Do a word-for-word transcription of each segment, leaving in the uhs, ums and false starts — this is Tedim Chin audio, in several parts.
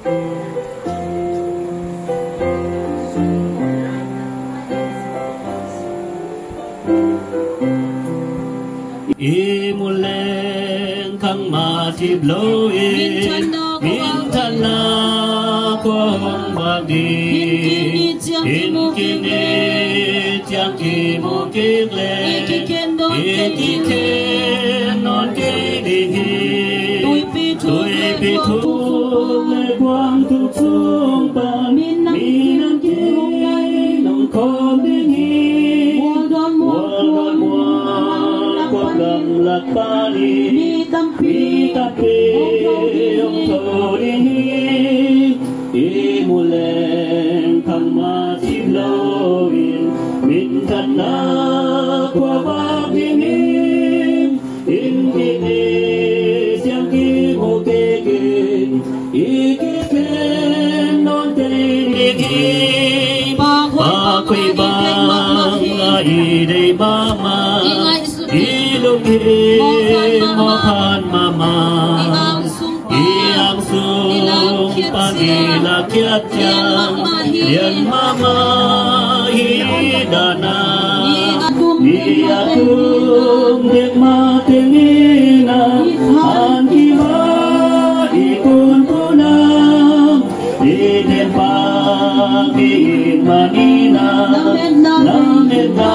I mulleng khang mah cip lo in, minthanna khua hong vak ding. Inn kine ciang kimu kik leh, i kikhen nawn kei ding hi. Tuipi thuk leh kuang thuk sung pan, minam kim hong khawm ding hi. Mual dawn mual kuang lamlak panin, mi tampi hong tho ding hi. I mulleng khang mah cip lo in, minthanna khua vak ding hi. Inn kine ciang kimu kik in, i kikhen nawn kei ding hi. Pa khuai bang a i deih mahmah, i lungsim mawhphat mahmah, i angsung pan i lakkhiat ciang lian mahmah hi. Dan a ni a tum dek mah teng in a, an kim a i kunpuna, i thempak i it man in a, lametna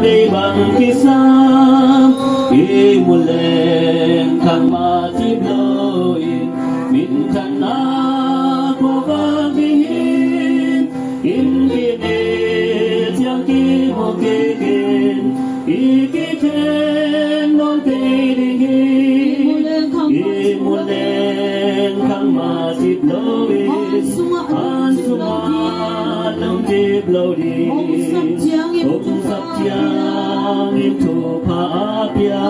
bei bang kisam. I mulleng khang mah cip lo in, minthanna khua vak ding hi. Inn kine ciang kimu kik in, i kikhen nawn kei ding hi. I mulleng khang mah cip lo in, an sungah lungkip lo ding. Hong sap ciangin thupha a pia,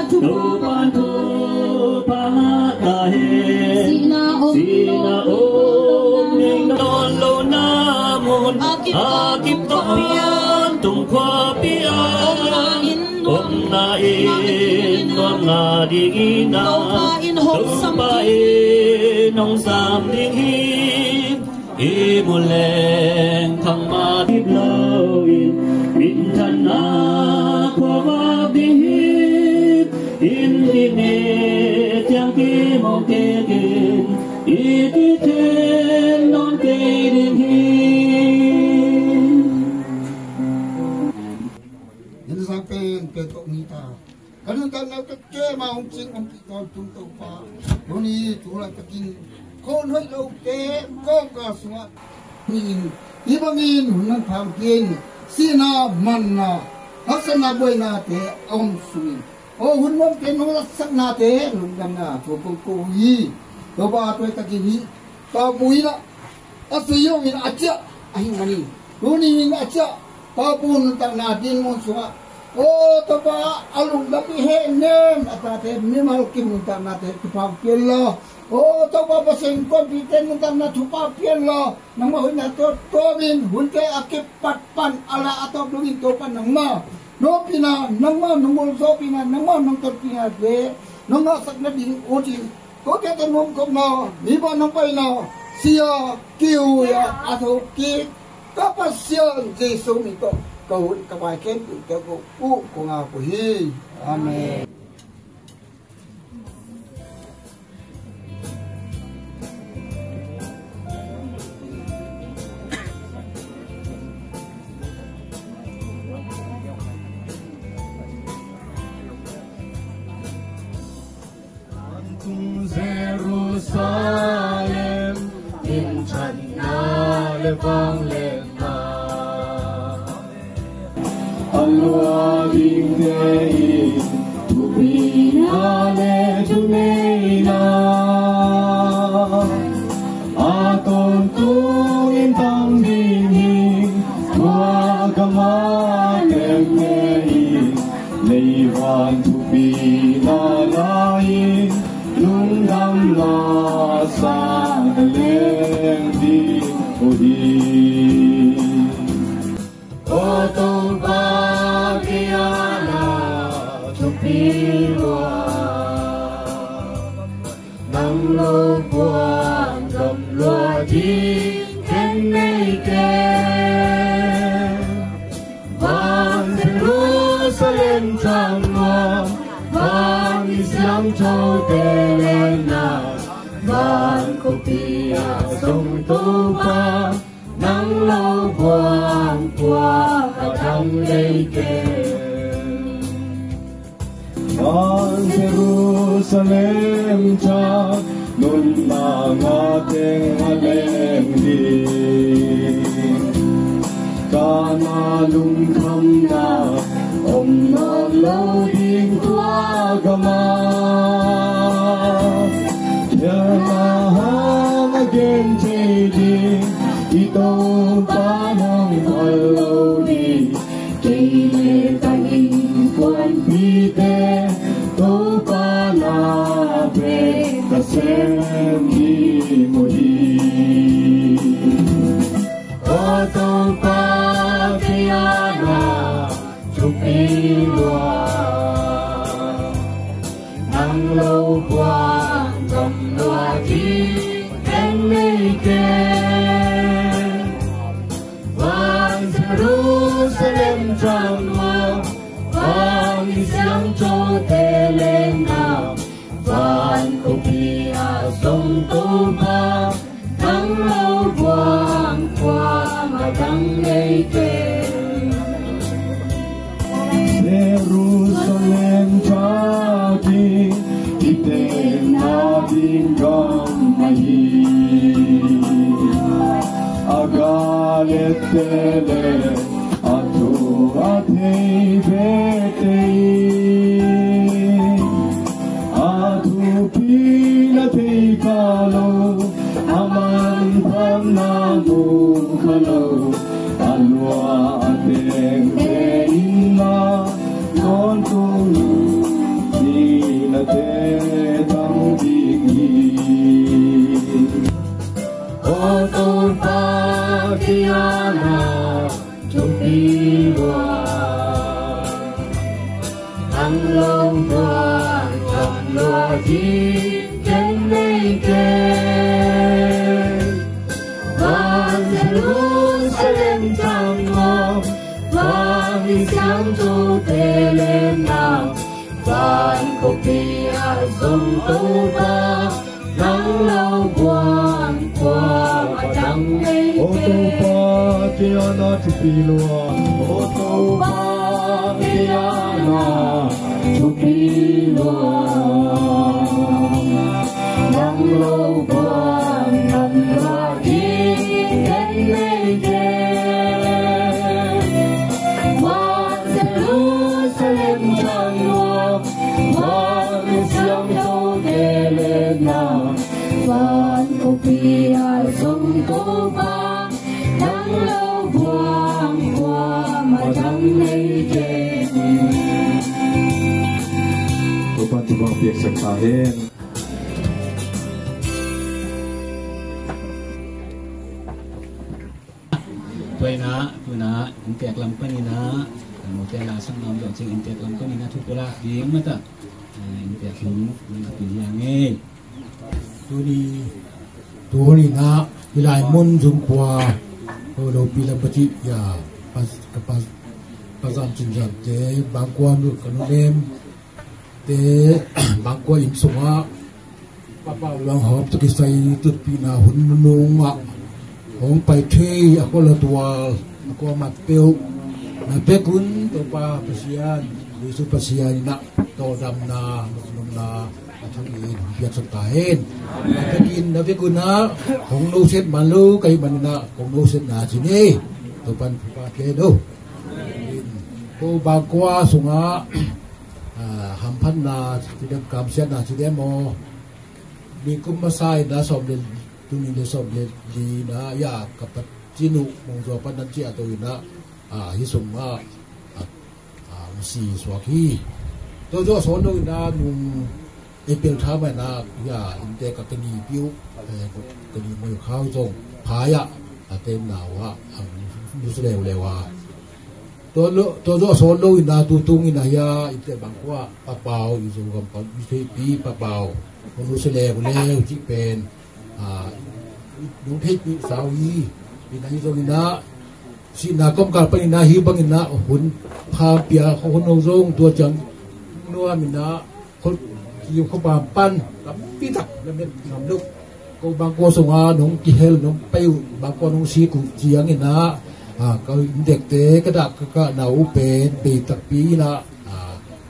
Topa'n thupha ngah ta hen. Sihna om, sihna om, ning nawn lohna mun a kip tawh Pian tung khuapi ah, omna inn nuam ngah dingin a, Topa in hong sam ding hi. I mulleng khang mah cip lo in, minthanna khua vak ding hi. Inn kine ciang kimu kik in, i kikhen nawn kei ding hi. Inn sang pen pen kong hi ta. Ka nuntakna ka kem a hong cing ompih tawntung Topa, tuni tu laitakin khuahoih lote kawmkal sungah hi in, hih bangin hun manpha hong pia in. Sihna, manna, haksatna, buainate a om sungin, aw, hun nuamte nong latsaknate lungdamna thu kong ko uh hi. Topa, tu laitakin hih Papu in ah, a sui zongin a ciah ahih manin, tuni in a ciah Papu nuntakna dinmun sungah, aw Topa, a lungdam i hehnem a tate mimal kim nuntaknate thupha hong pia in la, aw Topa, Pasian kuampite nuntakna thupha pia in la, nangmah hoihna tawh tawmin hunte a kipat pan a la a tawp dongin Topa nangmah nopihna, nangmah nong molzawhpihna, nangmah nong tonpihnate nong ngahsak nading uh cin, kote tawh nuamkhopna, mipa nong paina, sia kiu a, a thokik ka Pasian Jesu min tawh ka hun ka pai khempeuhte ko uh kong ngak uh hi. Amen. Tung Jerusalem, minthanna le vangliatna, a lua dingte in thupina le thuneihna, a tawntungin tang ding hi. Tua gam a tengte in leivan thupina la-in lungdamna sa na leng ding uh hi. Aw Topa, kei a na thupi lua, nang lo puan ka Lua ding ken nei ken. Van Jerusalem tang maw, van i siangthote leh na, van khuapi ah zong Topa, nang lo buang kuamah dang nei ken. Van Jerusalem tang nunna nga teng a leng ding. Kana lungkhamna om nawn lo ding tua gamah. Khialhna hang a gen thei ding i Topa nang pal lo ding. Kei le ka innkuanpihte Topa na bek ka sem ding uh hi. Aw Topa, kei a na thupi lua, nang lo buang gam lua ding ken nei ken. Van Jerusalem tang maw, van i siangthote leh na, van khuapi ah zong Topa, nang lo buang kuamah dang nei ken. Jerusalem tang i tenna ding gam ahi. A galette leh a thu a thei bette in a thupina thei kha lo, a manphatna mu kha lo, a lua a tengte in na, tawntung ding na te tang ding hi. Aw Topa, kei a na thupi lua, nang lo buang gam lua ding ken nei ken. Van Jerusalem tang maw, van i siangthote leh na, van khuapi ah zong Topa, nang lo buang kuamah dang nei ken. Aw Topa, kei a na thupi lua. Aw Topa, kei a na thupi lua, nang lo buang gam lua ding ken nei ken. Van Jerusalem tang maw, van i siangthote leh na, van khuapi ah zong Topa, nang lo buang kuamah dang nei ken. Topa'n thupha piaksak ta hen. Tua in ah, tu in ah inntek lam panin ah, note la sang nuam zawh ciang inntek lam panin ah thu pulak ding mah ta. Ah, inntek lam na pil hiang ei. Tuni, tuni in ah hih lai mun Zungkhua, ko lopi lam pacih ya, pas, ka pas, Pasal Cin Zam te, Bangkua nu, ka nunem te, Bangkua inn sungah Papa Luang Hawm tawh kisai tutpihna hun nunung ah hong pai thei a, khual a tual a, kuamah peuh na vekun Topa Pasian, Jesu Pasian in ah tawldamna, nopna a thang in hong piaksak ta hen. Na vekin, na vekun ah hong nusiat man lo ka hih manin ah kong nusiatna ci ni. Topa'n thupha pia hen aw. Ko Bangkua sungah, ah, hamphatna ci dem, kamsiatna ci dem aw, nikum masa in ah sawm le, tuni le sawm le li in ah, ya, ka pacin uh Mung Zaw Pan nan ciah to in ah, ah, hih sungah, ah, ah, hong si suak hi. Tua zawh sawn lo in ah nung April tha mah in ah, ya, inntek ah ka nipi uh, eh, ka ni Mui Khau zong phai ah, a tenna uh ah, ah, nusia leuleu a. Tua lo, tua zawh sawn lo in ah tu tung in ah hia inntek Bangkua Papau, i Zogam pan i theipi Papau, hong nusia leuleu cih pen, ah, Nong theihpih sau hi. Hi na hi zongin ah sihna kawmkal panin ah hi bangin ah hun pha pia kho hun ho zong tua ciang nuamin ah khol kiu kho pam pan tampi tak na met ngam lo. Ko bangkua sunga nong kihel nong pai uh bangkua nong sik uh ciangin ah ka inntekte ka dah ka kahna uh pen bei takpi in ah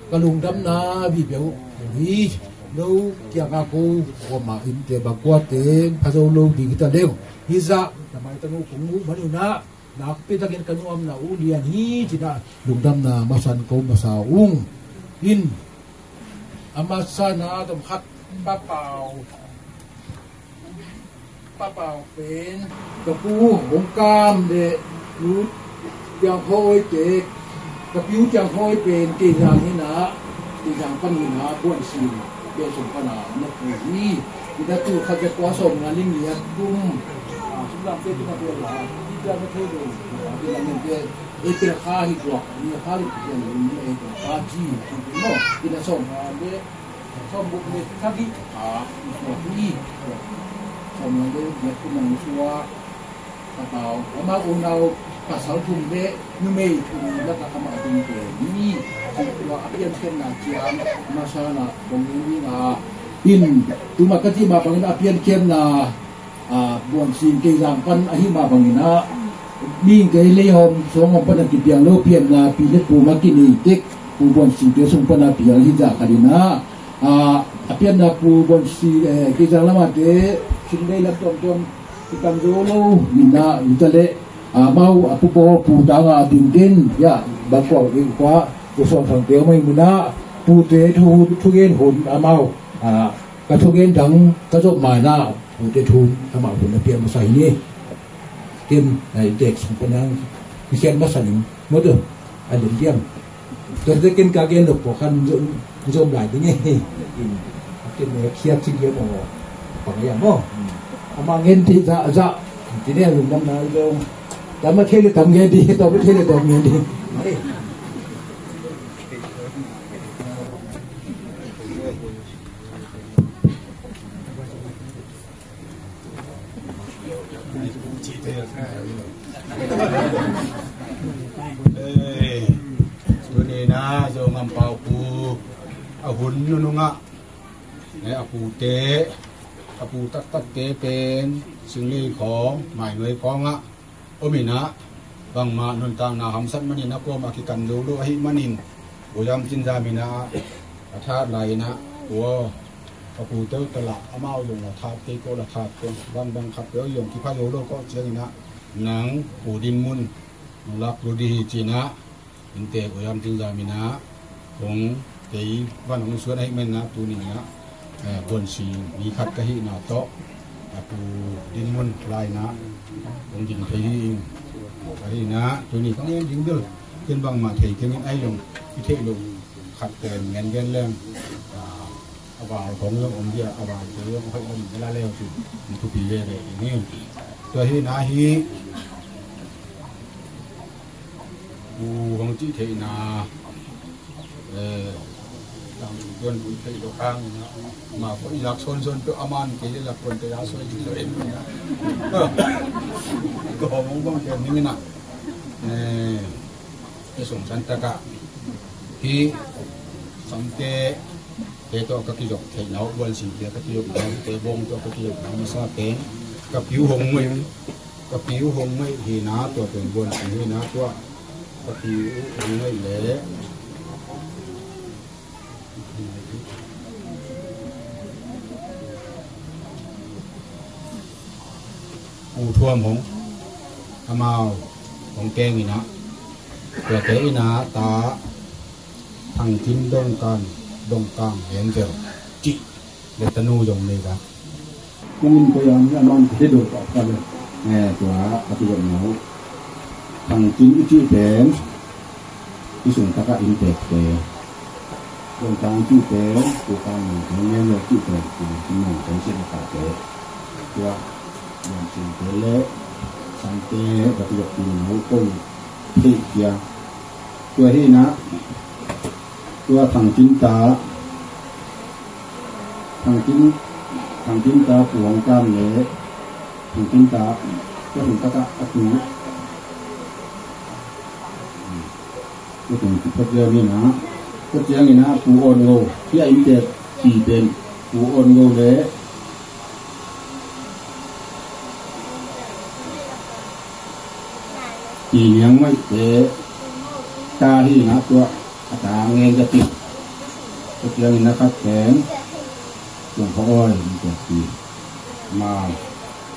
ka lungdamna vive uh hi. No kianga ko kuamah innte bangkuate pha zo lo ding hi ta leng hi zah na maitang uh kong muh man uh nah nakpi takin ka nuamna uh lian hi ci-in ah lungdamna masan ko masa ung. In a masa na tom khat papau papau pen ka pu hong kam le nu Tiang Hawi te ka piu Tiang Hawi pen Keizang hi nah Keizang pan hi nah buan sin Bia sung pana na pu hi. Ina tu khat bia kua sawm nga lim liat tum. Sum lam pe tu na pe la. Ina na pe lo. Ina na pe. April kha hi tuak. Ina kha li pen ina April kha ji. Ina sawm nga le sawm buk le kha bi kha hi tuak hi. Sawm nga le liat tum na suak. Ka tau amau unau pasal thum le numei thum lakah amah ding te ni. Tua a piankhiatna ciang masa na kong ni ni na in tuma ka cih mah bangin a piankhiatna buan sin Keizang pan ahi mah bangin ah ming kei leihawm suanghawm pan a kipiang lo pianna pi le pu mah kinei tek pu buan sin te sung pan a piang hi zah khat in ah a pianna pu buan sin Keizang lamah te sin lei lam tuamtuam kitam zo lo minah ute le amau a pupaw pu tanga a tintin ya bangkua kikua pu sawm sang teu mai minah pute thu thugen hun amau ka thugen dang ka zop manah pute thu amau hun a pian masa hi ni. Ken na intek sung panang kisian masa ning moto a len pian. Tua te ken ka gen lo pawh khan zom lai ding e. Ken ne khiat si dia maw. Pang ya maw. Ama ngen ti za za ti ne lungdam na zong. Tam a thei le tam ngen ti, tam a thei le tam ngen ti. Tuni na Zo Ngam Pau Pu a hun nunungah a pute a pu taktakte pen Singlei khawng Mainuai khawngah om inah bangmah nuntakna hamsat manin a kuamah kikan zo lo ahih manin Uyam Cinza minah a that lai inah ua a pu teu tala amau zong la that kei ko la that ko bangbang khat peuh zong kipha zo lo ko ciang inah nang Pu Din Mun nong lak lo dih hi cinah innte Uyam Cinza minah kong kei van hong suan ahih maninah tuni inah buansi mi khat ka hihna tawh a Pu Din Mun lai inah kong ding thei hi ing. Ka hihna tuni kong en ding bil ken bangmah thei kengin ai long i theih lo khat pen ngen gen leng a val khong zong om dia a val te zong hoih om dela leu cin in thupi veve ding hi. Tua hihna hi pu hong cih theihna tang tuan ui thei lo kang ina ma ko i lak son son peuh aman kei le lak kuan te a soi ding lo em ina ko hong hong bang ken ning ina i sung san taka hi samte te tawh ka kizop theihna uh buan singte ka kizopna uh te bawng tawh ka kizopna uh masa pen ka piu hong ngeih ka piu hong ngeih hina tua pen buan sing hina tua ka piu hong ngeih le Pu Thuam hong amau hong keng inah tuate inah ta Thangtin Dongkan Dongkang Enzel cih le tanu zong nei vak. Kung in koi am hi a man kei do pa pa le tua a ti dong nau. Thangtin i cih pen i sung taka inntekte. Dongkang i cih pen Pu Kang Mang te, Ngen Lo cih pen Pu Thangtin Mang te, cih le kate. Tua Yam Sing te le Sangte ka ti dong nau kong theih kia. Tua hi inah tua Thangtin ta Thangtin Thangtin ta Pu Hong Kam le Tung tung ta, tua tung ta ka a tu. Tua tung tu phat ziau ni na. Tua ciang ina Pu On Ngo, hi a in te ti pen Pu On Ngo le Ti Niang Mai te ta hi na tua a ta ngen da ti. Tua ciang ina khat pen Tuang Kha Oi in te ti. Ma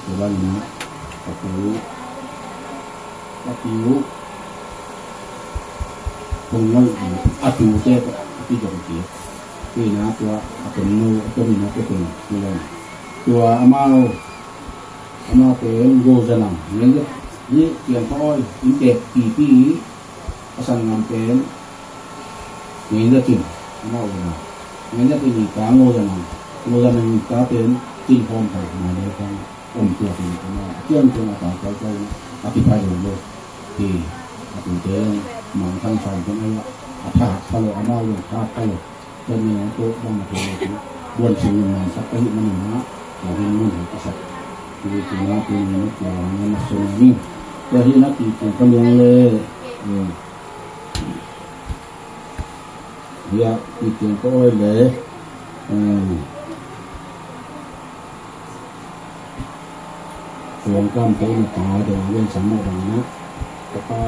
tua bang ina ka pu ka tiu Kong Ngai a tu te a ti dong ti. Tua ina tua a pen nu a pen ina tua pen nu tua amau Amau pen Go Za Nang, ngen ni Tiang Kha Oi, in tek pipi, a san ngam pen, ngen za cin, amau ina. Ngen za cin ni ta Go Za Nang, Go Za Nang ni ta pen, cin khawm thai, ma le khawm, om tua pen, amau, a ciam ciam a ta kai kai, a kiphai lo lo, hi, a tu te, mang thang san pen, a, a thak pha lo, amau lo, thak pha lo. Tua ni a tua bang a tua tu buan sing in man sak ka hi man in a, tua hin man hi ka sak. Tua hi tua na tua ni na tua na na sung ni. Tua hi na ti tua ka liang le. Hmm. Ya ti tua ka oi le. Hmm. Suang kam te na ta de wen sang mo bang na. Ka pa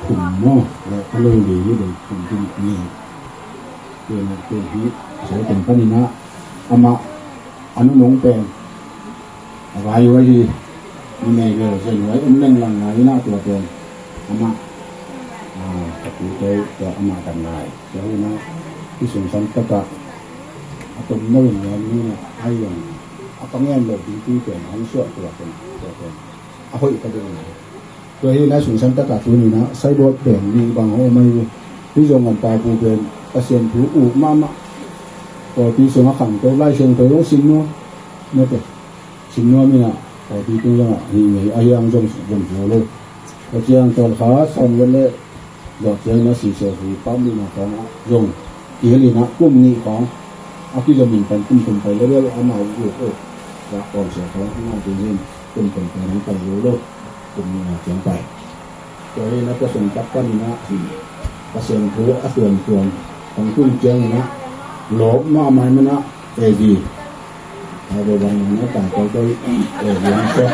kum mo le ka lo le ni de kum kum ni. Te na te hi so tum ka ni na ama anu nong pen. A vai wai hi ni me ge se ni wai um leng lang na ina tua pen. Ama a ka pu te tua ama kan lai. Tua hi na i sung san ta ka. A tom no in ni na ai yang. A ka ngen lo ding ti pen hong suak tua pen tua pen. A hoih ka ding na. Tua hi na sung san ta ka tu ni na sai bot pen ni bang ho mai. Hi zong an pa pu pen Pasian thu u mama. Tua ti sung a khang to lai sung to yong sin no. Na te. Sin no mi na. Tua ti tu zong a hi ngei a hiang zong zong zo lo. Tua ciang tol kha san wen le. Zawh ciang na si sia hui pam ni na kong a zong. Ki heli na kum ni kong. A ki zong min pan kum kum pai le le a mau yu yu. Za kong sia kong na ti hin kum kum pai nang pai yu lo. Kum ni na ciang pai. Tua hi na ka sung tak pan ni na si. Ka siang thu a tuan tuan. Kong kum ciang ni na. Lo ma mai ma na. Edi. Ai, dei bang na ta koi koi. Edi ang sa.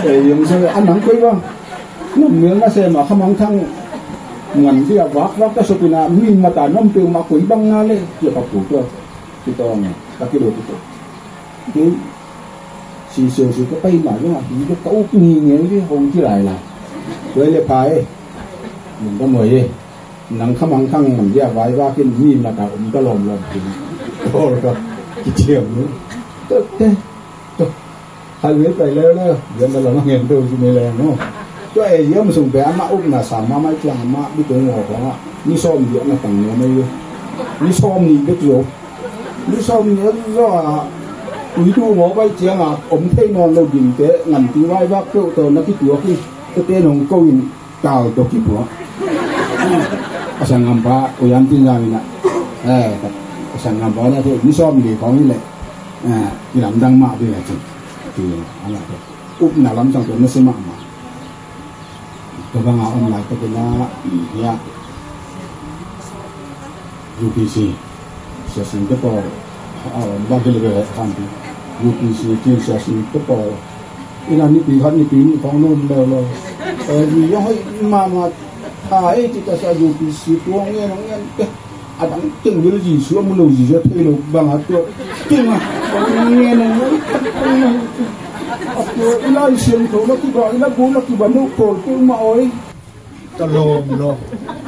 Edi ang sa. Anang koi bang. Num mil na se ma khamang thang. Ngan dia vak vak ka sopina mi mata nom pe ma koi bang na le. Dia ka pu to. Ti to nge. Ka ki lo ti to. Ti. Si siu si ka pai ma ya. Ti ka u ni nge ni hong ti lai la. Koi le pai. Mun ka mo ye. Nang khamang thang man dia vai va kin mi mata um ta lom lom kin. Tol ka kiciam ni. To te to. Hai ve pai leo leo. Dia na lam ngen do si me leng no. To e dia ma sung pe ama up na sang ma mai ciang ma bi tung ngo ko ma. Ni som dia na tang ni mai. Ni som ni be zo. Ni som ni zo a. Ui tu ngo bai ciang a om thei non lo ding te ngan ti vai va keu to na ki tua ki. Te te nong ko in. Tau to kipuak. A sang ngam pa, u yam tin yam ina. Eh, a sang ngam pa na te, ni som li kong ile. Eh, ki lam dang ma bi la chin. Ti, ala to. Up na lam sang to na se ma ma. To bang a om lai to na, ya. U P C. Sia Sing te pawl. A, bang hi le ve khan ti. U P C tin Sia Sing te pawl. Ina nipi khat nipi nih khawng nuam leuleu. Eh, mi zong hoih mahmah. Tha ei ci ta sa U P C tuang ngen hong ngen te. A dang teng bel Jesu a mu lo Jesu a thei lo bang a tuak. Teng a. Hong ngen hong ngen. A tuak i Lai Siangtho na kiba, i na gu na kiba no pawl peuhmah oi. Ka lawm lawm.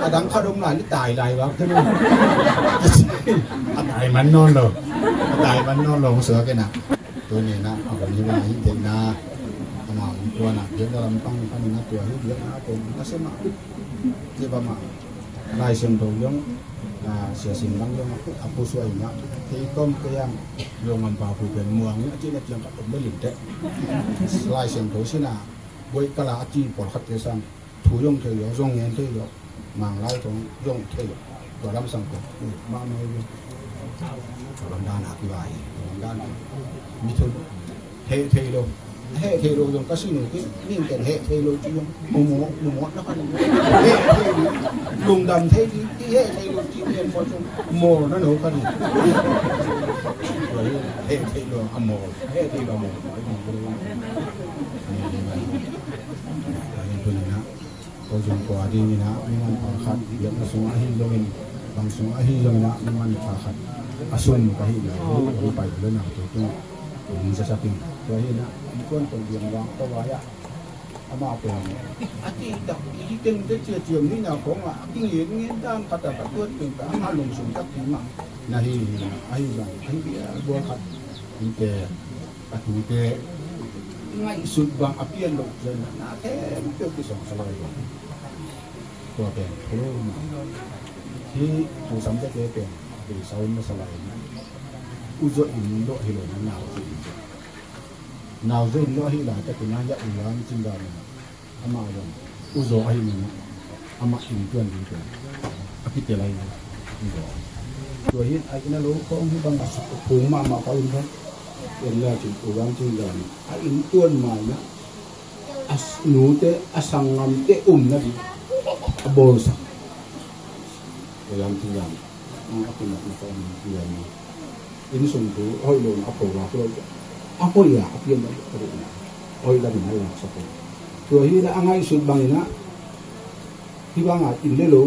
A dang khat om lai ni tai lai bak te no. A tai man nawn lo. A tai man nawn lo hong suak e na. Tuni na a kon hi ma hi te na. Amah hong tua na biakna lampang pan na tua hi biakna pen na se mah. Cia bang mah. Lai Siangtho zong, a, Sia Sing bang zong a pusuai na. Kei kom kei ang zong am pa pu pen muang na ci na ciang ka om bel in te. Lai Siangtho si na. Buai kala a ci pawlkhat te sang. Thu zong thei lo, zong ngen thei lo, Manglai zong, zong thei lo. Tua lam sang ko, eh, mahmah hi. Tua lam dan a kivai. Gan mi thum. Heh thei lo. Heh thei lo zong ka si nu ki, ning ken heh thei lo ci zong mawmawh, mawmawh na ka ni. Heh thei lo. Lungdam thei lo, ki heh thei lo ci ken pawh zong mawl na no ka ni. Heh thei lo a mawl. Heh thei lo a mawl. Ko zong kua ding in ah, mi manpha khat, biakna sungah ahi zongin, bang sungah ahi zongin ah, mi manpha khat a sum ka hih leh, hong pai lo na, tua tungah hong zasak in. Tua hi in ah, innkuan tawh lianvang ka vai ah, amah pen a cihtak, i teng te ciaciam nihna khawngah a kingengen dan khat ah ka tuat pen ka, amah lungsim tak ding mah na hi, ahi zong, ahi biakbual khat in te, a tute ngaihsut bang a pian loh ciangin na khempeuh kisawngsa lai lo. Tua pen thulu mah. Hih thu samte pen a beisa om masa lai. U Zaw in lawh hi lo, nau Zaw in. Nau Zaw in lawh hi laitakin ah, hiah U Lam Cin Dam in ah, amah zong U Zaw ahih manin ah, amah inntuan ding pen a kitel lai lo. U Zaw. Tua hi in a inn a lo khawng hih bang a suk phung mahmah ka um kha. En lai cin U Lam Cin Dam in a inntuan mai in ah, a s-, nute, a sanggamte um nading a bawlsak. U Lam Cin Dam in a kimat na ka um lian in, inn sung thu a hoih lo in a pho vak lo, a hoih a, a pian lo, a hoih lo in a hoih lamin a laksak lo. Tua hi in ah, a ngaihsut bangin ah, hih bangah inn le lo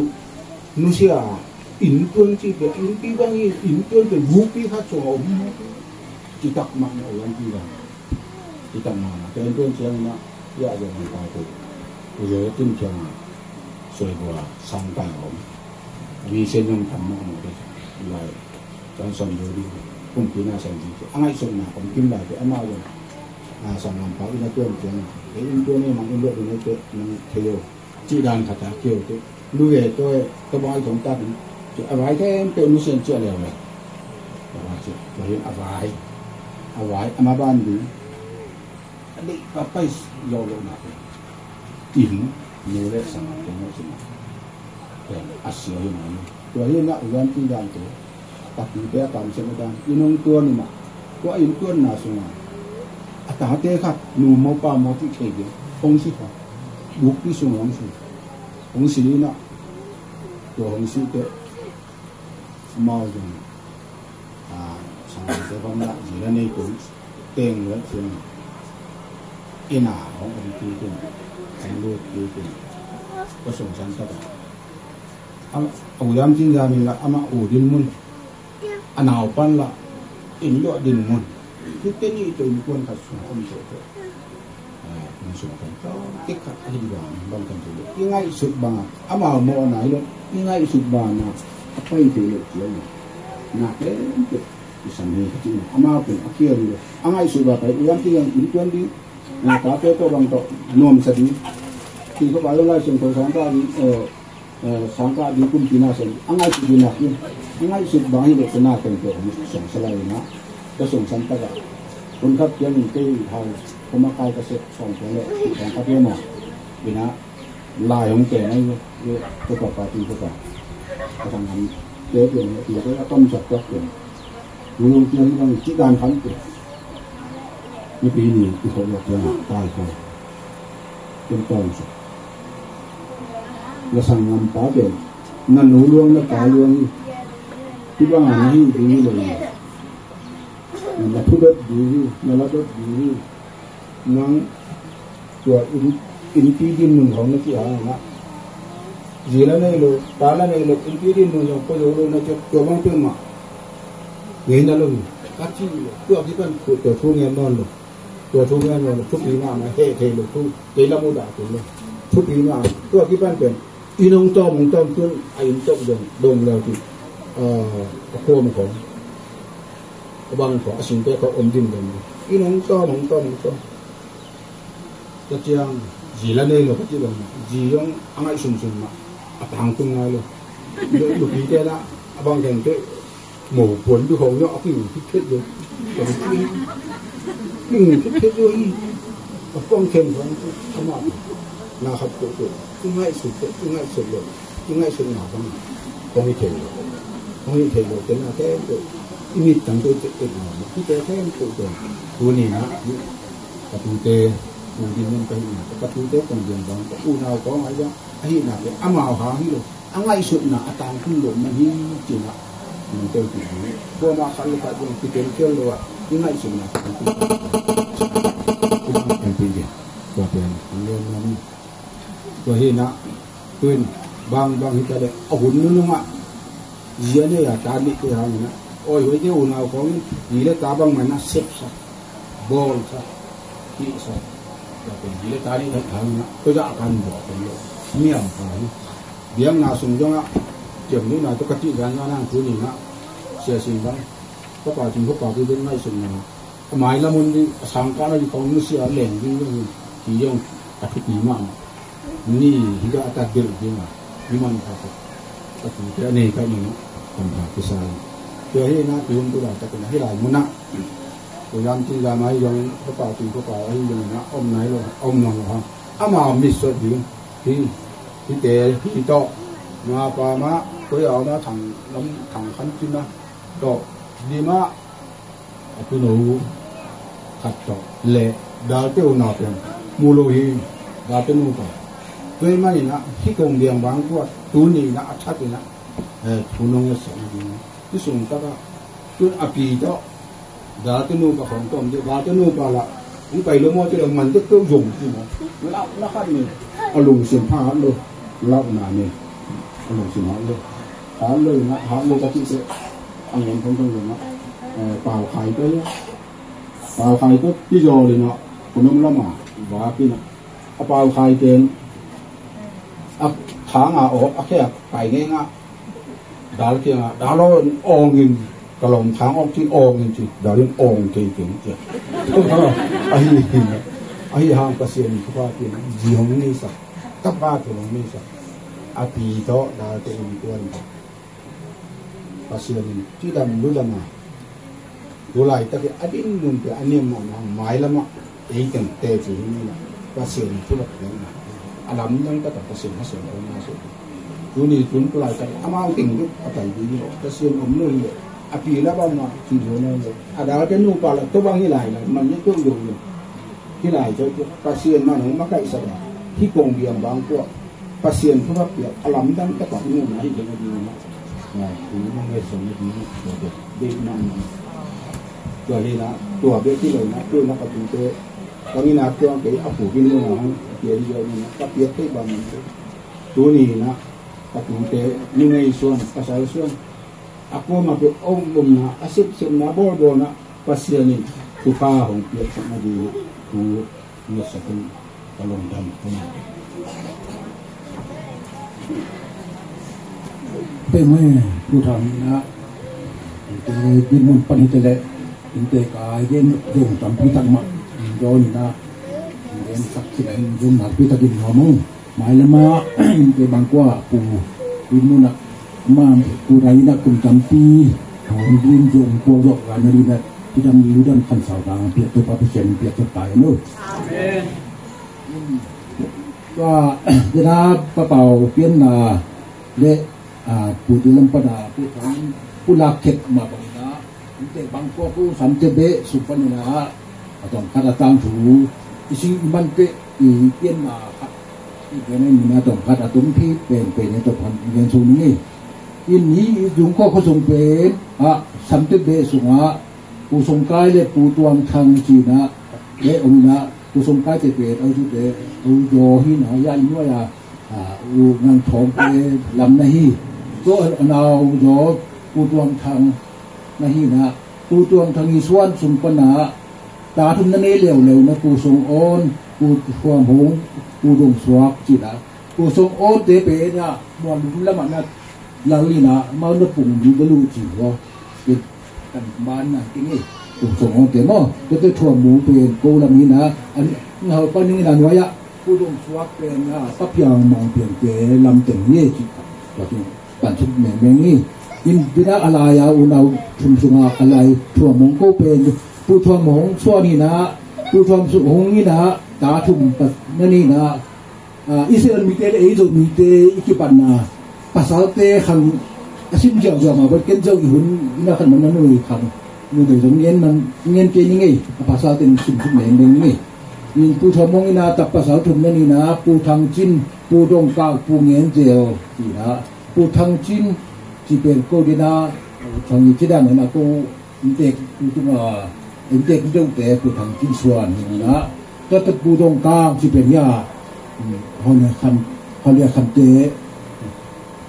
nusia a, inntuan cih pen innpi bang hi, inntuan pen bukpi khat sungah om hi. Citak mahmah U Lam Cin Dam. Citak mahmah. Tua inntuan ciangin ah, hiah zong hong pai tua, U Zaw Cin Thiang a, Suaibua sangtang a om. Mission zong tam mahmah te. Lai Johnson Jody kumpi na sem ding ci a ngaihsutna om kim lai te, amah zong, a, sanggampa inn a tuan ciangin, ei inntuan ei mang inn luah ding ei te, nang thei o, cih dan khat a keu te. Lu ve tua, tua bang ai zong tak in, ci a vai khempeuh nusia in ci a leuleu. Tua bang ci, tua hi in a vai, a vai, a maban ding, a deih ka pai zawhloh mah pen, inn, nu le sanggamte ngaihsutna pen a sia hi mah hi. Tua hi in ah U Lam Cin Dam te, a tute a kamsiatna dan, inn hong tuan hi mah. Tua inntuanna sungah a tate khat, nu maw pa maw cih thei kei, hong si kha. Bukpi sungah hong si. Hong si in ah, tua hong si teh, amau zong, a, sanggamte bang lah zi la nei kul teng lua ciang, inn ah hong om kik in, hong lut kik in, Khuasung San tak ah, a, U Lam Cin Dam in lah amah u dinmun, a nau pan lah inn luah dinmun, hihte nih tawh innkuan khat sungah om tawh tawh. A, inn sungah kan tawh kik khat a hi ding bang kan tawh. I ngaihsut bangah, amau mawhna hi lo, i ngaihsut bangah a pai thei lo ciang, na khempeuh kisam hi ka cih na. Amau pen a kial hi lo. A ngaihsut bang pai, U Lam Cin Dam inntuan ding, na tate tawh bang tawh nuamsa ding, ti ka pai lo, Lai Siangtho sang ta ding, eh, eh, sangkah ding, kumpi na sem, a ngaihsut ding nak hi. A ngaihsut bang hi leh tena teng tawh hong sawngsa lai in ah, Khuasung San tak ah, hun khat ciangin kei hau, kuama kai ka sep sawm ciang leh sawm khat hi maw, in ah, lai hong pen ahi ve, ka papa, tu papa, ka sanggamte pen, ti ko a kamsak tak pen. Nunung piang bang cih dan khan pen. Nipi ni i khawh lawk piang tai ko. Ken tawng sa. Na sanggampa pen, na nu luang, na pa luang hi. Hih bangah na hih ding hi lo hi. Na thudot ding hi, na ladot ding hi. Nang tua inn, innpi dinmun khawng na cih hangin ah, zi la nei lo, pa la nei lo, innpi dinmun zong pua zo lo na cih, tua bang peuhmah ngei na lo hi. Ka cih leh tua kipan tua thu ngen nawn lo. Tua thu ngen nawn lo, thupi mahmah, heh thei lo thu, kei lam uh dah kul lo. Thupi mahmah, tua kipan pen inn hong tawm, hong tawm, tun a inn tawh dong, dong leu cih, a, a khuam khawng, a bang khawng, a singte khawng om dim dong lo. Inn hong tawm, hong tawm, hong tawm. Tua ciang, zi la nei lo ka cih bang mah, zi zong a ngaih sunsun mah, a tangtung nai lo. Lu, lupite na, a bang khempeuh, mo puan du hong yo, a king khit khit lo. King khit khit lo hi. A pong khen khong, a mah, na khat ko ko, i ngaihsut ko, i ngaihsut lo, i ngaihsut na bang, hong hi thei lo. Hong hi thei lo, te na khempeuh. I mit tang tawh tek tek lo. Hite khempeuh tawh tuni-in ah ka tute, tu ding in ka hihna, ka tute kong diang bang, ka unau kong ai bang, ahihna tawh amau hang hi lo. A ngaihsutna a tangtung lo man hi, ci-in ah nong teel kik ding. Kuamah khat le khat zong kiteltel lo ah i ngaihsutna a tangtung lo. Tua pen hong lian nuam hi. Tua hi-in ah, tu-in bang bang hi ta leh a hun nunung ah zi a nei a ta nih te hang in ah, awi huai te unau khawng in zi le ta bangmah in ah sepsak, bawlsak, hihsak. Tua pen zi le ta nih te hang in ah, tua zah a kan bawlsak lo. Niam pha hi. Biakna sung zong ah ciamnuihna tawh ka cih zan zan hang tuni-in ah, Sia Sing bang, Papa Cing, Papa Pu te ngaihsutna a mailam hun ding, a sangkahna ding khawng nusia leng ding, ding hi zong a thupi mahmah. Ni hi gah a tat belh ding a, hi manpha ka, ka tute a nei ka inn ah manpha kisa hi. Tua hi-in ah tu hun tu laitak in ah hih lai mun ah, tua zan cih zan mah hi zong, Papa Cing, Papa ahi zong in ah om nai lo, om nawn lo hang. Amau mitsot ding hi, hite hi tawh, mapa mah, koi a om a, Thang Lam, Thang Khan Cin a tawh, Dim ah a tuuno khat tawh le Dalte unau pen mu lo hi, Dalte nupa. Tua ahih manin ah hih kong biang bang kuah tuni-in ah a that in ah, eh, thu nong ngetsak nading, hih sung tak ah, tun a pi tawh Dalte nupa khawng tawm dih, Dalte nupa lah hong pai lo maw, ci lo, man tek peuh zong ci maw. Lauhna khat nei, a lungsim hat lo, lauhna nei, a lungsim hat lo. Hat lo in ah, hat lo ka cih teh, a ngen thong thong zong ah, eh, Pau Khai tawh, Pau Khai tawh kizawl in ah, Phun Om lam ah vak in ah, a Pau Khai pen a khang a awk a khe a pai ngei ngah, Dal kiangah, Dal aw, awng in, ka lawm khang awk cin awng in ci, Dal in awng kei keng ci. Ahi, ahi hang Pasian in thupha piak in zi hong neisak, tapa pen hong neisak. A pi tawh Dalte innkuan tawh Pasian in cidam ludam a, tu laitak in a dinmun pen a niam mahmah, mailam ah ei teng teci hi ni in ah, Pasian in thulak piakna a lamdang tak a Pasian a sem lo na so. Tuni tun tu laitak in amau teng bek a pai ding hi lo, Pasian om lo hi leh, a pi lah bangmah ci zo nawn lo, a Dalte nupa lah tua bang hi lai lah, man ni tua zo lo. Hih lai tawh Pasian mah nong makaihsak a, hih kong biang bang kuah Pasian thupha piak a lamdang tak a i muhna hi kei na ding a, na, i muhna ngetsak na ding a, tua bek deihna na. Tua hi in ah, tua bek hi lo in ah, tua in ah ka tute, bang in ah tua kei a pu bin lo na hang, a pia hi lo in ah, ka piak thei bang in ah. Tuni in ah, ka tute, numei suan, pasal suan, a kuamah peuh om omna, a sepsepna, bawlbawlna, Pasian in thupha hong piaksak nading thu ngetsak in ka lungdam. Pen mai thu thang in ah, pen mai dinmun pan hi ta leh, innte kai gen zong tampi tak mah in dawn in ah, in gensak cih leh in zong nakpi takin nuam ung. Mailam ah innte bang kuah pu dinmun ah, ma pu rai in ah kum tampi hong din zong kuah zawh rai na ding ah, cidam ludam khansau dang piak, Topa Pasian in piak sak ta hen aw. Amen. Tua, tua, Papa Pau pianna le, ah, Pu Dil lam pan a, Pu Thang, Pu Lak Khet mah bang in ah, innte bang kuah, Pu Samte Beh sung pan in ah, a tawm khat a tangthu i si i man peuh i pianna khat i gen in ah, a tawm khat a tum phi pen pen i tawm khat i gen sung ni. In ni i zung kuah khua sung pen ah, Samte Beh sung ah, Pu Sung Kai le Pu Tuang Thang ci in ah, le om in ah, Pu Sung Kai te pen, au zu te, au zaw hi in ah, ya i nuai a, ah, U Ngan Thawng te lam na hi. Tua a nau zaw, Pu Tuang Thang na hi in ah, Pu Tuang Thang i suan sung pan ah, ta thum na nei leuleu in ah, Pu Sung Awn, Pu Thuam Hong, Pu Dong Suak ci in ah, Pu Sung Awn te pen ah, Mual Lum lam ah na lal in ah, amau na pung lu na lu ci hua. Kan man na ting e. Pu Sung Awn te maw, tua te Thuam Hong pen ko lam in ah, an, nga hau pan in ah nuai ah, Pu Dong Suak pen ah, Pa Piang Mang Piang te lam teng hi e ci. Tua teng pan suk mengmeng hi. In tua in ah a lai a unau thum sung ah a lai Thuam Hong ko pen, Pu Thuam Hong suan in ah, Pu Thuam Hong in ah, ta thum pa na nei in ah, ah, Israel mite le ei Zomite i kipatna, pasalte khang A sim ziauziau mah bang ken zo i hun ina khan man na nui khang. Nui dei zong ngen man ngen kei ni ngei. A pasal teng sim sim leng leng ni ngei. In Pu Thawm Hong ina tak pasal thum na ni na Pu Thang Cin, Pu Dong Kak, Pu Ngen Zel ina Pu Thang Cin ci pen ko dina Thang i ci dan na ko Inntek tu tunga inntek deuhte Pu Thang Cin Suan hi na. Tua Pu Dong Kang ci pen hia. Hau le kham hau le khamte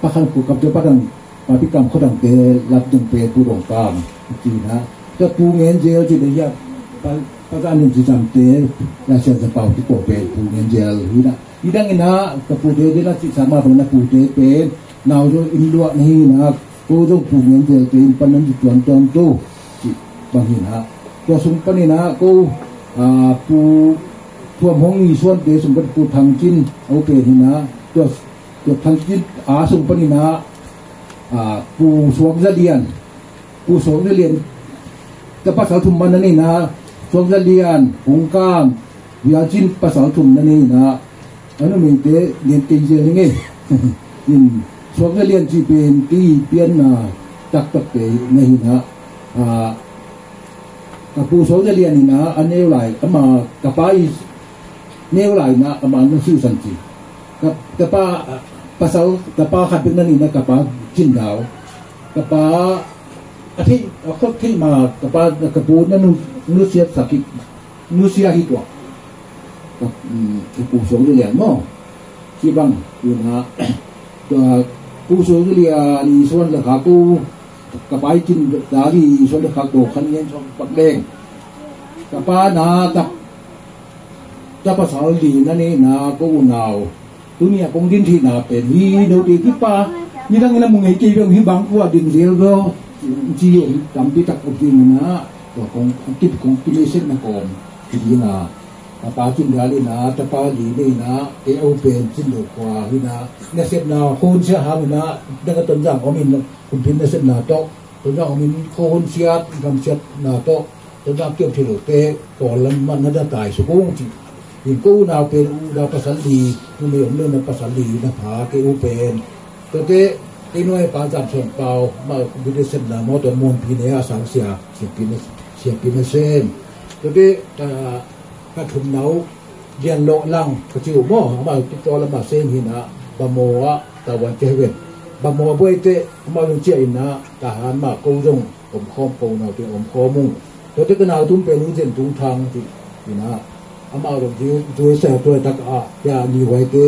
pakhan ku kapte padang papi kam khodangte lap deng pen Pu Dong Kang ci na. Tua Pu Ngen Zel ci pen hia. Pazanin ci camte la sian sa pau ti ko pen Pu Ngen Zel hi na. Hidang ina ka pute dina ci sama bang na pute pen nau zo in luah na hi na. Ko zong Pu Ngen Zel te in pan nan ci tuan tuan tu ci bang hi na. Tua sung pan ina ko Pu Thawm Hong i suante sung pan Pu Thang Cin au pen hi na. Tua Thang Cin a sung pan ina Pu Suang Za Lian Pu Suang Za Lian ka pasal thum man na nei na. Suang Za Lian, Hong Kam, Via Cin pasal thum na nei na. Anu mengte lian kei zel ni ngei. In Suang Za Lian ci pen ti pian na taktak te na hi na. Ka Pu Suang Za Lian ina a neu lai ama ka pa i neu lai na ama na siusan ci. Ka pa pasal ka pa khat bek na nei na ka pa Cin Dau. Ka pa a thei a khot thei ma ka pa ka pu na nu nu siat sakit nu sia hi tua. Ka pu song lian mo. Ci bang ina ka pu song lian i suan la ka pu ka pai kin dari suan la ka ko khan yen song pak leng. Ka pa na tak ta pasal li na ni na ko unau. Tuni a kong din thei na pen hi no te ki pa ni dang ina mung ei kei beng hi bang kua din zel do. Ci yo tampi tak ko din na ko kong tip kong ti me sen na kom. Hi di na. Ka pa cin gali na ta pa li nei na e o pen cin lo kua hi na. Na set na hon sia ha na. Da ka ton jang om in kumpin na set na to. Ton jang om in ko hon sia gam set na to. Tuna kiam thei lote Kawl lam mah na da tai suk ung ci. In ko unau pen unau pasal li, numei om lo na pasal li na pha kei u pen. Tua te kei nuai pa Zam Suan Pau mah bide sem na maw tua Muanpi ne a sang sia siapi na siapi na sem. Tua te ka thum nau Lian Lawh Lang ka ci uh maw amah tu taw lamah sem hi na Bamaw ah tavuan cia hi ven. Bamaw a buai te amah zong cia in na tahan mah ko zong om khawm ko nau te om khawm ung. Tua te ka nau tum pen u zen tung thang ti ina amah rong ti tu sa tua tak a ya ni huai te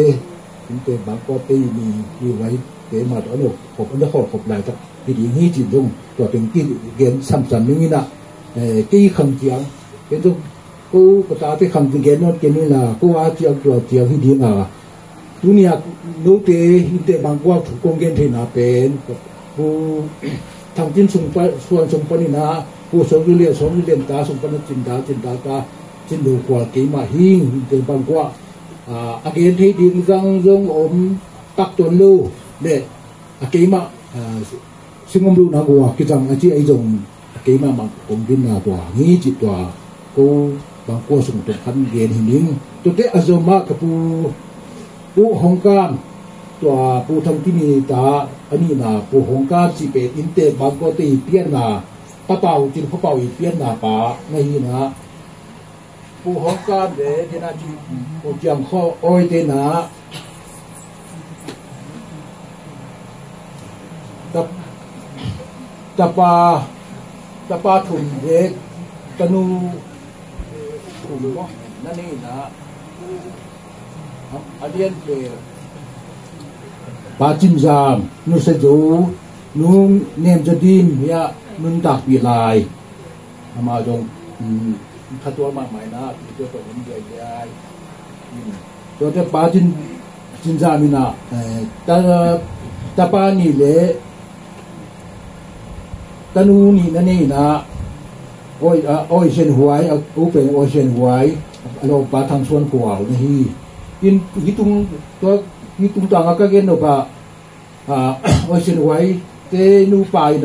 tum te bang ko te ni ni huai te ma to no khop an da khop khop lai tak ti di ni ti dong tua pen ki gen sam sam ni ina kei khang kiang pen tu ko ka ta te khang ti gen not ke ni la ko a ciang tua ciang hi ding a Tuni a note innte bangkua thu kong gen theihna pen Pu Thangtin sung pan suan sung panin ah Pu Sawmzulian Sawmzulian ta sung pan a Cindal Cindal ta Cindal kual keimah hing innte bangkua a gen thei ding zang zong om tak tuan lo le a keimah singum luhna gua kizang a ci ahi zong keimah mah kong dinna tua ngi cih tua ko bangkua sung tua khan gen hi ning. Tuate a zom ah ka pu Pu Hong Kam tua Pu Thang Timi ta a nihna Pu Hong Kam cih pen innte bangkua te i pianna papau cin papau i pianna pa na hi na. Pu Hong Kam le dena ci Pu Ciang Khaw Awi te na tapa tapa thum le tanu thum maw na nei na a lian pen Pa Cin Zam, Nu Sa Zo, Nu Nem Za Dim, ya nuntakpih lai. Amah zong khatua mahmah inah video tawh hong diaidiai. Tuate pa cin cinzam inah tapa nih le tanu nih na nei inah Awi Sian Huai, a upen Awi Sian Huai, a lawmpa Thang Suan Khuau na hi. In hi tung tua hi tung tangah ka gen nopah Awi Sian Huai te nupa in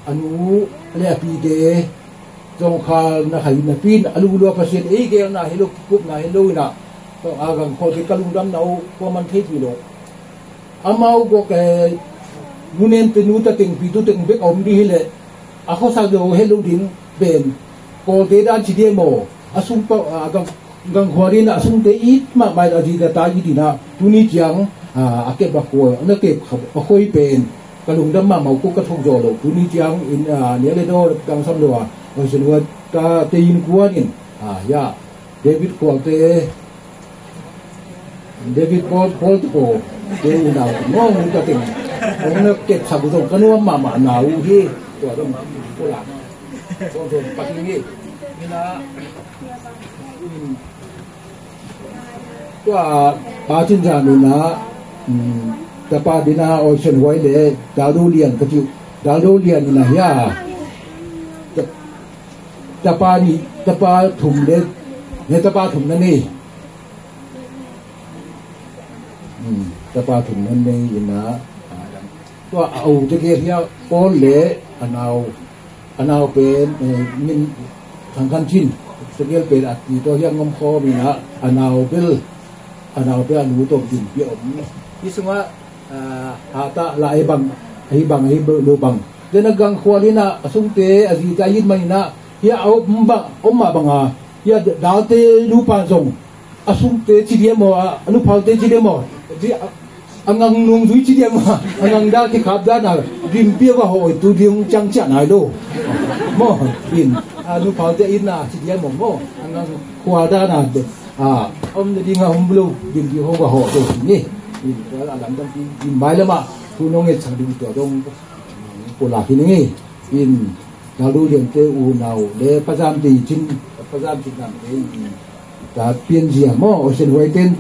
a nu le a pite zawngkhal na khai napi in a lulua Pasian ei gelna hi lo kikupna hi lo inah a gang khawte ka lungdamna uh kua man thei ti lo. Amau gawk Nu nemte, nu ta teng, pi tu teng bek a om ding hi leh, a khuasa zo het lo ding pen, Kawlte dan ci diam aw, a sung pa, a gang, gangkhual in a sungte it mahmah a zi ta ta it in ah, tuni ciang, a, a kep a khual, a na kep a khuai pen, ka lungdam mahmah uh, ko ka thuk zawh loh, tuni ciang in, a, nia le daw tangsam lo a, Oi Sian Huai ta te innkuan in, a, ya, David Khualte, David Paul, Paul te ko, te unau, no, mun ka teng. Ong na kep sak zong ka nuam mahmah na uh hi. Tua zong ko la. Zong zong paking hi. Ni na, mm, tua Pa Cin Zam ni na, mm, tapa dina Oi Sian Huai le, Dal Do Lian ka ci uh. Dal Do Lian ni na hia. Ta-, tapa ni, tapa thum le, ne tapa thum na nei. Hmm, tapa thum na nei in ah, tua a u tegel hia Paul le a nau, a nau pen, eh, Min Thang Khan Cin, tegel pen a ti tua hia ngom khawm in ah, a nau bel, a nau bel a nu tawh din pi a om. Hi sungah, ah, hata la ei bang, ei bang, ei lo bang. Dena gangkhual in ah, a sungte, a zite, a it man in ah, hia a om bang, om mah bang a, hia Dalte nupa zong, a sungte ci diam aw, a, a nuphaute ci diam aw, ci, a, a ngang nungzui ci diam aw, a ngang dal kikhap dan a, dim pia va hawh tu ding ciang ciah nai lo. Maw, in, a nuphaute in a ci diam aw, maw, a ngang khua dan a, a, om na ding a om lo, dim pia va hawh tu ni. In, a lamdang pi, in mai lamah, tu nong et sang ding tua dong, ko la hi ni. In, Dal Do Lian te unau le Pa Zam Te Cin, Pa Zam Cin Nam te i ta pianzia maw, Oi Sian Huai ten,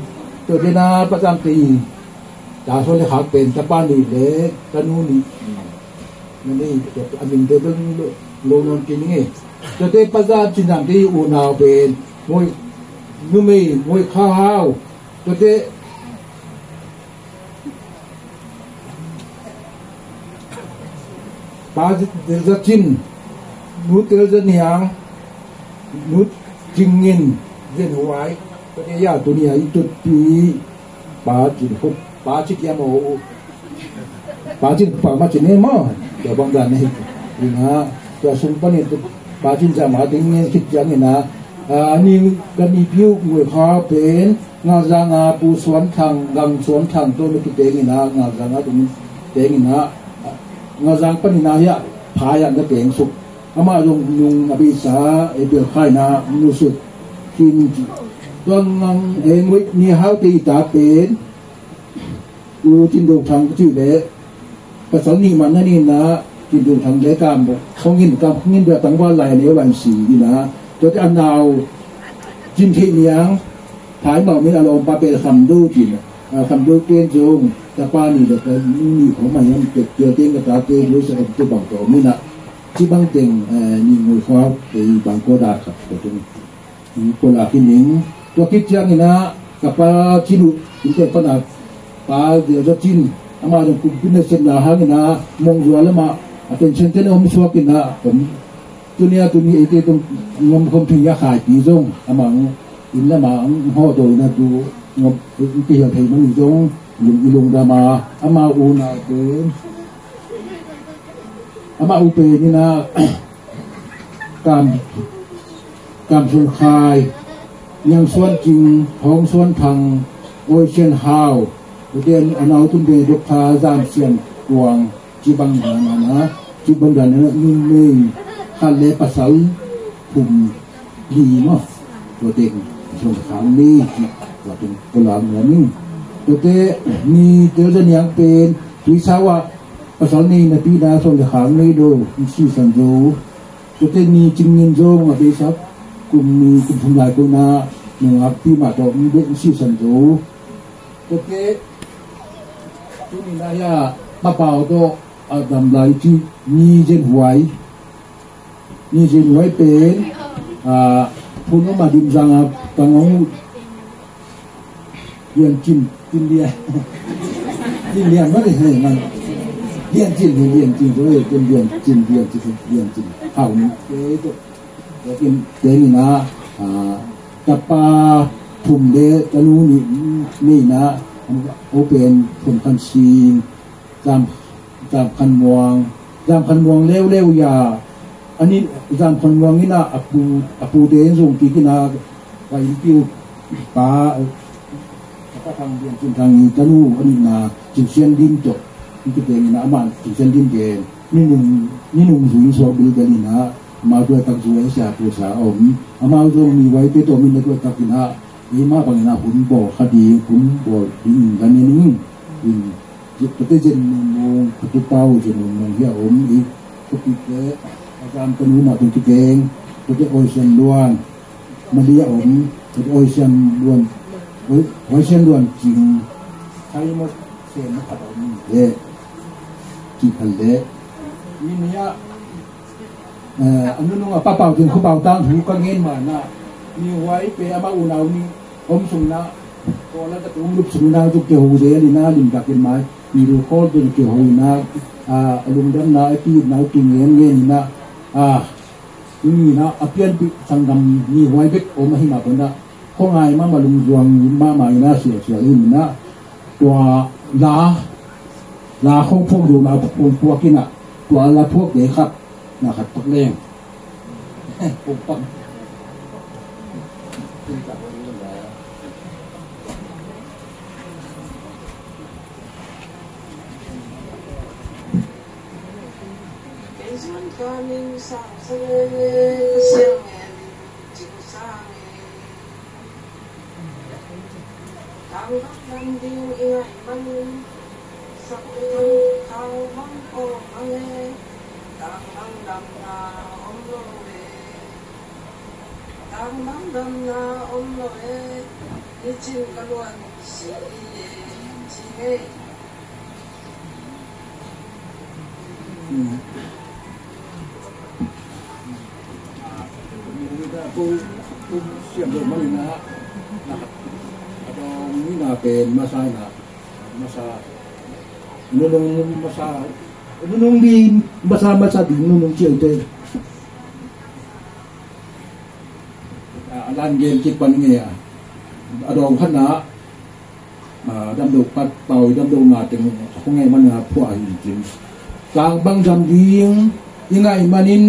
tua tena Pa Zam Te i ta suan le khak pen tapa nih le tanu nih, na nei, a min te lo, lo nawn kei ning e. Tua te Pa Zam Cin Nam te i unau pen, Muai, numei, Muai Kha Hau, tua te Pa Tel Za Cin, Nu Tel Za Niang, Nu Cing Ngin, Zen Huai, tua te ya tuni a i tutpi Pa Cin Khup, Pa Cin Kiam aw, Pa Cin Khup, Pa Cin Ngin maw, tua bang dan nei. Ina, tua sung panin Pa Cin Za ma ding ngen khit ciang ina, a, ni, ka ni piu ngui kha pen, Ngalzang a Pu Suan Thang, Gang Suan Thang tawh na kiteng in ah, Ngalzang a tungin teng in ah, Ngalzang panin ah hiah phai ah na teng suk. Amah zong nung a beisa, April kha in ah nu suk. Kin, tua ngang, eh, ngui ni hau te i ta pen, U Cin Do Thang ka cih leh, pasal nih mah na ni in ah, Cin Do Thang le kam bawh. Khong in, kam khong in bia tangval lai a neu lai si in ah. Tua te a nau, Cin Theih Niang, Thai Mau min a lawmpa pen Kham Do Cin, ah, Kham Do Ken Zong, tapa nih le ka nih khong mah hiam tek tua teng ka tate, Louis a om te bang tawh om in ah. Ci bang teng, eh, nih ngui khua, eh, bang ko da khat, tua teng. Ko la khin ning. Tua khit ciangin ah, ka pa Cin uh, in tua pan a, Pa Zia Za Cin, amah zong kumpi na sepna hangin ah, Mongzua lamah, a pension ten om suak in ah, om. Tuni a tuni eite tung ngom khom thei a khaipi zong, amah inn lamah, hawh daw in ah tu, ngom, kihial thei mani zong, lung, i lungdam a, amah unau pen, amah u pen in ah, Kam, Kam Suan Khai, Niang Suan Cing, Hong Suan Thang, Oi Sian Hau, ute a nau tun ve Dr. Zam Sian Tuang, ci bang dan a, ci bang dan a, numei khat le pasal thum li maw. Tua teng, Suan Khang Ni, ci, tua teng, ko la nuam ing. Tua te, Ni Tel Za Niang pen, Tuisau ah, pasal nei napi na Suan le Khang Ni lo, in sisan zo. Tua te Ni Cing Ngin zong a beisa kum ni kum thum lai ko na nungak pi mah tawh in bek in sisan zo. Tua te tuni na hia Papau tawh a dam lai ci Ni Zen Huai. Ni Zen Huai pen, ah, phun om a dim zang a tang ong Lian Cin, Cin Lian. Cin Lian mah ni, hei, man. Lian Cin, hei, Lian Cin, hei, Cin Lian, Cin Lian, Cin Lian, Cin. Hau ni, eh, tu. Tua kin, te ni na, ah, tapa thum le, tanu ni, ni na, open, thum kan sing, tam, Zam Khan Muang, Zam Khan Muang leuleu ya, a ni Zam Khan Muang in ah a pu, a pute in zong kik in ah, ka innpiu pa, ka pa Thang Bian Cin Thang i tanu a nihna Cin Sian Dim tawh, in kiteng in ah amah Cin Sian Dim pen ni nung, ni nung zui in suak bilbel in ah, amau duai tak zui a sia pu sa om, amau zong mi huaite tawh min na duai tak in ah, eimah bangin ah hun bawl kha ding, hun bawl ding in ka ne ning. In Tate Zen Nungnung, Tate Pau Zen Nungnung hi a om i, Tate Pite, a Zam tanu mah tung kiteng, Tate Oi Sian Luan, Mali a om, Tate Oi Sian Luan, Oi, Oi Sian Luan Cing, Sai Mok Sen a khat a om le, Cing Khan le. Ni ni a, eh, a nunung a Pa Pau Cing Kho Pau tang thu ka ngen ma na, ni huai pe ama unau ni, om sung na, ko la ka tung lup sung na, tuk ke ho de li na, lim ka kin mai, ni lu kol de ke ho na, a, a lungdam na, a pi na, pi ngen ngen na, a, ni na, a pian pi sanggam ni huai bek om a hi ma pon na, ko ngai ma ma lungzuang ma ma i na, sia sia i na, tua la, la khong phok lu na, phok phok in a, tua la phok de khat, na khat pak leng. Phok pak. Tang bang dam ding i ngaih manin, sak le khau bang ko mang e, tang bang damna om lo e. Tang bang damna om lo e, nicin ka luan si e, ci e. Nunung masa, nunung di masa, masa di nunung ciau te. A lan gen kik pan nge a, a dawng khat na, a, damdo pat pau i damdo na teng, a khong ngai man a phuah hi cin. Tang bang dam ding i ngaih manin,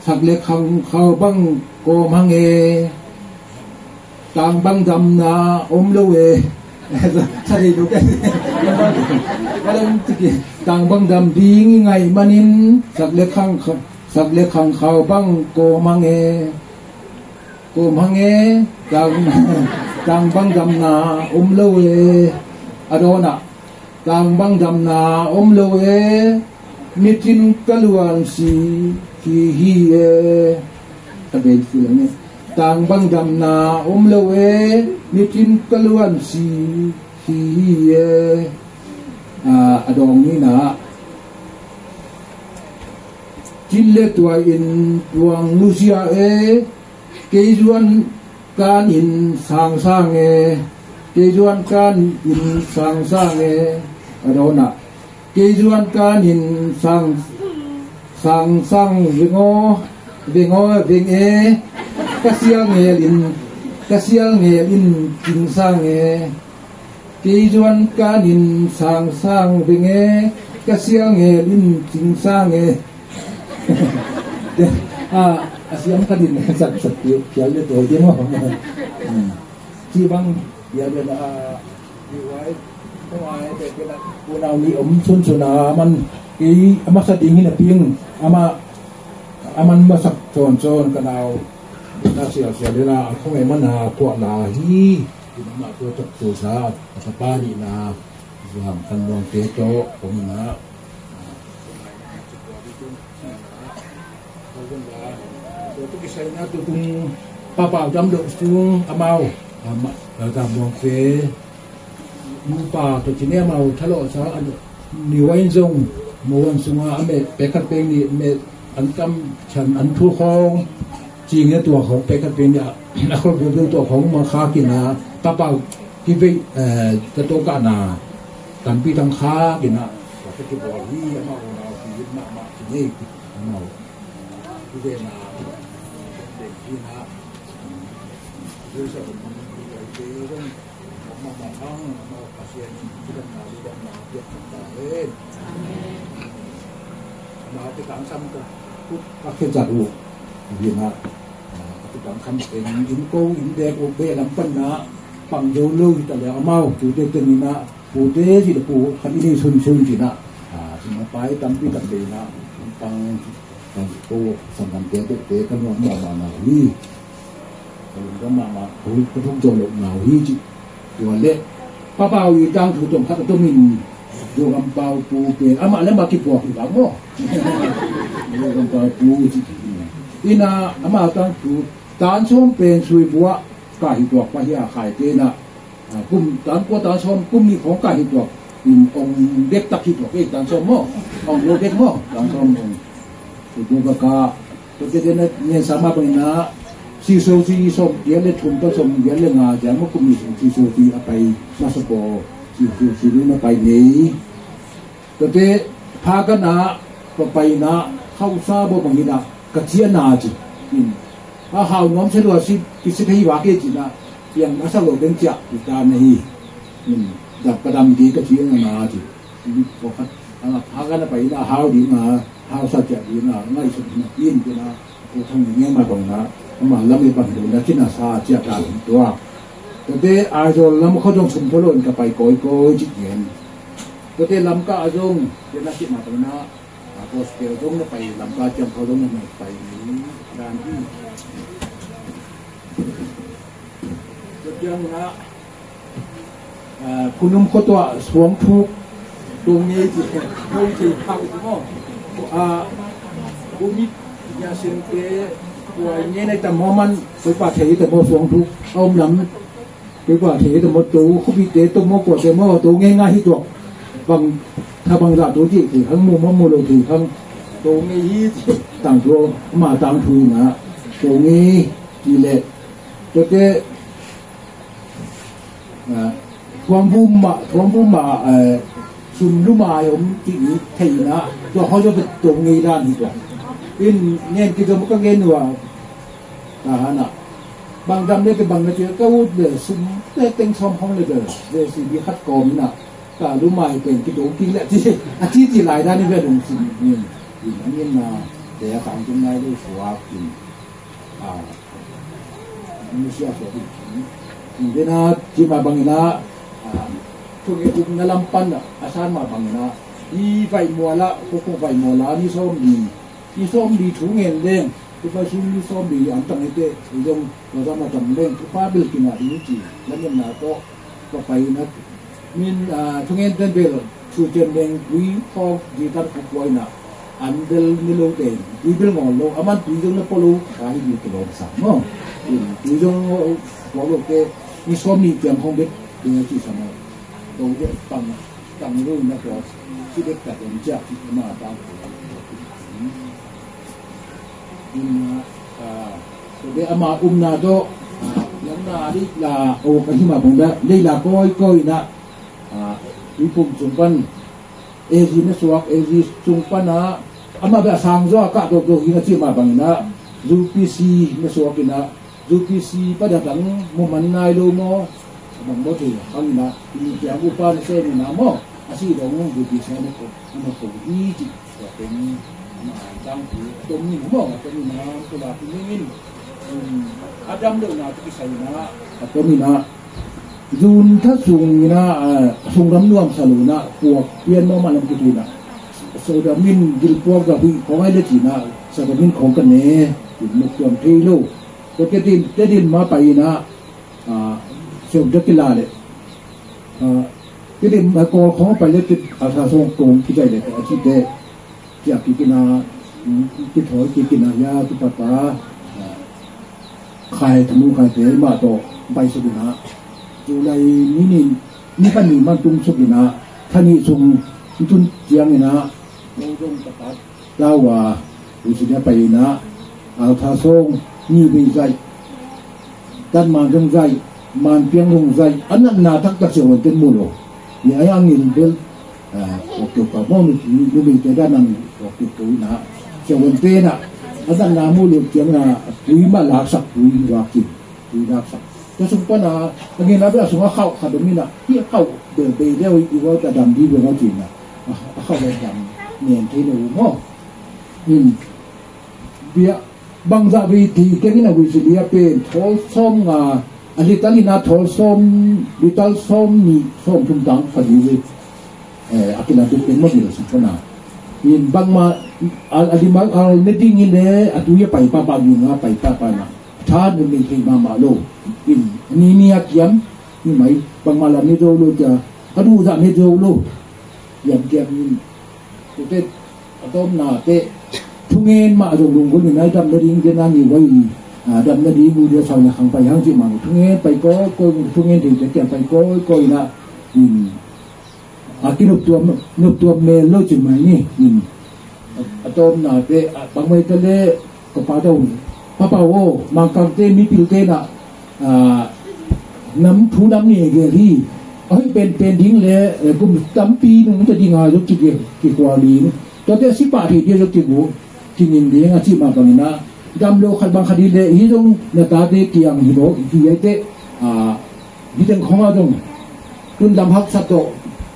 sak le khang khau bang kawm hang e. Tang bang damna om lo e. Sa dei lo ka. Ka dam tiki, tang bang dam ding i ngaih manin, sak le khang kha-, sak le khang khau bang kawm hang e. Kawm hang e, tang, tang bang damna om lo e. A dawn ah, tang bang damna om lo e. Nicin ka luan si hi hi e. Ka dei si lo ne. Tang bang damna om lo e. Nicin ka luan si hi hi e. A, a dawng ni na. Cin le tuai in tuang lusia e. Kei zuan kan in sang sang e. Kei zuan kan in sang sang e. A dawn ah. Kei zuan kan in sang, sang sang veng aw, veng aw, veng e. Ka sial ngel in, ka sial ngel in cing sang e. Kei zuan kan in sang sang veng e, ka sial ngel in cing sang e. A, a siam ka din sak sak piu, pial le tol ding aw. Hmm. Ci bang, pial le na, a, piu ai, ko ai, te ke na, ko nau ni om sun sun a man, kei, a masa ding hi na ping, ama, a man masak son son ka nau, na sial sial le na, a khong e man a, kuak la hi, ki ma ko tak tu sa, a tapa ni na, Zam Khan Muang te tawh, kong na, Tua tu kisai na tu tung papau dam dok sung amau, ama, Zam Khan Muang te, nupa tu cine amau thalawh sa, an, ni wain zong, mo wan sunga, a me, pekhat peng ni, me, an kam, chan, an thu khong, cing e tua khong, pekhat peng ni, a, a khol bu bu tua khong, ma kha kina, papau, ki vei, eh, ka to ka na, tampi tang kha kina, ka ki bol hi, amau, na, ki, ma, ma, cine, amau. Amah mah hang, amah Pasian in cidamna, cidamna piak ta hen. Amen. Amah te tangsam ka, kut ka khe zat uh. Hi na, a, a te tangsam teng, inn ko, inn dek uh, beh lam pan na, pang zo lo hi ta leh amau, tute teng hi na, pute hi ta pu, khat i nei sunsun hi na, a, hi na pai tampi tak dei na, pang, pang ko, sangkam te, te, te, ka nuam mahmah na hi. Ka lungdam mahmah, ka thuk zawh loh na uh hi cih. Tua leh, Pa Pau i tangthu tawm khat a tomin, Zo Kam Pau Pu pen, amah le amah kipuak hi bang maw. Zo Kam Pau Pu cih. Hi na, amah tangthu, tan sawm pen Sui Buah, ka hi tuak pa hi a khai te na. A, kum, tan kua tan sawm, kum nih khawng ka hi tuak. In ong dektak hi tuak, eh, tan sawm maw. Ong lo dek maw, tan sawm ong. Sui Buah ka ka, Tua tete na ngen sa mah bangin ah, C S O C sawm giat le thum pan sawm giat le nga ciang mah kum nih sung C S O C a pai masa paw, C S O C ding na pai ngei. Tua te pha ka na, ka pai na, hausa baw bangin ah, ka ciah na ci. In, a hau nuam se lua si, kisi ka hi vak e ci na, piang a sa lo beng ciah, kita na hi. In, dap ka dam di ka ciah na na ci. Pawlkhat, a, pha ka na pai na, hau ding a, hausa ciah ding a, ngaihsut na, in, in a, Pu Thang Ngen mah bang na, amah lam i pan ding na, cina sa ciah ta ding tua. Tate Aizawl lam khua zong sum tho lo in ka pai kawikawi cih gen. Tate Lamka a zong, tua na cih mah bang na, a, gospel zong na pai, Lamka ciang khua zong na pai ni, dan hi. Tua ciang na, A, Phunum khua tuah suang thuk, tung ngei ci, tung ci phak ci maw. A, Bumit, Nya Sente, tua ngei nai tam maw man, koi pa thei tam maw suang thuk, a om lam, koi pa thei tam maw, tu, khupi te, tu maw, kua te maw, tu ngei ngai hi tuak. Bang, tha bang za tu ci, ci, hang mu maw, mu lo ci, hang, tu ngei hi ci, tang tu, ma tang tu na, tu ngei, ci le, tu te, A, thuam vum mah, thuam vum mah, eh, sum lum a om cih ni thei na, tua hoi tua tua ngei dan hi tua. In ngen kizom ka ngen uh a, ka han a. Bang dam le kibang na cia ka ut le sum le teng sawm hong le bel, J C B khat kawm na, ka lum a hi teng kidong kik le ci, a ci ci lai dan hi ve lungsim. In, in, a ngen na, te a kang tung nai le suak in. A, Misia suak in. Tena, ci mah bangin ah, a, thunget upna lam pan a san mah bangin ah, i Vaihmual ah, khuakhua Vaihmual ah, ni sawm li, ni sawm li thu ngen leng, tu pai sum ni sawm li an tang ite, i zong, tua zama tam leng, tu pa bil kinah ding ci, lam en na tawh, tua pai na, Min, a, thungen ten bel, thu cian deng, tui khawng, di tan kuk kuai na, an bel ni lo te, tui bel ngawn lo, a man tui zong na pua lo, ka hi mi tu lo sa, maw. Tui zong, a, pua lo te, ni sawm ni ciang khawng bek, tui na ci sa maw. Tui bek pang, pang lo na pua, ci bek ta den ciak, ci ma ta. Ina, a, tua bek ama umna tawh, a, pianna a deih la, aw ka hi mah bang dah, deih la kawikawi na, a, tuiphum sung pan, A G na suak, A G sung pan a, amah bek a sang zaw a kah dawhdawh hi na ci mah bang ina, U P C na suak ina, U P C pa dah dang mu man nai lo maw, bang maw thei hang ina, i ciang upa na sem ina maw, a si dong U P C na ko, na ko hi ci. Tua teng, ama tangthu a tom in maw, a tom in a, tua la pi ning in, um, a dam deuhna tawh kisai in a, a tom in a, zun tha sung in a, a, sung ram nuam sa lo in a, puak pian maw ma lam kiti in a, so dam in gil puak za hui khawng ai le ci in a, sa dam in khawng ka ne, in muk tuam thei lo. Tua ke din, ke din ma pai in a, a, so da kila le. A, Kidim, a, kawl khawng a pai le kit, a, sa sawng kong kitai le, a, cite, cia kikina, mm, kithawi kikina, ya, kipata, a, khai, thamu khai te, mah tawh, pai suk ina. Tulai ni nin, ni kha ni man tung suk ina, kha ni sung, tun ciang ina, lo zong tapat. Lau a, Pu Sinia pai ina, Altha Sawng, Nyi Bei zaih, Tan Man Zong zaih, Man Piang Zong zaih, a natna taktak sia wan ten mu lo. Ni a yang in bel, a, ok, ok, ok, mawng ni, ni, ni, te dan ang, ok, ok, ok, ina. Sia wan ten a, a natna mu lo, kiang na, tui ma laksak, tui laksak, tui laksak. Tua sung pana a ngen a bel a sung a khauh khat om in a, hih a khauh bel bei deuh i, i gual ka dam dih bel a cin a, a khauh bel dam nen thei lo maw. In bia bangzah vei thei kei in a, vei sili a pen thawl sawm nga, a lital in a thawl sawm, lital sawm nih sawm thum tang khat hi. Eh, a kilatuk teng mah hi lo sung pana. In bangmah a, a limal al ne ding in le a tui a pai pahpah ding a pai pahpah na. Tha nun nei thei mahmah lo. In ni ni a kiam ni mai bangmah lam ne zo lo cia. A duh zah ne zo lo. Kiam kiam in. Tute a tawpna teh thungen mah zong lunggulh in a damna ding te na ni wai. Ah, damna ding u dia sau na khang pai hang cih mah thungen pai kawikawi, thungen thei te kiam pai kawikawi na. In a kinop tuam, nop tuam mel lo cin mai ni. In a tawpna te, ah, bangmai te le ka pa tawh, papa aw, Mangkangte mipilte na, ah, nam thu nam ni gel hi. A hoih penpen ding le, eh, kum tampi nung ta ding a zong ki, ki, kikual ding. Tuate a si pah thei dia zong kibu, kingin ding a cih mah bangin a, dam lo khat bang khat hi le, hi zong na tate kiang hi lo, hi ai te, ah, Hi teng khong a zong tun lam haksa tawh,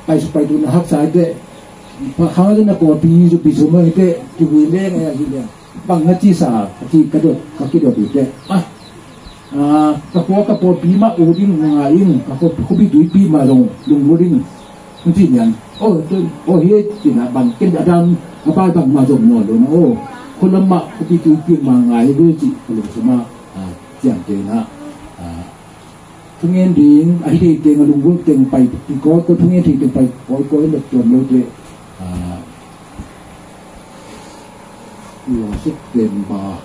pai suk pai tun a haksa hi teh, khang a zong na kawlpi zong pi sum hi teh, kivui leng a hi leng. Bang na cisa a ci ka dot, ka kidot hi teh. Ah, ah, ka khua ka kawlpi mah u ding nga ing, ka khuapi tuipi mah zong lung u ding. Hong ci nian. Oh, tun, oh, hi cina bang ken a dan a pai bang mah zong nawn lo na. Oh, khua lam mah khuapi tuipi mah ngai hi ci ka lung sum a, ah, ciang kei na. Ah, Thungen ding, a hi thei teng a lunggulh teng pai kawikawi, thungen thei teng pai kawikawi, na tuam lo teh, ah, lua sek teng ba,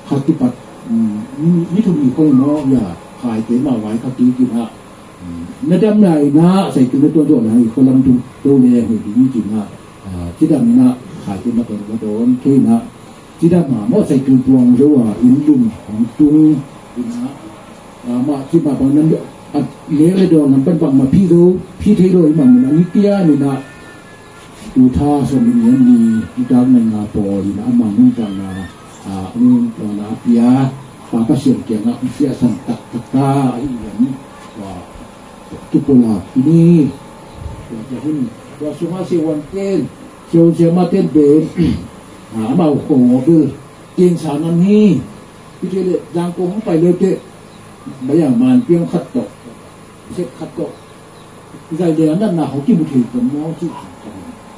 kha kipat, um, ni, ni thum ni khong maw, ya, khai te mah vai kha ki ki na, um, na dam lai na, sai tu na tuan tuan lai, khua lam tu, tu le, hei ding ki na, ah, ci dam na, khai te mah tuan, mah tuan, thei na, Ci dam a mawh sai tung tuang zo a, inn lum hong tung, inn a, a, mah ci mah bang nam, a, lek le dawn lam pan bang mah phi zo, phi thei lo i mah mun a, ni tia ni na, tu tha sawm in ni, ni tak nai nga pawl in a, a mah mun tang na, a, mun tang na a pia, pa Pasian kiang a, sia san tak tak ta, a, i yan, wa, tu pola, ini, wa, ja hin, wa, suma se wan ten, Siavuan siamah ten pen, a, amau khong aw bel, kiangsa nam hi. Hih teh le, Zangkong hong pai le teh, baya man piang khat tawh, sek khat tawh. Zai le a natna hong kimu thei tam maw ci.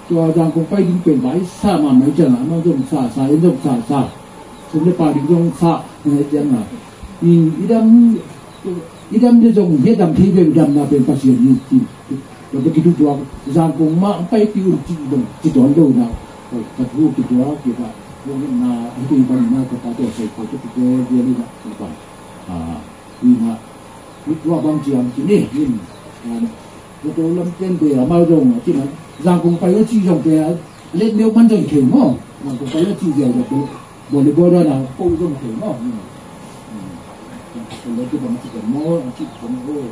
Tua Zangkong pai ding pen bai sa mahmah ciang a, amau zong sa sa, en zong sa sa. Sum le pai ding zong sa, eh, ciang a. I, i dam, i dam le zong, hia dam thei pen damna pen Pasian hi ci. Tua pen kitutuak, Zangkong mah pai pi un ci dong, ci tuan lo na. Ka thu kituak, ki ka, na, hiti bang na, ka pa tua sai ko, tu kite, dia li na, na pa. Ah, ni na, ni tua bang ciam ci ni, ni, ah, na tua lam ten de, amau zong, ci na, Zangkong pai un ci zong te, let neu man zong thei maw. Zangkong pai un ci zong te, Volleyball dan a ko zong thei maw. Hmm. Hmm. Ko le tu bang ci kan maw, ci kan maw.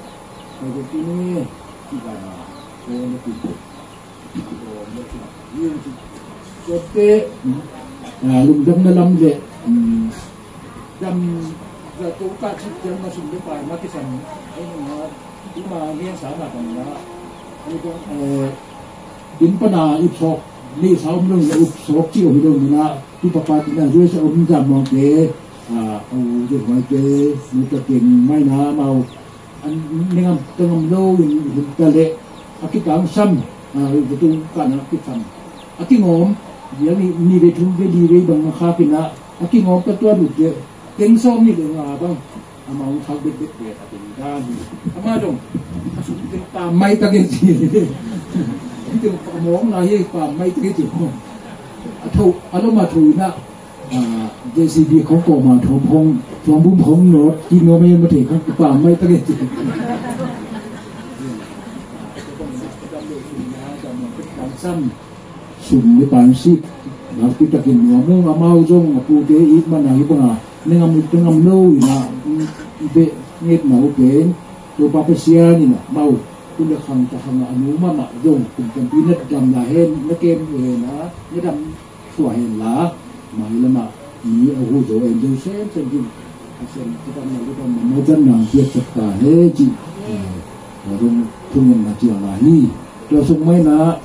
Ko le tu ni, ci kan a. Ko le tu. Ko le tu. Yin ci. Ko te, hmm. Ah, lungdam na lam le. Hmm. Dam, za to ka ci dam na sum le pai ma ki sam. Ai ma, tu ma ni sa ma kan na. Ai ko, eh, din pana ip sok. Ni sa um dong na ip sok ci um dong na. Tu papa tina zui sa um zam mawng te, a, a u zui huai te, nu ta keng mai na mau, an nengam tengam lo in hun ta le, a kitang sam, a, tu ka na kitang. A kingawm, ya ni, ni ve thum ve li ve bang na kha kina, a kingawm ta tua lut te, teng sawm ni ve nga bang. Amah hong khak bekbek ve a teng dan hi. Amah zong a sum teng pam maitak e ci. Hih teng a mawkna hi pam maitak e ci. A tho, a lom a tho inah, ah, J C B khong kawm a thuam khong, thuam bum khong nawt, ki nuam e ma thei khong pam maitak e ci. Sam. Sum le pai sik, nakpi takin nuam ung, amau zong a pute it man a hi bang a, nengam, nengam lo in a, beh nget mau pen, Topa Pasian in a, mau, tu le khang ta khang a, a nu mahmah zong, kum tampi na dam na hen, na kem hen a, na dam sua hen la, mai lam a, mi a hu zo en zo sem sem ding. Sian kita na lupa mamajan na biak sakta he ci. Warung tungin na ci ala hi. Tua sung mai na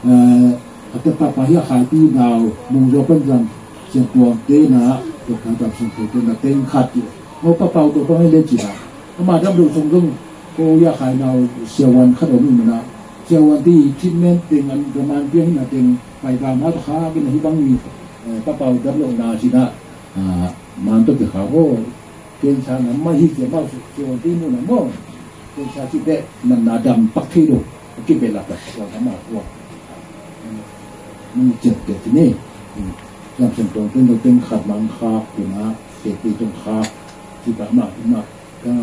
a tapa pa hi a khai pi nau mung zo pan zang sian tuang te na tua khai tap sung te na teng khat ci. Ngo pa pau tua pa mai le ci na. Ama dam lu sung zung ko ya khai nau siawan khat om na. Siawan ti treatment teng an gaman piang na teng pai ga ma ta kha kin hi bang ni. Papau dam lo na ci na. Man to ki kha ho. Ken sa na ma hi ke ma su ke on ti mu na mo. Ken sa ci be na na dam pak thi lo. Ki be la ka sa na ma ko. Ni chet ke ti ni. Dam sen tong ten tong ten khat mang kha ku na. Se ti tong kha. Ci ba ma ma. Ka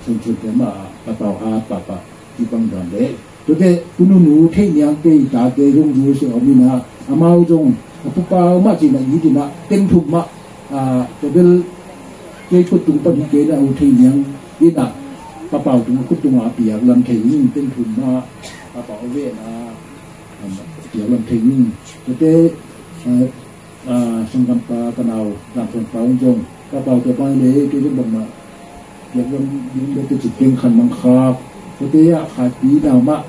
sen sen ke ma. Pa tau ha pa pa. Ci bang dam le. Tute, u nunu thei niang kei tate zong zu se om ina, amau zong a pupa mah cina i tina teng thum mah. Tua bel kei kut tung pan hi kei na u thei niang ina, papau tung kut tung a piak lam thei ning teng thum mah. Papau ve na piak lam thei ning. Tute, sanggampa ka nau dam son pau zong ka pau tua pai le kei zong bang na. Piak lam ding bete ci teng khan mang khak. Tute a khai pi dau mah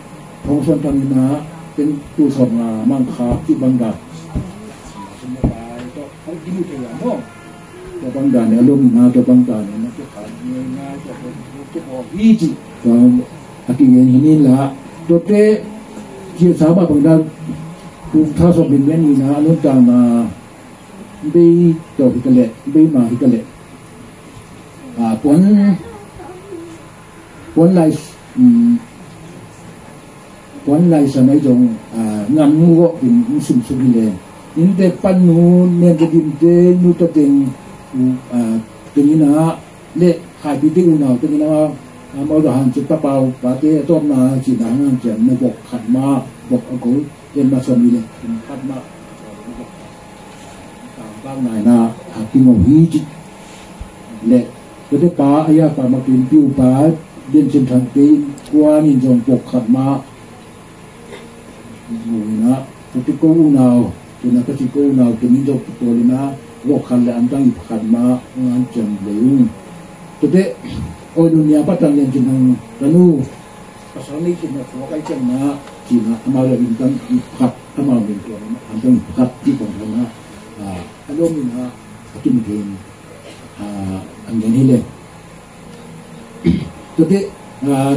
thong son tang ina teng tu son nga mang khak ci bang da. Tua bang da ne a lom ina tua bang da ne na tua khai ngai ngai tua tua tua hi ci. Tua a ki ngen hi ni la. Tute ci sa mah bang da. Tung tha son min ngen ina a lom tang na. Bei tawh hi ka leh, bei ma hi ka leh. Puan, puan lai, puan lai san ai zong ngan mu gawh in in sum sum hi leng. In te pan nu, nen te dim te, nu ta teng, teng ina, le khai pi te unau teng ina, mau da han ci papau, pa te a tawm na ci na han ci na bok khat ma, bok a gol, ken ma som hi leng, khat ma. Bang nai na a ki ngau hi ci le. Tute pa a ya pa ma kin piu pa den cin thang te in kuan in zong pok khat ma. Ngau ina tute ko unau tuna ka ci ko unau tuni zong pok tol ina pok khat le an tang i khat ma ngan cem le ung. Tute oi dunia patang den cin thang tanu. Pasal ni cin na suak ai cem na cin na amau le in tang i khat amau min tuan an tang i khat ci kong thang na. A lom ina a kim gen a ngen hi le. Tute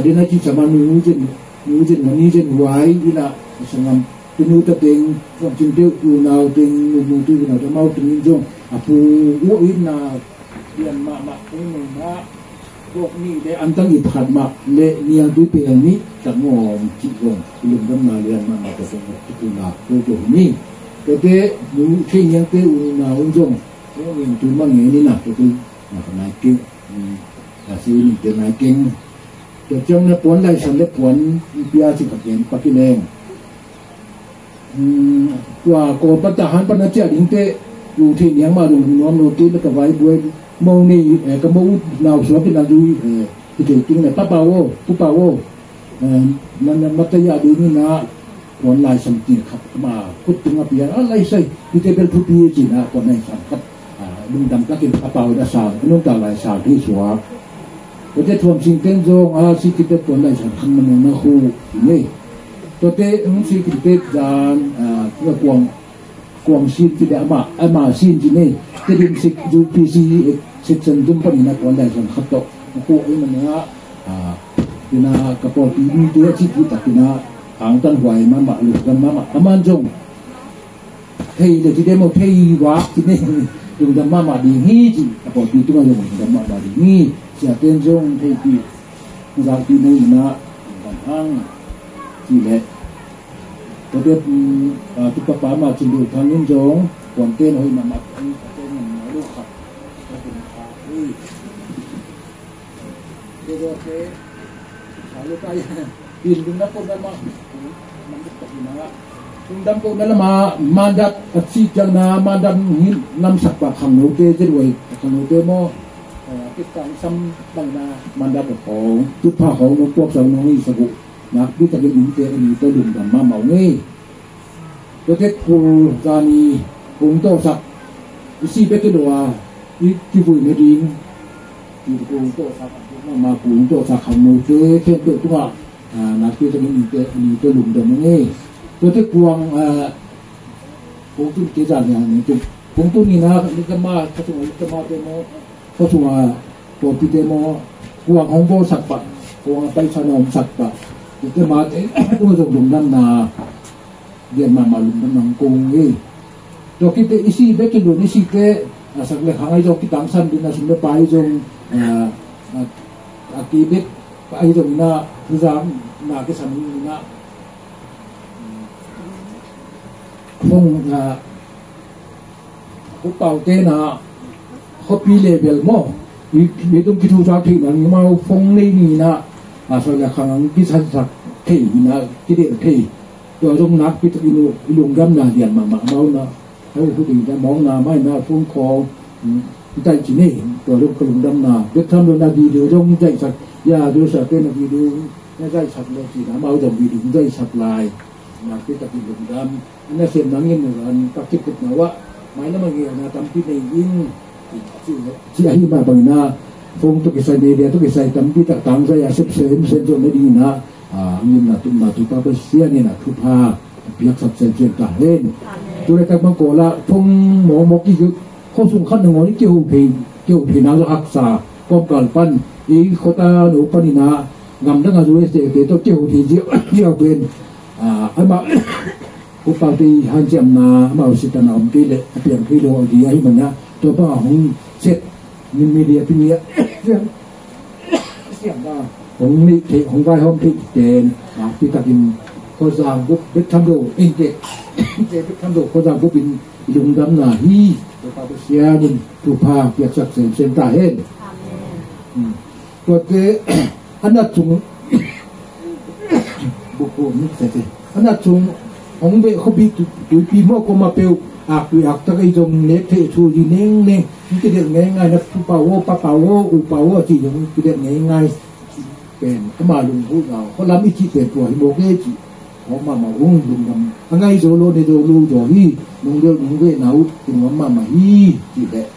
dena ci sama nu zen nu zen na ni zen huai ina sangam tunu ta teng fong cin te unau teng nu nu tu unau ta mau teng in zong a pu wo ina lian mahmah teng nu na. Gawk nih le an tang i pakhat mah le niangtui peng nih tak ngawm cih zong i lungdamna lian mahmah tawh zong i tunak tuai tuah hi ni. Tuate nu thei niangte u na un zong niangtui mah ngen ina tuate na ka nai keng. Na si ning te nai keng. Tua ciang na puan laisan le puan i pia cih khat ngen pak i leng. Tua kawm pan tahan pan a ciah dingte u thei niang mah dong nuam lo te na ka vai buai mo nei ka mo ut nau suak in a lui hi thei ting na papa wo pupa wo na na mata ya ding na kuan lai sam ti khat ma kut tung a pian a lai sai hi te bel thupi ci na kuan lai sam khat. Lungdam takin a pau da sang a nungta lai sang hi suak. Kute thuam sing teng zong a si kite tuan lai sang khan manu na khu hi ngei. Tuate hong si kite zan tua kuang kuang sin kite ama ama sin ci ngei. Te dim sik zu pi si sik san zum pan ina tuan lai sang khat tawh khu ai mana ina ka pawl pi bi te a ci pi tak ina ang tan huai mama lungdam mama aman zong. Thei le ci demo thei vak ci ne lungdam mahmah ding hi ci a pawlpi tungah zong lungdam mahmah ding hi. Siaten zong theipi zakpi nei mana lungdam hang ci le. Tate tupa pa mah ci lungdam in zong kuanten hoih mahmah. Lungdam kohna lama mandat a cih ciangna mandat hi namsak pah khangnote zeruai khangnote maw. Kitkang sam bangna mandat a khawng tutpha khawng nong puaksak nong hisak uh nakpi takin innte a ni tawh lungdam mahmah uh ngei. Tuate khul zani hong tawhsak i si bek i lo a i kivui nading Kung tawh sa khan, ma kung tawh sa khan no te khempeuh tungah, ah, nakpi takin i te, i te lungdam ing ei. Tuate kuang, ah, kung tun te zan yang ni tung. Kung tun ni na, ni ka ma, ka tung, ni ka ma te mo, ka tung a, ko pi te mo, kuang hong bo sak pa, kuang a paisa na om sak pa. Ni ka ma te, tung zong lungdam na. Lian mahmah lungdam nang kong ei. Tua kite i si bek i lun i si te, a sak le khang ai zong kitangsan ding a sum le pai zong, a, a, a ki bek ai zong ina, tuzang na kisan ina. Kong, a, Pu Pau te na, khuapi level maw. I, i tung kithusak thei nang mau phone nei ni na, a sak le khang kisansak thei ina, kidel thei. Tua zong nakpi takin i lungdamna lian mahmah amau na. Hau hu ding da mawng na mai na phone call. Hmm, i tai ci nei. Tua zong ka lungdamna. Bek tham lo na video zong zaisak. Ya, zong sa te na video na zaisak lo ci na amau zong video zaisak lai. Nakpi takin lungdam. Ana sem nangin an ka kikupna wah. Mai na mangi na tampi nei in. Ci, ci ahi mah bangin a phone tawh kisai media tawh kisai tampi tak tangzai a sep sem sem zong na ding na. A, angin na tumna tu pa Pasian in a thupha piaksak semsem ta hen. Amen. Tu le tak mang ko la phone mawkmawk ki khuasung khat nangawn i kiho phei, kiho phei nang zo haksa kawmkal pan i khuata no pan ina gamdang a U S A te tawh kiho phei ziau ziau pen. A, amah Pu Pau te hanciamna amau sitana om kei le a piang phei lo a di ahi mana tua bang a hong set min media pini a siam na hong nih theih hong vaihawm theih ten nakpi takin Khuazang bup bek tham lo in te te bek tham lo Khuazang bup in i lungdamna hi. Tua pa Pasian in thupha piaksak semsem ta hen. Amen. Hmm. Tuate a nat sung buku ni tete a nat sung hong beh khuapi tu, tuipi mawh koma peuh ak tui ak tak ei zong nek thei thu zi neng neng. Hong kidelh ngeingai na Pu Pau aw, Pa Pau aw, U Pau aw a ci zong hong kidelh ngeingai. Pen ama lunghu na khualam i cih pen tua hi mawk e ci. Hong mahmah ung lungdam a ngai zo lo ne zo lo zo hi. Nong delh nong veh na uh kinuam mahmah hi ci leh.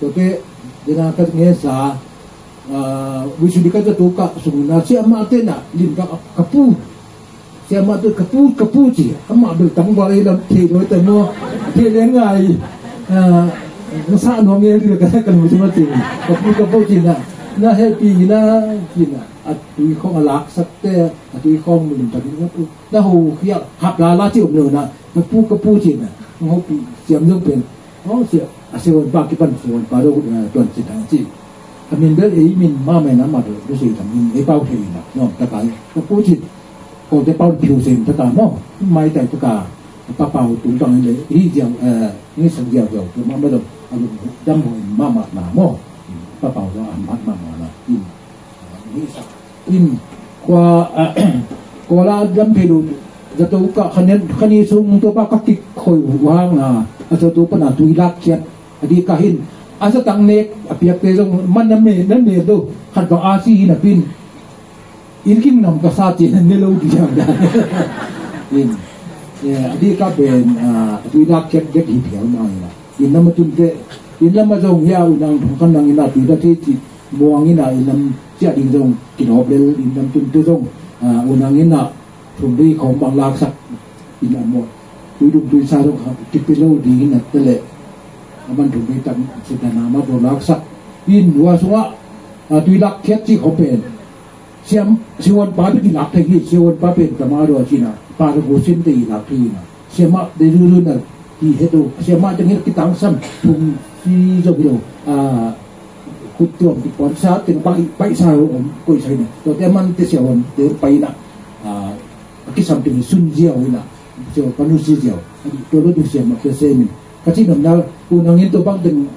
Tuate dena ka nge sa Wisuli ka zato kah sungin a siamah te na lim ka ka pu. Siamah te ka pu ka pu ci amah bel tangval ei lam thei lo te maw thei le ngai. Na sa nuam ei lim ka ka lu sima ci ka pu ka pu ci na na hehpih hi na ci na a tui khong a laksak te a tui khong lim tak na pu na ho khia hap la la ci om lo na ka pu ka pu ci na hopih siam zong pen. Aw, sia, a siavuanpa kipan siavuanpa do, eh, tuan cin hang ci. A min bel ei min ma mai na ma do, do sei tam min ei pau thei na, nuam taka, ka pu cin. Ko te pau piu sei taka maw, mai tai taka, pa pau tung tang le, hi ziau, eh, ni sang ziau ziau, tu ma ma do, a lung dam ho ma ma na maw. Pa pau do a ma ma na, in, eh, ni sang. In khua, ah, Kawla lam phei lo zato kah khanen khani sung to pa ka kik khoi uh hang a, a zato pana tui lak khiat a di ka hin a zatang nek a piakte zong man na me na me do khat bang a si hi na pin in king nam ka sa ci ne lo di jang da. In, eh, a di ka ben, ah, tui lak khiat dek hi phial mai la. Inn lam a tunte, inn lam a zong hia u nang thong kan nang inn a tui da thei ci muang inn a inn lam ciah ding zong kinawp lel inn lam tunte zong, ah, u nang inn a thum dei khawm bang laksak inn a mawh. Tui dum tui sa zong kipia lo ding inn a te leh a man thum dei tak sitana ma do laksak inn hua sungah, ah, tui lak khiat ci khawm pen. Siam, siavuanpa pen i lak thei hi, siavuanpa pen tama dua cina, pa ka gu sin te i lak thei na. Siamah te zuzun na, hi he tu, siamah te ngir kitang sam, thum si zo hi lo, a, kut tuam ti puan sa, teng pai, pai sa lo om, koi sai na. Tua te man te siavuan, te pai na, a, a kisam teng sun ziau hi na, siavuanpa nu si ziau, a, tua lo tu siamah te se min. Ka cih nopna, u nang in tua bang teng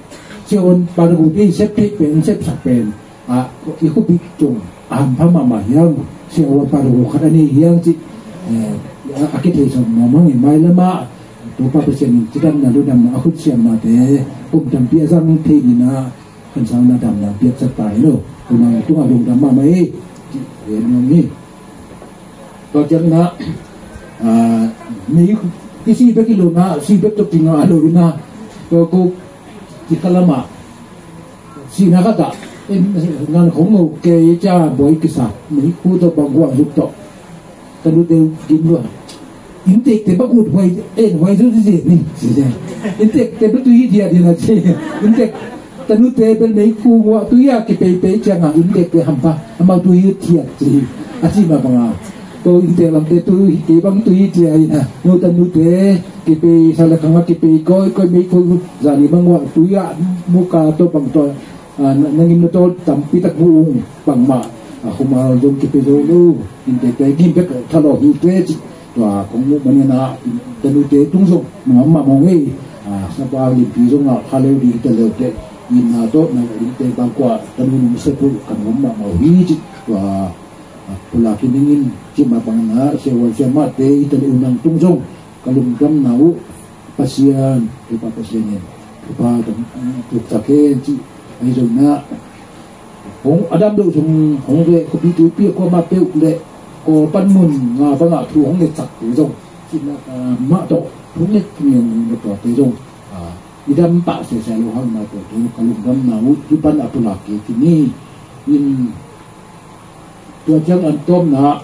siavuanpa na gu te i sep theih pen, sep sak pen. A, i khuapi cung a hampha mahmah hiang, siavuanpa na gu khat a nei hiang cih, eh, a, a kithei sam mahmah ngei mai lamah, Topa Pasian in cidamna, ludamna, a khut siamnate, kum tampi a zang thei dingin a, kan sangna damna piaksak ta hi lo. U nang tungah lungdam mahmah hi, cih, eh, nuam hi. Tua ciangin ah, ah, mi i si bek hi lo na, si bek tawh kingah lo in ah, tua ko kikhalam ah, Sihna khat ah, en, ngan khong no kei cia buai kisa, meikhu tawh bang guah zuk tawh. Ka nute gim lua. Inntekte bang ut huai, en huai zu zi ni, ci cia. Inntekte bang tui hi dia dina ci. Inntek, ka nute bel meikhu guah tui a kipeipei ciangah, inntekte hampa, amau tui hi dia ci. A ci mah bangah. Ko inntek lamte tui, kei bang tui hi dia ina. No ka nute, kipei sa le khangah kipei koi, koi meikhu, zani bang guah tui a, muka tawh bang tawh. A, na, na ngim na tawl tampi tak mu ung bangmah, a, khumal zong kipia zo lo, inntekte gim bek thalawh hi te cih, tua kong muh manin ah, tanute tung zong nuam mahmah ngei, a, sapa limpi zong ah kha leu ding ta leu te, gimna tawh na inntek bang kua tanu nung sepul ka nuam mahmah hi cih, tua, a, pulak hi ning in cih mah bangin ah, siavuan siamahte hi ta leh uh nang tung zong, ka lungdamna uh Pasian, Topa Pasian in, Topa tawh, eh, tuktak hen cih, ahi zongin ah, hong a dam deuh sung, hong ve, khuapi tuipi a kuamah peuh leh, kaw panmun nga bangah thu hong ngetsak te zong, cihna, ah, mah tawh, thu nget thu ngen na tuate zong, ah, i dam pah sese lo hang mah tuate, ka lungdamna uh, hi pan a pulak kik hi ni, in, Tua ciang an tawpna,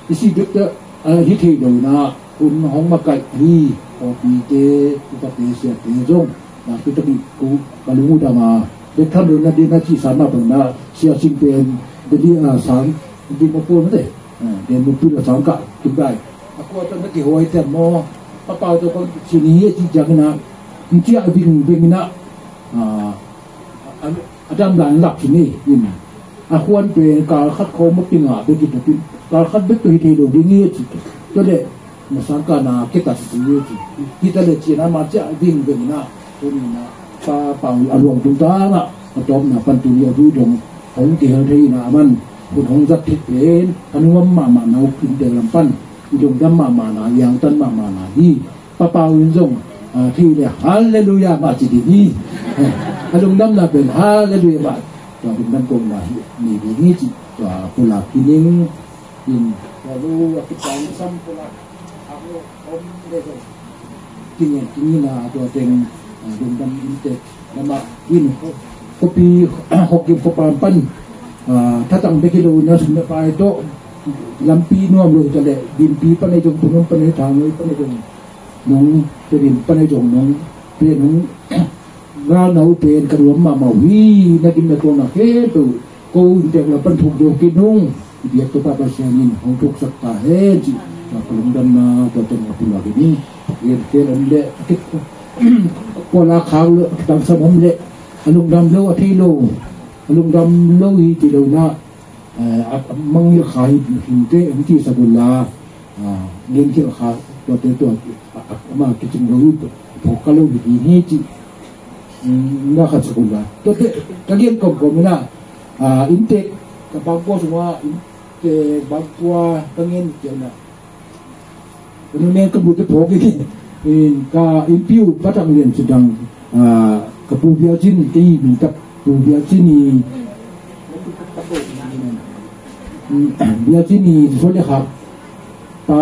i si bek teh, a, hi thei lo na, hun hong makaih hi, pawlpite, upate, siate zong, nakpi takin ko ka lung uh dam a, bek tham lo na ding na cihsa mah bang na, sia sing pen, deli a sang, ding ma pon mate, a, den mu pil a sang kah, tung dai. A kua tawh na kihuai teh maw, a pau tawh kong si ni a cih ciangin a, n ciah ving veng in a, a, a, a dam dan lak si ni, in. A khuan pen kal khat khawng ma pi ngah bek hi tawpin, kal khat bek tawh hi thei lo ding hi a ci. Tua leh, na sangkahna kitat ding hi a ci. Hi ta leh cihna ma ciah ving veng in a, tua ni in a, pa pau a luang tung ta na, a tawpna pan tuni a vui dong, hong kihel thei in a aman, hun hong zat thei pen, a nuam mahmah na uh inntek lam pan, i lungdam mahmah na, i angtan mahmah na hi. Pa Pau in zong, ah, thei le, Halleluiah mah ci ding hi. Eh, a lungdamna pen, Halleluiah mah. Tua lungdam kohna hi, ni ding hi ci. Tua pulak hi ning, in, tua lu, a kipan sam pulak, a lu, om le zong. Kingen, kingen a, tua teng, ah, lungdam inntek. Lamah in, khuapi, khuakim khuapam pan, ah, thatang bek hi lo, na sum na pai tawh, lampi nuam lo hi ta leh, Dinpi pan ahi zong, Phunum pan ahi, Thangoi pan ahi zong, nong, Tedim pan ahi zong, nong, pen nong, galna uh pen, ka nuam mahmah uh hi, na gim na tuakna khempeuh, ko inntek lam pan thuk zo kei nung, i biak Topa Pasian in hong thuksak ta hen cih, tua ka lungdamna, tua teng a pulak hi ni, gen tel om leh, a kit, pawlak khak leh, a kitangsam om leh, a lungdam lo, a thei lo, a lungdam lo hi ci lo na, eh, a, a mangngilh kha hi, hing te, hong cihsak uh la, ah, gen khilh kha, tua te tua, a, a, ama kicing lo hi, phawk kha lo hi ding hi cih, um, na khat sak uh la. Tua te, ka gen kawmkawm in a, ah, inntek, ka bangkua sungah, inntek bangkua, ka ngen ciang na. Ka nunen ka bu te phawk hi. In ka innpi uh Pa Thang Lian Cin Thang, ah, ka pu Bia Cin, ka i min tak pu Bia Cin i, mm, Bia Cin i sual le khak. Pa,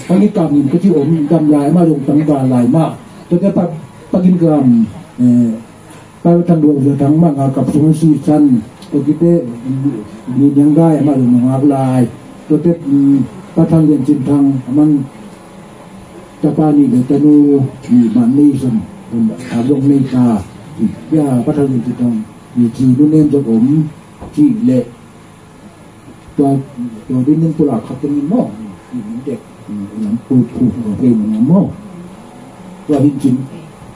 Pa Ngit Kam in ka ci om dam lai, amah zong tangval lai mah. Tua te Pa, Pa Ngit Kam, eh, Pa Thang Duang Zia Thang mah ngak kap sung a si san, tua kite, ni niang dai, amah zong ngak lai. Tua te, mm, Pa Thang Lian Cin Thang, amah tapa nih le tanu, nih mah nei san, a zong nei ta. Ya, Pa Thang Lian Cin Thang, nih ci nu nem zong om, ci le, tua, tua din ning pulak khat ning maw, nih ning dek, nih ning pu, pu, pu, pu, ning maw. Tua hin cin,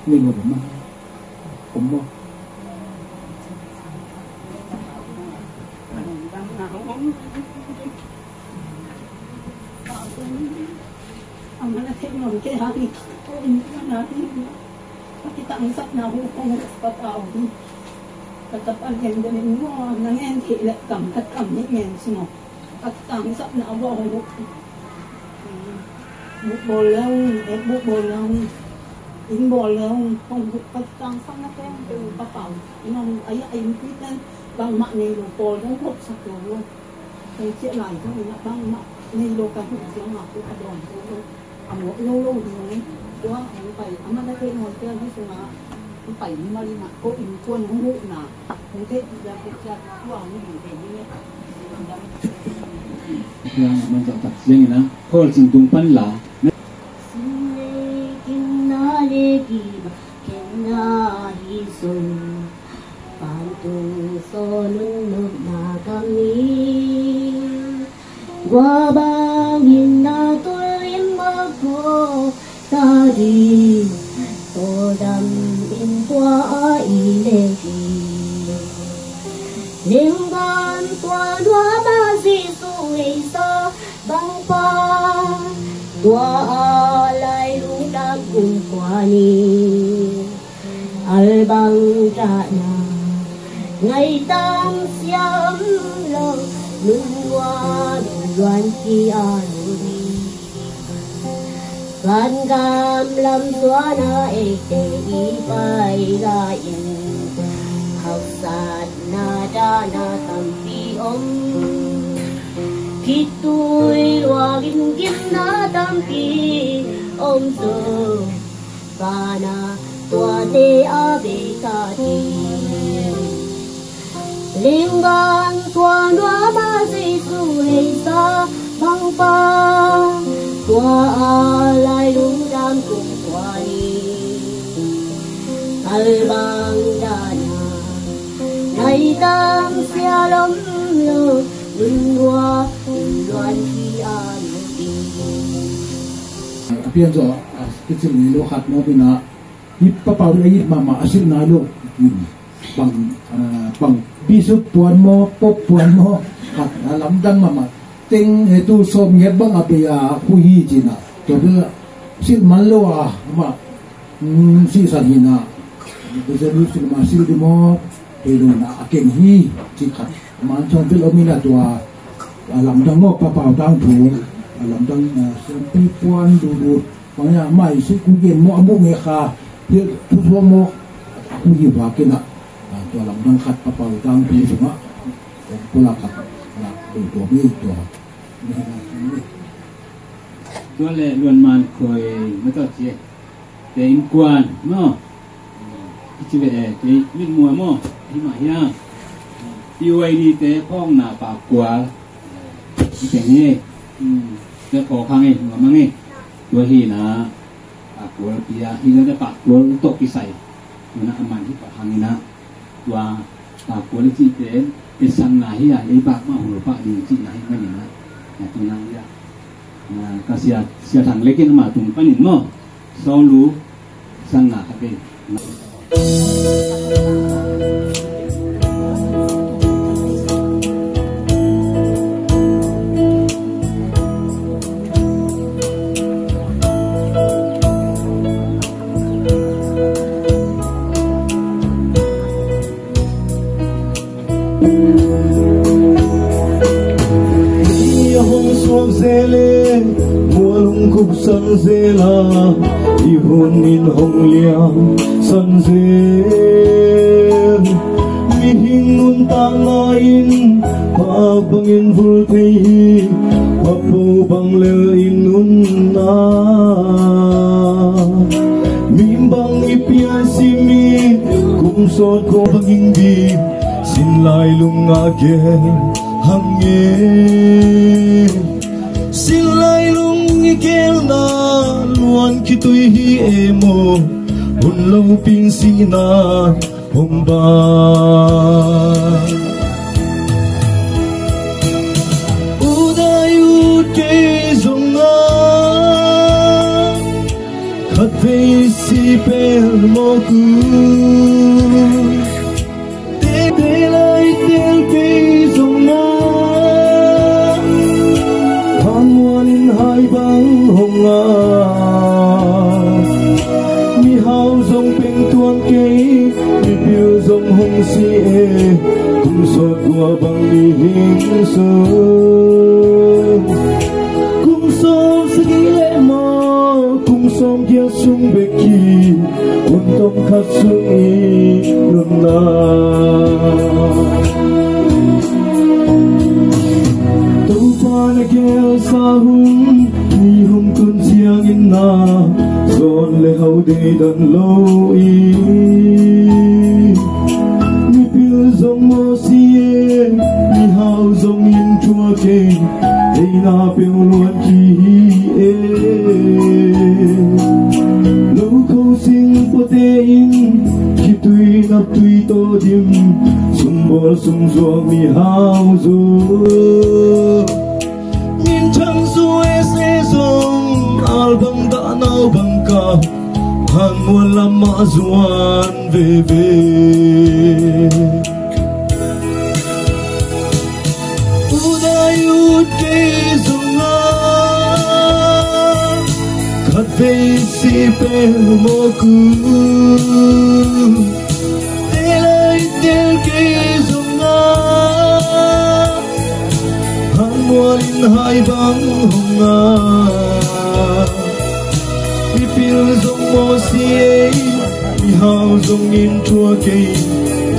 ning maw, maw. Om maw. Ang mana thei ngon kei hati, ko in mana thei. Ka kitangsapna uh kong ka pau hi. Ka tapa lian den in maw, na ngen thei leh kam khat kam nih ngen sung aw. Ka kitangsapna uh aw. Buk bawl leng, et buk bawl leng, inn bawl leng, kong buk ka kitangsapna teng teng ka pau. Nong ai ai pi ten bangmah nei lo, pawl dong kop sak lo lo. Kei ciah lai zong in a bangmah nei lo ka hih ciangah ko ka dawn ko lo. A mawh lo lo ding tua hong pai a man a kei ngawi tel hi sungah Pai ni mah ina, ko innkuan hong huhna hong theih ding a, picture tua hong ding thei ni. Tua man zah tak ciangin a, khawl cing tung pan la. Sin le kinna le kiba kenna hi zong, vantung sawl un nopna kam hi. Tua bangin na tul in mawk ko ta ding, tawldam in tua a i lek hi. Lengvan tua nuam a Jesu hei sa bang pa, tua a lai lungdam kumkhuan hi. Al bang dahna ngaihtam sia om lo, nun nuam luan hi a nun hi. Vangam lam zuan a eite i pai lai-in, haksatna dahna tampi om. Khitui lua gimgimna tampi om zong, vana tuate a bei ta ding. Lengvan tua nuam a Jesu hei sa bang pa, tua a lai lungdam kumkhuan hi. Al bang dahna ngaihtam sia om lo, nun nuam luan hi a nun hi. A pian zaw a kicil ni lo khat mawk ina, hi Papau a it mahmah a silh nai lo. Bang, ah, bang Bishop puan maw, Pope puan maw, khat a lamdang mahmah. Teng, eh, tul sawm ngiat bang a bei a khui hi cina. Tua bel silh man lo a, amah, mm, sihsan hi na. Bishop silh mah silh di maw, kei lo na a keng hi, ci khat. Man sawm bel om ina tua, a lamdang maw, Papau tangthu, a lamdang, ah, siampi puan duhduh. Bang hiam, mai sih ku gen maw, a muh ngei kha, hi thu suak maw, a ku hi va kei na. Ah, tua lamdang khat Papau tangthu sungah, kong pulak khat, lak dong tua mi tua. Tua le Luan Man Khoi, mataw cie. Te innkuan, no? Kici ve e, te mitmuan maw? Hi mah hiam? P Y D te phawkna pakua. Hi teng hi. Hmm. Te phawk hang hi, nuam hang hi. Tua hi na, pakua pia, hi na pakua tawh kisai. Tua na a man hi pah hang hi na. Tua pakua le cihte, e sanna hi a, ei bak mah hul pah ding cihna hi manin a. Na tua na hi a. Na ka sia, sia thang lekin ama tung panin maw. Sawlu sanna khat ei. Ni a hong suak zel e, mual hong khuksan zel a, i hun in hong liamsan zel. Mihing nuntakna in pa bangin vul thei hi, pa po bang lel i nunna. Mi bang i piansim hi, kum sawt kua bangin bim, sin lai lung a gel hang e. Sin lai lung i gelna luan khitui hi e maw, hun lopin sihna hong bang. Ut a i ut kei zong a, khatvei si pen mawk uh. Tete lai tel kei zong a, hangmuan in hai bang hong a, mihau zong peng tuan kei, mipil zong hong si e. Kum sawt kua bang i hing sung, kum sawm sagih le maw, kum sawm giat sung bek hi, hun tom khat sung i nunna. Topa na gelsa hun i hong tun ciangin na, zawn le hau deidan lo i Hau zongin thua kei, deina peuh luan ki hi e. Lo kho sing pawte in, khitui naptui tawh dim, sumbawl sungzuak mihau zo. Minthang zu e se zong, al bang dah nau bang ka, han muan lam mah zuan veve. Udai ut kei zong a, khat vei si pel mawk u. Telai tel kei zong a, han mual in hai bang hong a, i pil zong maw si ei, i hau zongin thua kei,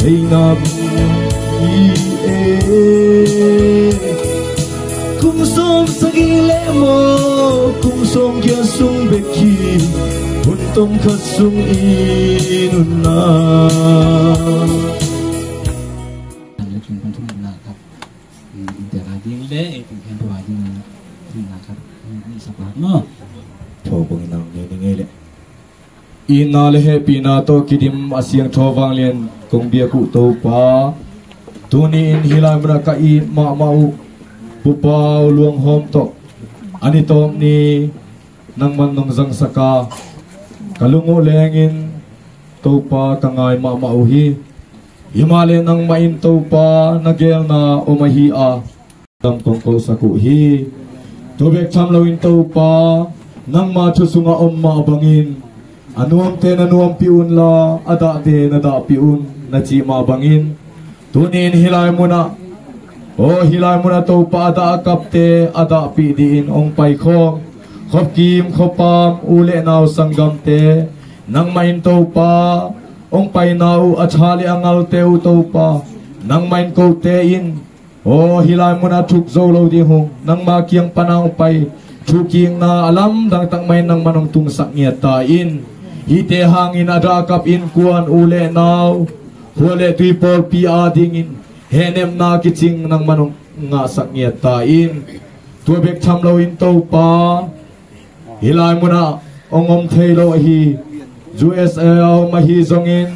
thei ngap hi e. Kum sawm sagih le maw, kum sawm giat sung bek hi, hun tom khat sung in hun na. An le chung kan thum na khat. Innte lai ding le ei kum khen thua ding na khat. Ni sapa no. Tho kong inang ni ni ngei le. Itna le hehpihna tawh kidim a siangtho vanglian kong biak uh Topa, tuni-in hih lai munah ka it mahmah uh Pu Pau Luang Hawm tawh a ni tawp ni nangman nong zangsak a, ka lung uh lengin Topa ka ngai mahmah uh hi. Himahleh nangmah in Topa na geelna om ahi a, dam kong kosak uh hi. Tua bek tham loin Topa, nangma thu sungah om mah bangin, a nuamte na nuampih unla, a dahte na dahpih un na cih mah bangin, tuni-in hih lai munah, aw hih lai munah Topa a dah a kapte a dahpih dihin hong paikhawm khopkim khopam u le nau sanggamte, nangmah in Topa hong paina uh a tha le a ngalte uh Topa, nangmah in kote in aw hih lai munah thuk zo lo ding hong, nangma kiang pana hong pai thukikna a lamdang takmah in nangman hong tungsak ngiat ta in. Hihte hangin a dah a kap innkuan u le nau, khua le tui pawlpi adingin hehnepna kicing nangman hong ngahsak ngiat ta in. Tua bek tham loin Topa, hih lai munah hong om thei lo ahi, U S A a om ahi zongin,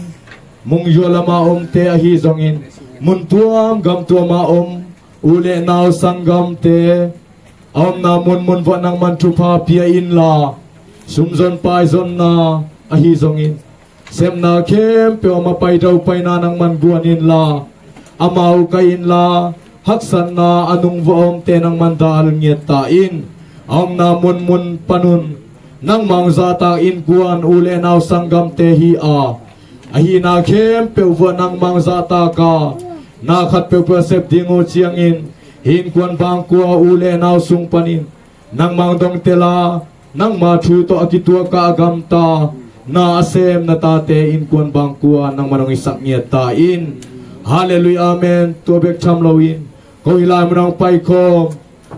mungyua lama omte ahi zongin, mun tuam gam tuama om u le nau sanggamte a omna munmun vuah nangman thupha pia inla, sumzon paizonna ahi zongin, sepna khempeuh a mapai daupaina nangman guan inla, amau kai inla, haksatna a nungvuah a omte nangman dal ngiat ta in. A omna munmun panun nangmah hong zahtak innkuan u le nau sanggamte hi a, a hihna khempeuh vuah nangmah hong zahtak a, na khat peuhpeuh a sep ding uh ciangin, hih innkuan bangkua u le nau sung panin nangmah hong dongtel a, nangma thu tawh a kituak a gamta na a sem na tate innkuan bangkua nangman hong hisak ngiat ta in. Halleluiah, amen. Tua bek tham loin, ko hih lai munah hong paikhawm,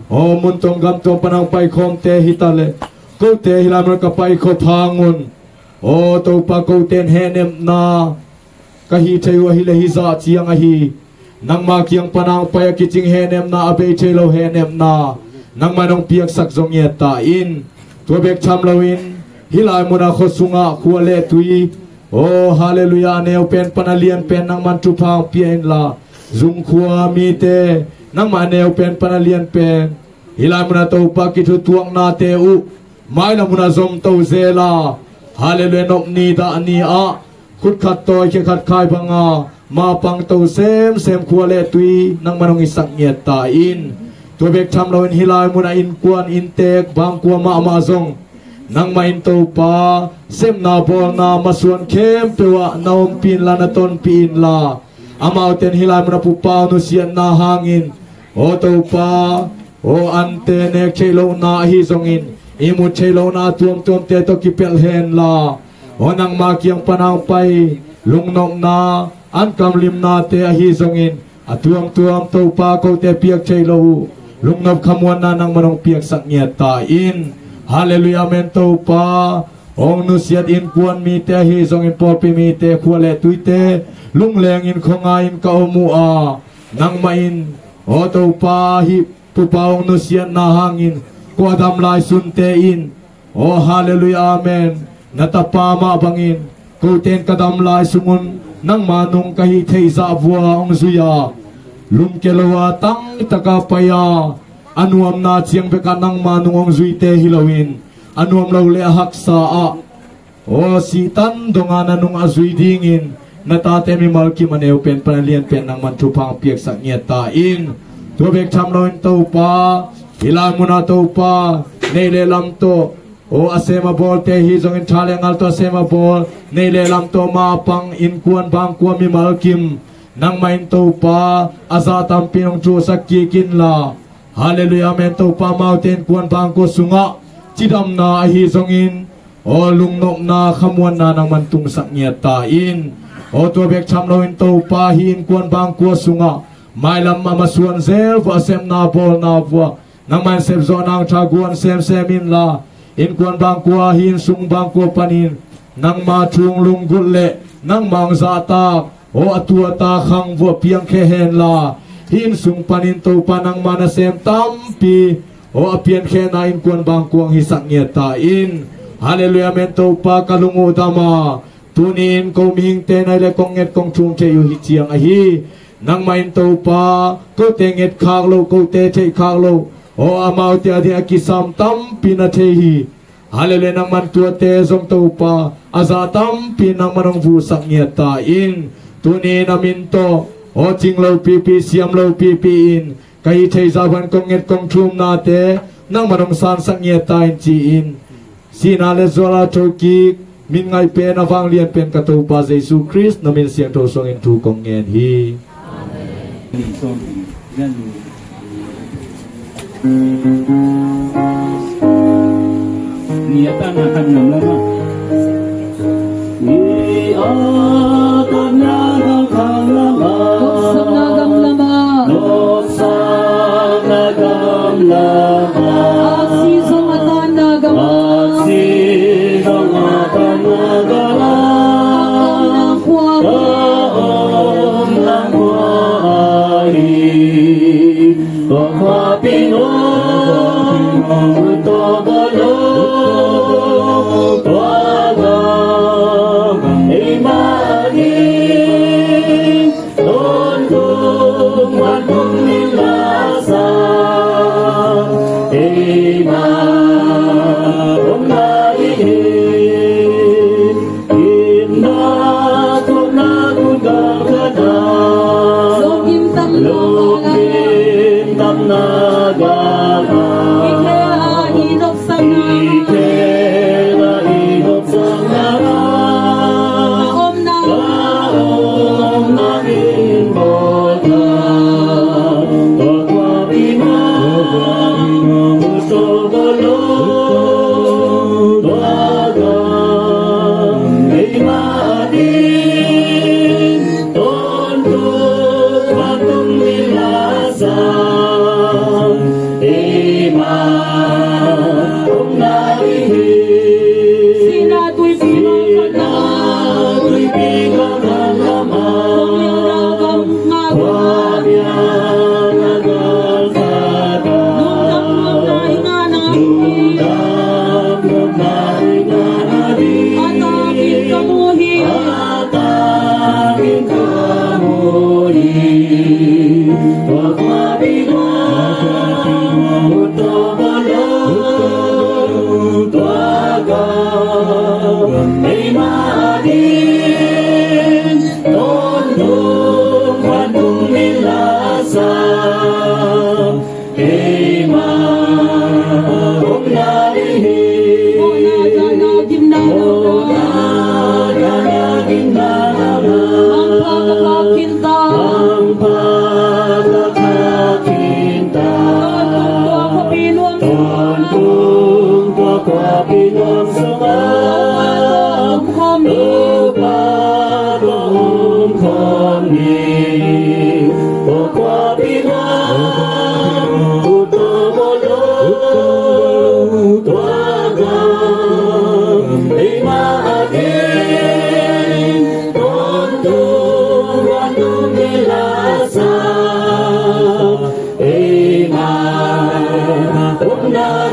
aw mun tuam gam tuam pana hong paikhawmte hi ta le, kote hih lai munah ka paikhop hang un, aw Topa, kote in hehnepna ka hih thei uh ahi le hih zah ciang ahi, nangma kiang pana hong pai a kicing hehnepna, a bei thei lo hehnepna nangman hong piaksak zong ngiat ta in. Tua bek tham loin, hih lai munah khua sungah khua le tui, aw halleluiah, a neu pen pana lian pen nangman thupha hong pia inla, zung khua mite nangmah a neu pen pana lian pen, hih lai munah Topa kithutuaknate uh mailam munah zomto zel a, halleluiah, nop ni dah ni ah khut khat tawi khia khat khai banga mapangto semsem khua le tui nangman hong hisak ngiat ta in. Tua bek tham loin hih lai munah innkuan inntek bangkua mahmah zong nangmah in Topa, sepna bawlna masuan khempeuh ah na ompih inla, na tonpih inla, amaute in hih lai munah Pu Pau nusiatna hangin, aw Topa, aw ante nek theih lohna ahi zongin, ihmut theih lohna a tuamtuamte tawh kipelh henla, aw nangma kiang pana hong pai lungnopna, ankamlimnate ahi zongin, a tuamtuam Topa, kote piak theih loh uh lungnop khamuanna nangman hong piaksak ngiat ta in. Halleluiah, amen. Topa, hong nusiat innkuan mite ahi zongin pawlpi mite, khua le tuite lunglengin khuangai in ka om uh a, nangmah in Aw Topa, hih pupa hong nusiatna hangin ko a dam lai sunte in, aw halleluiah, amen, na tapa mah bangin kote in ka dam lai sungun nangma nung ka hih theih zah vua hong zui a, lum kei lo a tangtaka pai a, a nuamna ciang bekah nangma nung hong zuite hi loin, a nuam lo le a haksa ah, aw sihtan donga na nung a zui dingin na tate mimal kim a neu pen pan a lian pen nangman thupha hong piaksak ngiat ta in. Tua bek tham loin Topa, hih lai munah Topa, neih le lam tawh, aw a sem a bawlte hi zongin, tha le ngal tawh a sem a bawl, neih le lam tawh ma pang, innkuan bangkua mimal kim, nangmah in Topa a zah tampi in hong thuhsak kik inla, halleluiah, amen, Topa, amaute innkuan bangkua sungah cidamna ahi zongin, aw lungnopna khamuanna nangman tungsak ngiat ta in. Aw tua bek tham loin Topa, hih innkuan bangkua sungah mailam a masuan zel vua, a sepna bawlna vua nangman sepzawh nang tha guan semsem inla, innkuan bangkua, hih inn sung bangkua panin nangma thu hong lunggulh le nangma hong zahtak, aw a tuata khang vua piangkhia henla, hih inn sung panin Topa nangma nasem tampi, aw a piankhehna innkuan bangkua hong hisak ngiat ta in. Halleluiah, amen, Topa, ka lung uh dam a, tuni in ko mihingte nai le kong nget kong thum thei uh hi ciang ahi, nangmah in Topa kote nget khak loh, kote theih khak loh, aw amaute a ding a kisam tampi na thei hi. Halleluiah, nangman tuate zong Topa a zah tampi nangman hong vuhsak ngiat ta in. Tuni in a min tawh, aw cing lo pipi, siam lo pipi in, ka hih theih zah bang kong nget kong thumnate nangman hong sansak ngiat ta in ci-in, sihna le zuala thokik, min ngaih pen, a vanglian pen ka Topa Jesu Khrist na min siangtho suangin thu kong ngen hi. Ni a tanna kan ngam lam ah. Ni a tanna kan ngam lam ah. Gawmsakna gamla ah. Gawmsakna gamla ah. Aksi zong a tanna gamla ah. Aksi zong a tanna gamla ah. Ka omna khua ah. Ka omna khua ah hi. Tua khuapi nong tawh bawl lo, tua gam eima ding tawntung vantung min la sa, eima omna ding hi. Gimna thumna gun galkhatna. Lungkim tamna. Lungkim tamna galkhatna. I khel a i nopsakna. I khel a i nopsakna. A omna. A omna min bawlna. Tua khuapi nong tawh bawl lo. Tua gam eima ding tawntung vantung min la sa, eima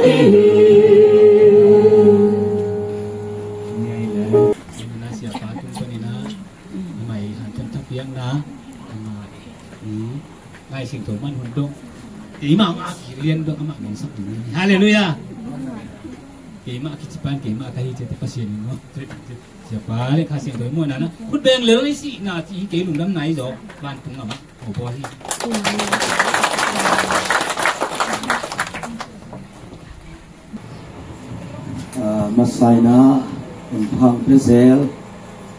Siapa tung panin ah, amah i hanthot thapiakna, amah i Lai Siangtho man hun dong, keimah mah kilian dong amah ngensak ding. Halleluiah. Keimah kicipan keimah ka hi ciat Pasian in maw. Siapa le Kha Siangtho i muanna na khut beng lel i sihna ci hi, kei lungdamna i zaw vantung amah. Ah, masaina, hun phang pia zel,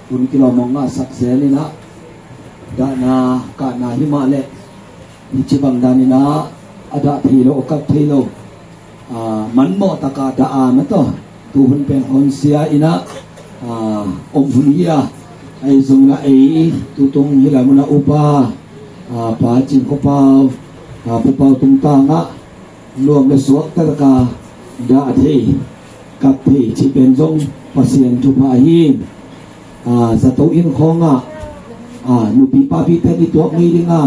hun kilawm hong ngahsak zel in ah, dahna kahna hi mah leh, hih ci bang dan in ah, a dah thei lo, a kap thei lo, ah, manmawh taka dah a mataw, tuhun pen honsia in ah, ah, om hun hi a, ahi zongin ah ei tutung hih lai munah upa, ah, Pa Cing Khua Pau, ah, Pu Pau tungtang ah, nuam le suak taktak a dah thei, kap thei cih pen zong Pasian thupha hi. Ah, zato inn khawngah, ah, nupi papite i tuak ngei ding a,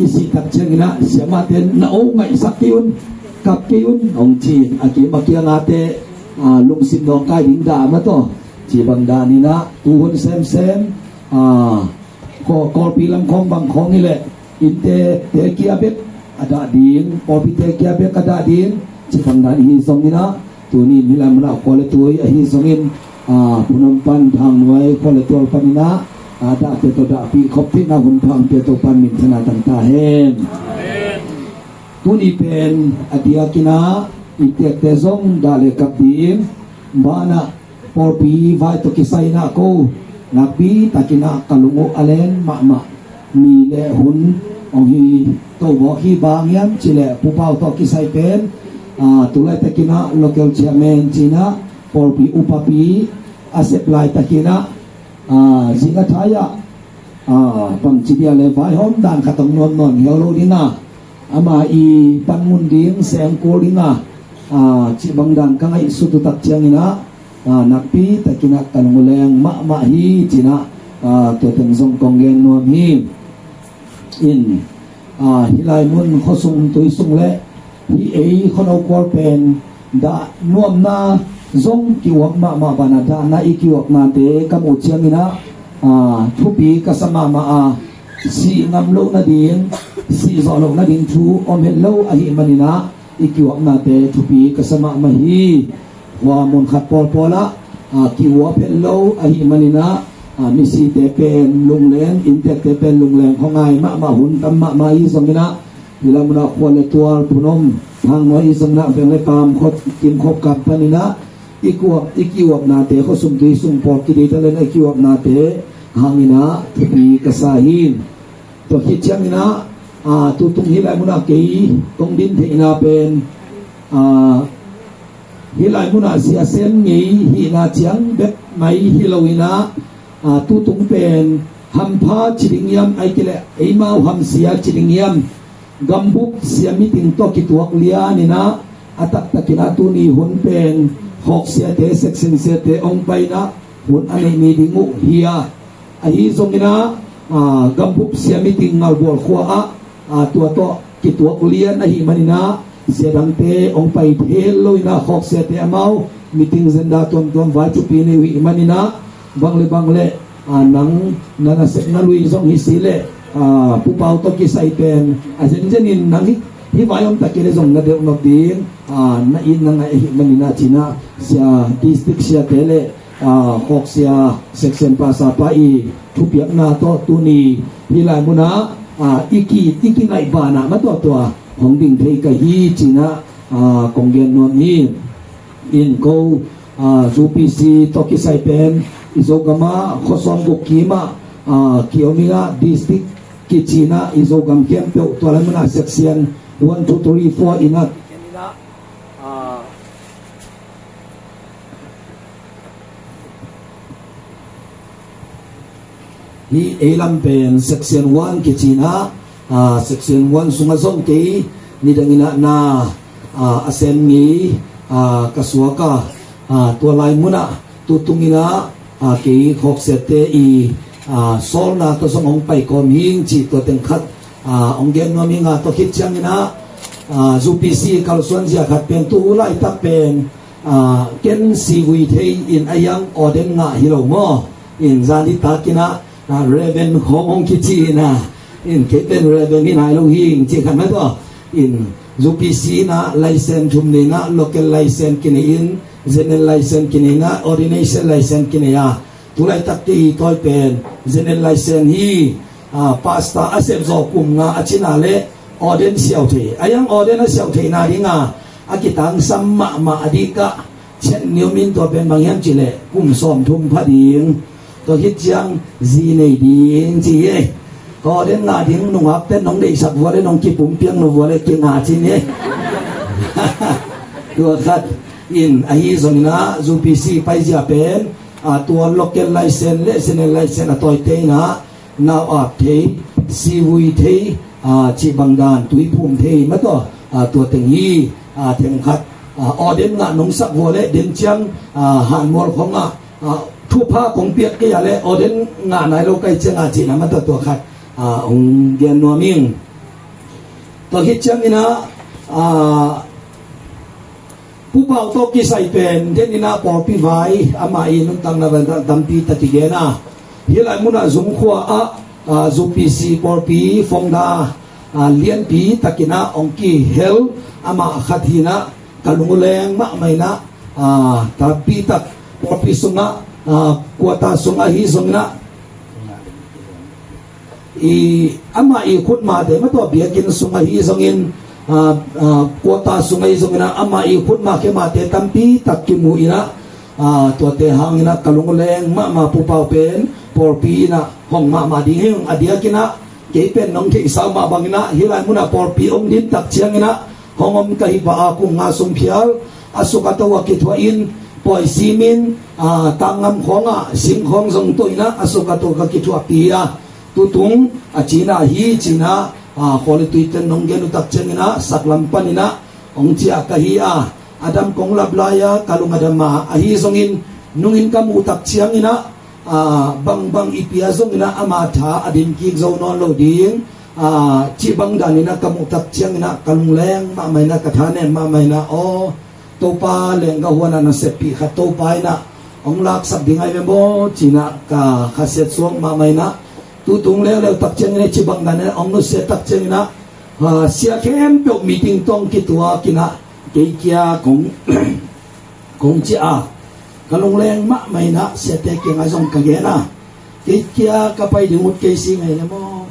i sih tak ciangin ah siamahte na o ngaihsak kei un, kap kei un hong ci-in a kim a kiangah te, ah, lungsim nawngkai ding dah mataw, ci bang dan in ah tuhun semsem, ah, Kawl, Kawlpi lam khawng bang khawng hi leh, innte te kia bek a dah ding, pawlpite kia bek a dah ding, ci bang dan hi zongin ah, tuni in hih lai munah khua le tual ahi zongin, ah, Phun Om pan Thang Nuai khua le tual panin ah, ah, dahte tawh dahpih khop theihna hun phang pia Topa'n minthanna tang ta hen. Tuni pen a diakin ah, inntekte zong dah le kap ding, banah pawlpi vai tawh kisai in ah ko nakpi takin ah ka lung uh a len mahmah mi le hun hong hi to bawk hi. Bang hiam cih leh Pu Pau tawh kisai pen, ah, tu laitakin ah local chairman ci-in ah pawlpi upapi a sep laitakin ah, ah, zing a thai ah, ah, bangci dia le vaihawm dan khat hong nuam nawn hiau lo ding a, ama i panmun ding seng kul ding a, ah, cih bang dan ka ngaihsut uh tak ciangin ah, ah, nakpi takin ah ka lung uh leng mahmah hi ci-in ah, ah, tua teng zong kong gen nuam hi. In, ah, hih lai mun khuasung tuisung le hih ei khuano kual pen dah nuamna zong ki-uap mahmah banah dahna i ki-uapnate ka muh ciangin ah, ah, thupi ka sa mahmah a, sih ngam loh nading, sih zawh loh nading thu om het lo ahih manin ah, i ki-uapnate thupi ka sa mahmah hi. Khua mun khat pawlpawl ah, ah, ki-uap het lo ahih manin ah, ah, misite pen lungleng, inntekte pen lungleng khua ngai mahmah hun tam mahmah hi zongin ah, hih lai munah khua le tual Phun Om Thang Nuai i zongin ah veng le pam khop kim khop kam panin ah, i ki-uap, i ki-uapnate khuasung tuisung pawl kidei ta le na i ki-uapnate hangin ah thupi ka sa hi. Tua khit ciangin ah, ah, tutung hih lai munah kei kong din theihna pen, ah, hih lai munah Sia Sem Ngei hihna ciang bek mai hi lo in ah, ah, tutung pen hampha ci ding hiam, ahih kei leh eimau hamsia ci ding hiam, gambup sia meeting tawh kituak lian in ah, a taktakin ah tuni hun pen hawksiate, section siate hong pai in ah hun a neih mi ding uh hi a, ahi zongin ah, ah, gambup sia meeting Ngalbual khua ah, ah, tua tawh kituak lian ahih manin ah, sia dangte hong pai thei lo in ah, hawksiate amau meeting agenda tuamtuam vai thupi nei uh ahih manin ah, bang le bang le, ah, nang na nasepna lui zong hi si leh, ah, Pu Pau tawh kisai pen a zenzen in nang hih, hih vai om ta kei leh zong na delh nop ding, ah, na it na ngaih ahih manin ah ci-in ah, sia district siate le, ah, hawksia section pastor pa i thupiakna tawh tuni hih lai munah, ah, i ki, i kinaih banah mataw tua hong ding thei ka hi ci-in ah, ah, kong gen nuam hi. In ko, ah, U P C tawh kisai pen i Zogam ah khuasawm guk kim ah, ah, ki-om in ah, district kici-in ah i Zogam khempeuh tua lai munah section one, two, three, four in ah, ah, hih ei lam pen section one kici-in ah, ah, section one sungah zong kei nidangin ah na, ah, a sem ngei, ah, ka suak a, ah, tua lai munah tutung in ah, ah, kei hawksiate i, ah, sawlna tawh zong hong pai kawm hing cih tua teng khat, ah, hong gen nuam hing a, tua khit ciangin ah, Ah, U P C kalsuan zia khat pen tu laitak pen, ah, ken sivui thei in a hiang ordain ngah hi lo maw. In zani takin ah, ah, Reverend khawng hong kici in ah, in kei pen Reverend hi nai lo hi ing ci khat mah tawh. In U P C in ah license thum nei in ah, local license kinei in, general license kinei in ah, ordination license kinei a. Tu laitak te i tawi pen general license hi, ah, pastor a sep zawh kum nga a cina le ordain siau thei. A hiang ordain a siau theihna ding a, a kitangsam mahmah a dik ah, chet niu min tua pen bang hiam cih leh kum sawmthum pha ding. Tua khit ciang zi nei ding ci hi. Ordain ngah ding nungak ten nong deihsak vua le nong kipumpiak nop vua le kingah ci ni. Tua khat in ahi zongin ah U P C paizia pen, ah, tua local license le general license a tawite in ah nau ap thei, sivui thei, ah, cih bang dan, tui phum thei mah tawh, ah, tua teng hi, ah, theng khat, ah, ordain ngah nong sak vua le den ciang, ah, hanmual khawng ah, ah, thupha kong piak kei a le ordain ngah nai lo kai ciang ah cihna mah tawh tua khat, ah, hong gen nuam ing. Tua khit ciangin ah, ah, Pu Pau tawh kisai pen den in ah pawlpi vai amah i nuntakna vai tampi tak kigen a. Hih lai mun ah Zung khua ah, ah, U P C pawlpi founder, ah, lianpi takin ah hong kihel amah khat hi in ah ka lung leng mahmah in ah, ah, tampi tak pawlpi sungah, ah, quarter sungah hi zongin ah i, amah i khutmate mah tawh biakinn sungah hi zongin, ah, ah, quarter sungah hi zongin ah amah i khutma khemate tampi tak kimu in ah, ah, tuate hangin ah ka lung leng mahmah Pu Pau pen pawlpi in ah hong mahmah ding hi ung. A diakin ah kei pen nong theihsa uh mah bangin ah hih lai mun ah pawlpi hong din tak ciangin ah hong om ka hi pah a, kum nga sung phial a suk a to a kithuah in, pawi sim in, ah, tangnam khawng ah sing khawng zong to in ah a suk a to ka kithuahpih a. Tutung a cina hi cina, ah, khua le tui ten nong gen uh tak ciangin ah saklam panin ah hong ciah ka hi a, a dam kong lap lai a ka lung a dam a, ahi zongin nungin ka muh tak ciangin ah, ah, bangbang i pia zongin ah ama tha a dim kik zo nawn lo ding, ah, cih bang danin ah ka muh tak ciangin ah ka lung leng mahmah in ah ka thanem mahmah in ah aw, Topa lengga huan ah na seppih khat Topa in ah hong laksak ding ahi ve maw ci in ah ka khasia suak mahmah in ah, tutung leuleu tak ciangin ah cih bang danin ah hong nusia tak ciangin ah, ah, sia khempeuh meeting tawh kituak in ah kei kia kong kong ciah a, ka lung leng mahmah in ah siate kiangah zong ka gen a, kei kia ka pai ding ut kei si ngei le maw?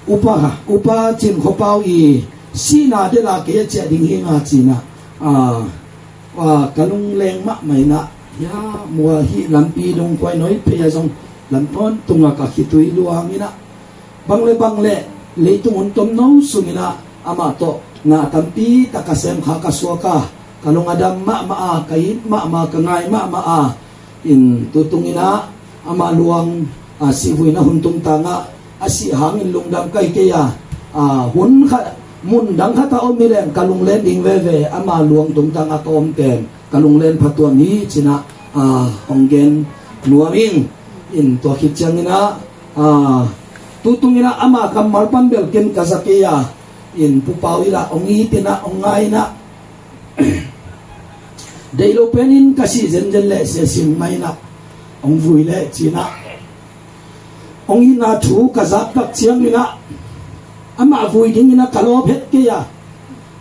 Upa, Upa Cin Khua Pau i sihna del a kei a ciah ding hi nga ci in ah, ah, ah, ka lung leng mahmah in ah, hia mua hih lampi dong khuai noi phei a zong lam tawntung a ka khitui luang in ah, bang le bang le leitung hun tomno sungin ah amah tawh na tampi tak ka sem kha ka suak a, ka lung a dam mahmah a, ka it mahmah, ka ngai mahmah a, in tutung in ah amah luang, ah, sihvui na hun tungtang ah a sih hangin lungdam ka hi kei a, ah, hun khat mun dang khat a om hi leng ka lunglen ding veve, amah luang tungtang a ka om pen ka lunglen phatuam hi ci in ah, ah, hong gen nuam ing. In tua khit ciangin ah, ah, tutung in ah ama kammal pan bel ken ka za kei a, in Pu Pau i lah hong it in ah hong ngai in ah, deih lo penin ka sih zenzen leh sia sim mai in ah hong vui leh ci in ah, hong itna thu ka zak tak ciangin ah amah vui dingin ah ka lawp het kei a,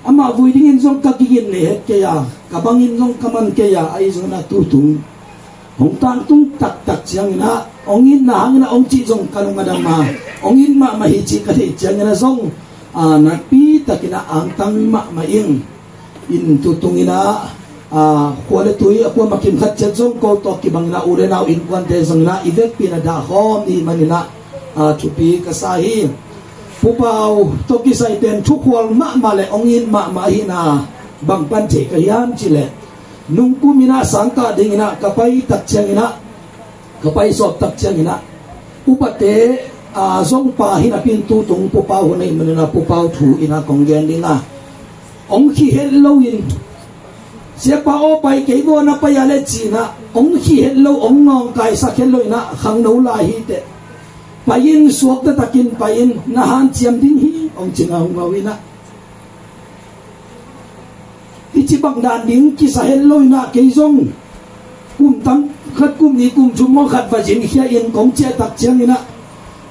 amah vui dingin zong ka gigin nei het kei a, ka bangin zong ka man kei a, ahi zongin ah tutung hong tangtung taktak ciangin ah hong itna hangin ah hong cih zong ka lung a dam a, hong it mahmah hi cih ka theih ciangin ah zong, ah, nakpi takin ah angtang mahmah ing. In tutung in ah, ah, khua le tui a kuamah kim khat ciat zong ko tawh kibangin ah u le nau innkuante zongin ah i vekpi in ah dah khawm i hih manin ah, ah, thupi ka sa hi. Pu Pau tawh kisai pen thukhual mahmah le hong it mahmah ahihna bang pan thei ka hiam cih leh, nungkum in ah sangkah dingin ah ka pai tak ciangin ah, ka pai sawp tak ciangin ah upate, ah, zong pha hi napi in tutung Pu Pau hun ahih manin ah Pu Pau thu in ah kong gen ding a, hong khih het loin, Siapa aw pai kei vua, na pai a leh ci in ah hong khih het lo, hong nawngkaisak het lo in ah khangno lai hi teh, pai in, suakta takin pai in, na hanciam ding hi hong ci ngaungau in ah, Hici bang dan ding kisa het lo inah kei zong kum tam khat, kum nih, kum thum, maw khat va zin khia in kong ciah tak cianginah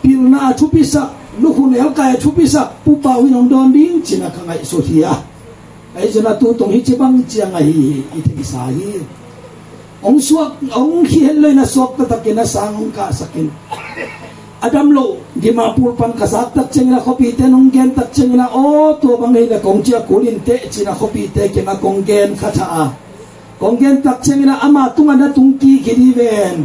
pilna a thupisak, lukhu nelkai a thupisak Pu Pau in hong dawn ding cinah ka ngaihsut hi a. Ahi zongin a tutung hici bang ciang ahi hi i theisa hi. Hong suak, hong hi het lo inah suak taktakin a sang hong kahsakin a dam loh Dimapur pan ka zak tak ciangin a khuapite nong gen tak ciangin a, aw, tua bang hi le kong ciah kul in teh cinah khuapite kiangah kong gen kha tha a. Kong gen tak ciangin a ama tungah na tung kik hi ding ven.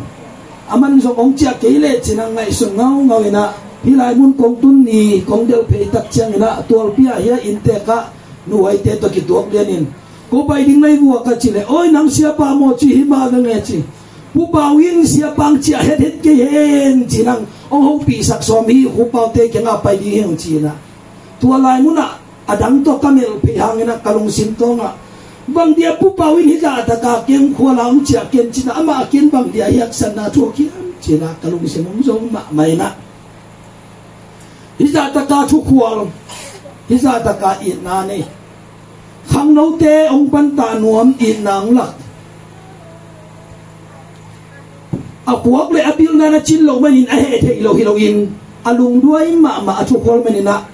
Aman zong hong ciah kei leh cinah ngaihsun ngaungau inah hih lai mun kong tun ni kong delh phei tak ciangin a tualpi ah hia inntek ah nuaite tawh kituak lianin ko pai ding lai vua ka ci leh, oi, nang siapa maw ci hi mah veng e ci. Pu Pau in siapa hong ciah hethet kei hen ci nang hong hopihsak sawm hi, Pu Paute kiangah pai ding hi hong ci inah. Tua lai munah a dang tawh ka melh phei hanginah ka lungsim tawngah bang dia Pu Pau in hih zahtaka keng khuala hong ciah ken cinah amah ken bang dia hiaksatna thuak hiam cinah ka lungsim hong zong mahmah inah. Hih zahtaka thukhual, hih zahtaka itna nei. Khangnote hong pantah nuam itna hong lak. A khuak le a pilna na cin loh manin a heh theih loh hi loin a lungduai mahmah a thukhual maninah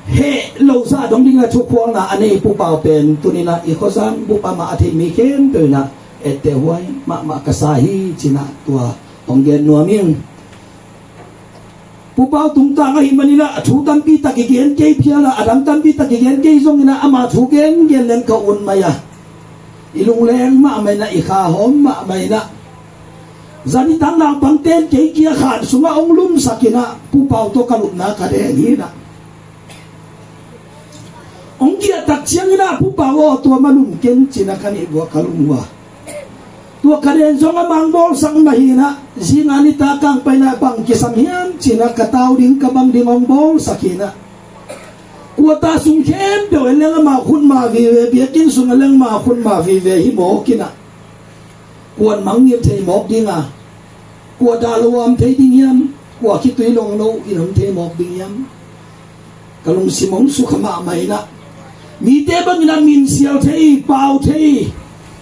heh lo zah dong dingin a thukhualna a nei Pu Pau pen tuninah i khuazang bup amah a thei mi khempeuh inah etteh huai mahmah ka sa hi cinah tua hong gen nuam ing. Pu Pau tungtang ahih maninah thu tampi tak i gen kei phial a, a dang tampi tak i gen kei zonginah ama thu gengen leng ka un mai a. I lungleng mahmah inah, i kha hawm mahmah inah. Zan i tang naupangten kei kia khan sungah hong lumsak inah Pu Pau tawh ka lupna ka den hi inah. Hong giahtak cianginah Pu Pau aw, tua ma lum ken cinah ka nih vua ka lum vua. Tua ka den zong a mang bawlsak mah hinah, zinga nitak kang painah bang kisam hiam cinah ka tau ding ka bang ding hong bawlsak hinah. Kuata sung khempeuh en leng amah khutma vive, biakinn sung en leng amah khutma vive hi mawk inah. Kuan mangngilh thei mawk dinga, kua dah lo a om thei ding hiam, kua khitui long lo in om thei mawk ding hiam. Ka lungsim hong sukha mahmah inah. Mite bangin a minsial thei, pau thei,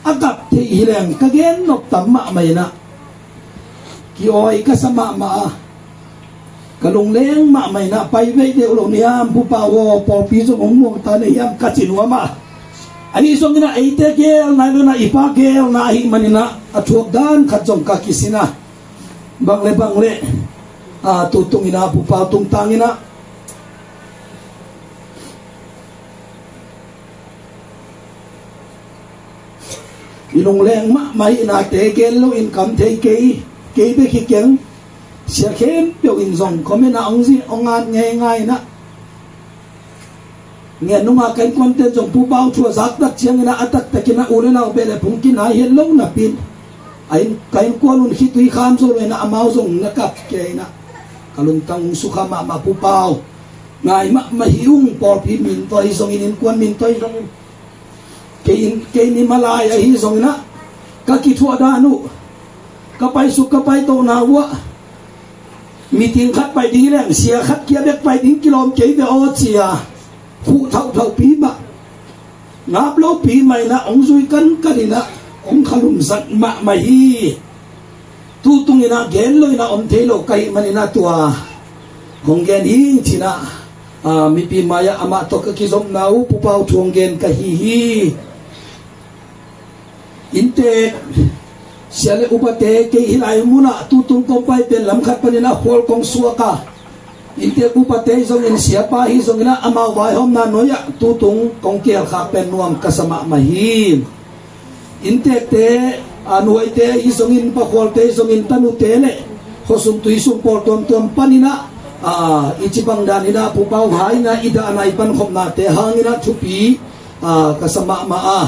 a kap thei hileng ka gen nop tam mahmah inah. Ki-awi ka sa mahmah a. Ka lungleng mahmah inah pai veih deuh lo niam Pu Pau aw, pawlpi zong hong muang ta na hiam ka ci nuam a. Ahi zonginah eite gel nai lo inah i pa gel na ahih maninah a thuak dan khat zong ka kisin a. Bang le bang le, a, tutung inah Pu Pau tungtang inah i lungleng mahmah ihnate gen lo in kam thei kei, kei bek hi keng. Sia khempeuh in zong comment ah hong zin hong at ngeingai inah. Ngen nunga ka innkuanten zong Pu Pau thu a zak tak ciangin ah a taktakin ah u le nau beh le phungkin ah hi het lo napi in, a inn, ka innkuan un khitui kham zo lo inah amau zong na kap kei inah. Ka lungtang sukha mahmah Pu Pau. Ngai mahmah hi ung, pawlpi min tawh hi zongin innkuan min tawh hi zongin. Kei in, kei ni malai ahi zongin ah ka kithuah dan uh, ka paisuk ka paitohna uh ah, meeting khat pai ding hi leng sia khat kia bek pai ding kilawm kei ve aw ci-a khuh thauhthauhpi mah, ngap lopi mah inah hong zui kankan inah hong khalumsak mahmah hi. Tutung inah gen lo inah om thei lo ka hih man inah tua hong gen hi ing ci inah, a, mipi mai-ah amah tawh ka kizopna uh Pu Pau thu hong gen ka hi hi. Inntek sia le upate kei hih lai munah tutung kong pai pen lam khat panin a khual kong suak a, inntek upate hi zongin siapa hi zongin ah amau vaihawmna nuai-ah tutung kong kihelkhak pen nuam ka sa mahmah hi. Inntekte, a, nuaite hi zongin, pakhualte hi zongin, tanute le khuasung tuisung pawl tuamtuam panin ah, a, i ci bang dan inah Pu Pau hai inah i dahna i pankhopnate hangin ah thupi, a, ka sa mahmah a.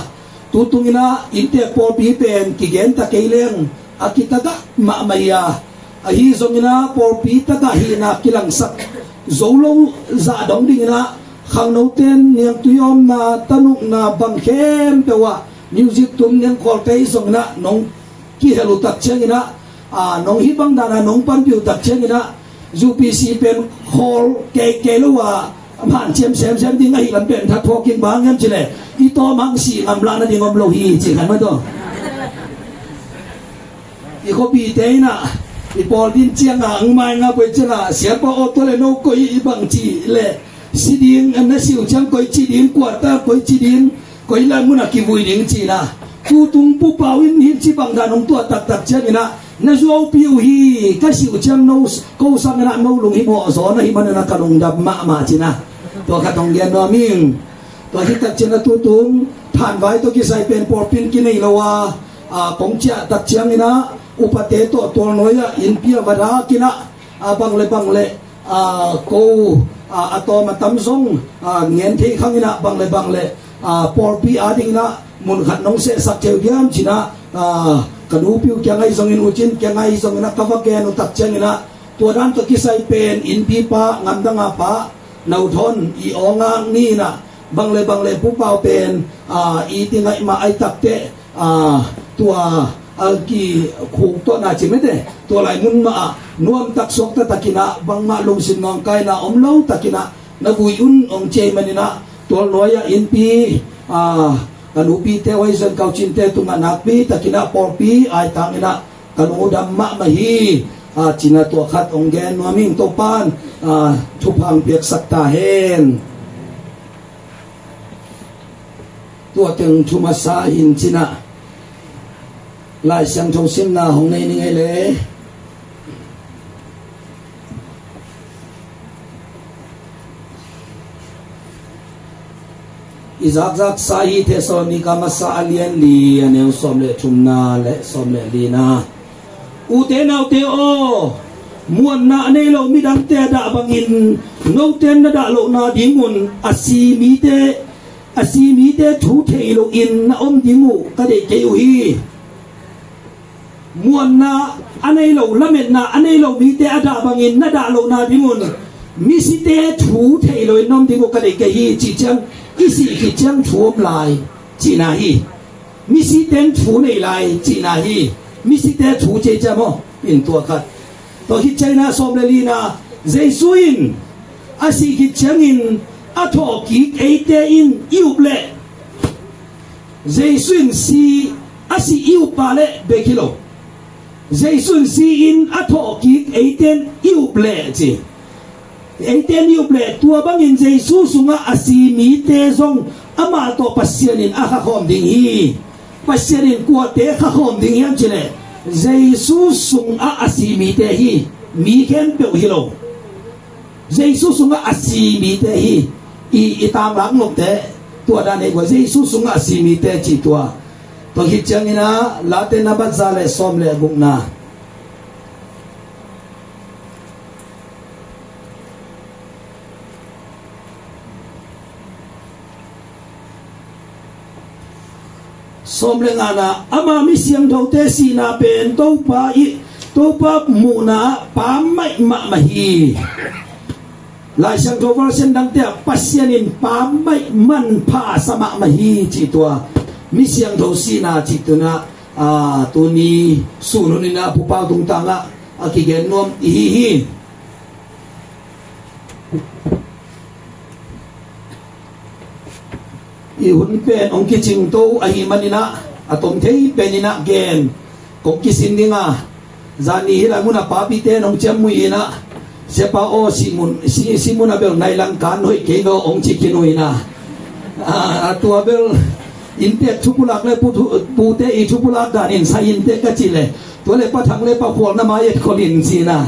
Tutung inah inntek pawlpi pen kigen ta kei leng a kitagah mahmah hi a, ahi zongin ah pawlpi tagah hihna kilangsak zo lo zah dong dingin ah khangnoten niangtui awmna, tanukna bang khempeuh ah music tum niangkhawlte hi zongin ah nong kihel uh tak ciangin ah, a, nong hih bang dan ah nong panpih uh tak ciangin ah U P C pen khawl keikei lo a, Hanciam semsem ding ahi lam pen that phawk in, bang hiam cih leh i tawm hang sih ngam lah nading om lo hi, ci khan mah tawh. I khuapite in ah, i pawl din ciang a, ang mai nga poi ciang a, siapa aw, tua leh no koi i bang ci leh, si ding, na si uh ciang koi ci ding, kua ta koi ci ding, koi lai mun ah kivui ding ci in ah. Tutung Pu Pau in hih ci bang dan hong tuah taktak ciangin ah, na zuaupi uh hi, ka si uh ciang no, ko sang in ah no lung hi mawh zaw na hih manin ah ka lungdam mahmah ci in ah. Tua khat hong gen nuam ing. Tua hi tak ciang a, tutung Thanvai tawh kisai pen pawlpi in kinei lo a, a, kong ciah tak ciangin ah, upate tawh Tualnuai ah innpi ah va dak in ah, a, bang le bang le, a, ko, a, a tawm a tam zong, a, ngen thei khang in ah, bang le bang le, a, pawlpi ading in ah mun khat nong sehsak thei uh diam ci in ah, a, ka nupi uh kiang ahi zongin, U Cin kiang ahi zongin ah ka va gen uh tak ciangin ah, tua dan tawh kisai pen innpi pa, ngamdang a pa Nau Thawn i aw ngak ni in ah, bang le bang le Pu Pau pen, a, i ti ngaih mah ahi tak teh, a, tua a kikhuk tawh na ci mete, tua lai mun mah ah nuam tak suak taktak in ah, bangmah lungsim nawngkaina om lo takin ah na vui un hong ci ahih manin ah, Tualnuai ah innpi, a, ka nupite uh ahi zong, ka U Cinte tungah nakpi takin ah pawlpi aitang in ah ka lungdam mahmah hi, a, ci in ah tua khat hong gen nuam ing. Topa'n, a, thupha hong piaksak ta hen. Tua teng thu masa hi in ci in ah, Lai Siangtho simna hong nei ning ei le. I zakzaksa hi Thessalonika masa a lian li, a neu sawm le thumna le sawm le lina. Ute naute aw, muanna a nei lo midangte a dah bangin note in na dah lohna dingun a si mite, a si mite thu thei loin na om ding uh ka deih kei uh hi. Muanna a nei lo, lametna a nei lo mite a dah bangin na dah lohna dingun misite thu thei loin na om ding uh ka deih kei hi, cih ciang i sih khit ciang thu om lai cihna hi. Misite in thu nei lai cihna hi. Misite thu ci ei ciang maw, in tua khat. Tua khit ciangin ah sawm le lina, Jesu in a sih khit ciangin a thawhkik eite in i up leh, Jesu in si, a sih i up pah leh bek hi lo. Jesu in si-in a thawhkik eite in i up leh ci. Eite in i up leh tua bangin Jesu sungah a si mite zong amah tawh Pasian in a khakhawm ding hi. Pasian in kuate khakhawm ding hiam cih leh, Jesu sungah a si mite hi. Mi khempeuh hi lo. Jesu sungah a si mite hi. I, i tanglak nopte, tua dan hi kua, Jesu sungah a si mite cih tua. Tua khit ciangin ah Late na bat za le sawm le gukna. Sawm le ngana, ama mi siangthote sihna pen Topa i, Topa muhna ah pammaih mahmah hi. Lai Siangtho version dangte ah Pasian in pammaih manpha sa mahmah hi cih tua. Mi siangtho sihna cih tu in ah, a, tuni sun hun in ah Pu Pau tungtang ah a kigen nuam i hi hi. I hun pen hong kicingto ahih manin ah, a tom thei pen in ah gen kong kisin ding a, zani hih lai mun ah papite in hong ciamnuih in ah, siapa aw, sih mun, sih, sih mun a bel nai lang kan hoih kei lo hong ci khin uh in ah. A, a tua bel inntek thupulak le pu thu, pute i thupulak danin sai inntek ka cih leh, tua leh Pa Thang le Pa Khual na mai-et khol in ci in ah.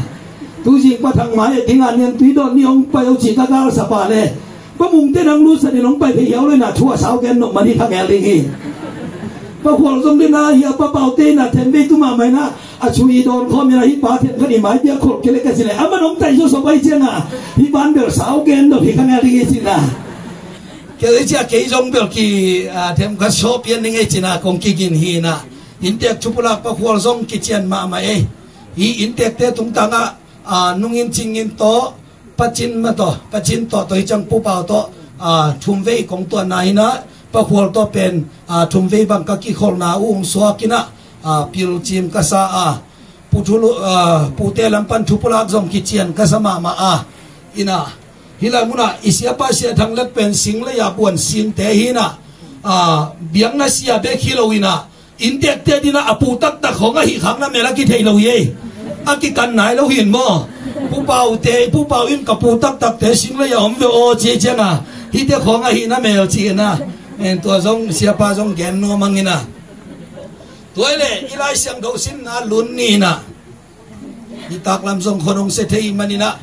Tuzing Pa Thang mai-et ding a, Niangtui dawn ni hong pai o ci ka galsapa le, Pa Mungte in hong lutsak in hong pai phei hiau lo in ah, thu a sau gen nop man hi kha ngel ding hi. Pa Khual zong ding a, hi a Pa Paute in ah themvei tu mahmah in ah, a thu i dawn khawm in ah, hih pa them khat i mai piak khol kei leh ka cih leh, aman hong tai zawsop ahih ciang a, hih pan bel sau gen nop hi kha ngel ding hi ci in ah. Kei ciah kei zong bel ki, a, them ka sawp pian ding ei ci in ah kong kigin hi in ah. Inntek thupulak Pa Khual zong kician mahmah ei. Hih inntekte tungtang ah, a, nungin cingin tawh, Pa Cin mah tawh, Pa Cin tawh, tua hi ciang Pu Pau tawh, a, thumvei kong tuanna hi in ah, Pa Khual tawh pen, a, thumvei bang ka kikholhna uh hong suak in ah, a, pilcim ka sa a, pu thulu, a, pute lam pan thupulak zong kician ka sa mahmah a, in ah, Hih lai munah i siapa Sia Thang Lek pen sing le ya puan singte hi inah, a, biakna sia bek hi lo inah, inntekte dinah a pu taktak khawng ahi khak na mel a kithei lo hi ei. A kikan nai lo hi in maw? Pu Pau te, Pu Pau in ka pu taktakte sing le ya om ve aw ci cianga, hihte khawng ahi na mel ci inah. En, tua zong siapa zong gen nuam ang inah. Tua hi leh i Lai Siangtho simna lun ni inah, i taklam zong khon hong sia thei maninah,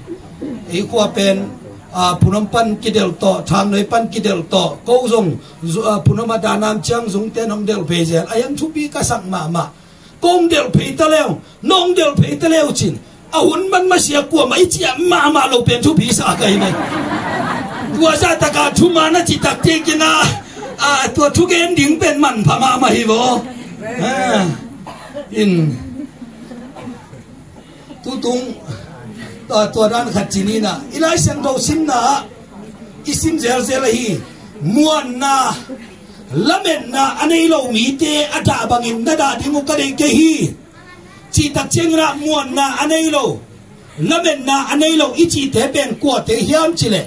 ei khua pen, a, Phunom pan kidelh tawh, Thangnoi pan kidelh tawh, ko zong zu-, a, Phunom a danam ciang zungte nong delh phei zel a, a hiang thupi ka sak mahmah. Kong delh phei ta leu, nong delh phei ta leu cin, a hun man masia kuamah i ciah mahmah lo pen thupi sa ka hi mai. Tua zahtakah thuman a citak tikinah, a, tua thugen ding pen manpha mahmah hi vaw. A, in Tutung, tua, tua dan khat ci ni inah, i Lai Siangtho simna ah i sim zelzel ahi. Muanna, lametna a nei lo mite a dah bangin na dah ding uh ka deih kei hi. Cihtak cianginah muanna a nei lo, lametna a nei lo i cihte pen kuate hiam cileh,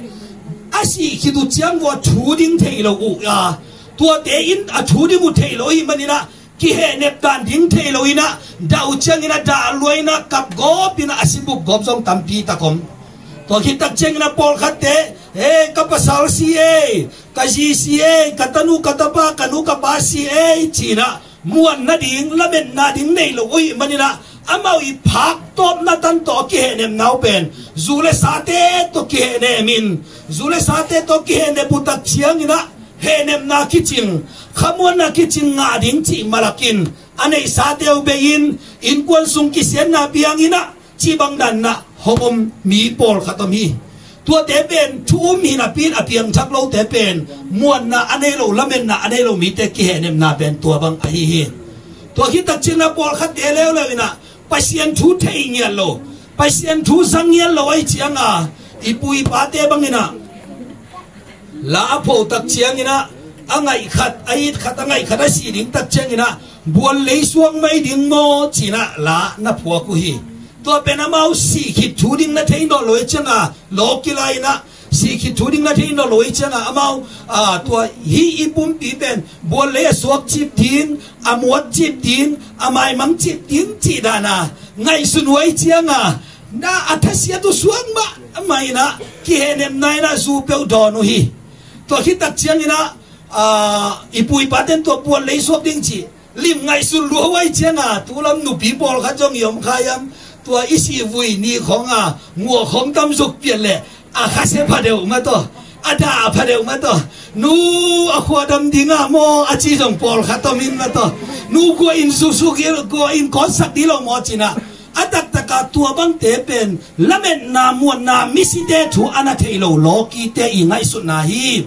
a sih khit uh ciang vua thu ding thei lo uh a, tuate in a thu ding uh thei lo ahi maninah, kihehnep dan ding thei lo inah, dah uh cianginah dah luai inah, kap gawp inah a si bup gawp zong tampi tak om. Tua khittak cianginah pawlkhatte, e, ka pasal si ei, ka zi si ei, ka tanu ka tapa, ka nu ka pa si ei, cinah muan nading, lamet nading nei lo uh ahi maninah, amau i phak tawpna tan tawh a kihehnepna uh pen zu le sate tawh kihehnem in, zu le sate tawh kihehnep uh tak cianginah hehnepna kicing, khamuanna kicing ngah ding cih malakin, a neihsate uh bei-in innkuan sung kisiatna bianginah cih bang danah hong om mi pawlkhat om hi. Tuate pen thu um hi napi-in a piangthak lote pen muanna a nei lo, lametna a nei lo mite kihehnepna pen tua bang ahi hi. Tua khittak cianginah pawlkhatte leuleu inah Pasian thu thei ngiat lo, Pasian thu zang ngiat lo ahi cianga, i pu i pate banginah la a photak cianginah a ngaih khat, a it khat, a ngaih khat a sih ding tak cianginah bual lei suak mai ding maw cinah la na phuak uh hi. Tua pen amau sih khit thu ding na thei nawn lo ahi cianga, lawki lai-inah sih khit thu ding na thei nawn lo ahi cianga, amau, a, tua hih i pumpi pen bual lei a suak cip ding, a muat cip ding, a maimang cip ding cih dana ngaihsun uh ahi cianga, na a thasiat uh suak mah, amah inah kihehnepna inah zu peuh dawn uh hi. Tua khittak cianginah, a, i pu i paten tua bual lei suak ding cih lim ngaihsun lua uh ahi cianga, tulam nupi pawlkhat zong i om kha hiam? Tua i sih vui ni khawnga nguah khawng tam zuk piat leh a khasia pha deuh mah tawh, a dah pha deuh mah tawh, nu a khua dam dingah maw a ci zong pawlkhat om in mah tawh, nu kua in suksuk hi, kua in kawtsak dih lo maw cinah, a taktakah tua bangte pen lametna, muanna, misite thu a na thei lo lawkite i ngaihsutna hi.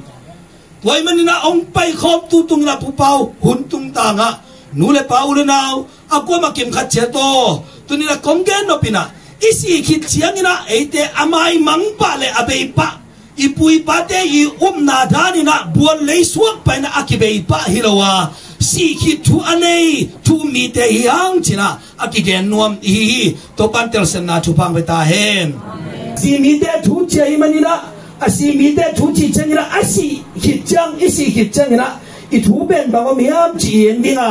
Tua ahih maninah hong paikhawm tutunginah pupau hun tungtangah nu le pa u le nau a kuamah kimkhat ciat aw, tuninah kong gen nop inah i sih khit cianginah eite a maimang pah le a bei pah, i pu i pate i upna daninah bual lei suak pah inah a kibei pah hi lo a, sih khit thu a nei thu um mite hi hang cinah a kigen nuam i hi hi. Topan telsiamna thupha hong pia ta hen. Sih mite thu ci ahi maninah, a sih mite thu cih cianginah a sih khit ciang, i sih khit cianginah i thu pen bang om hiam cih i en dinga,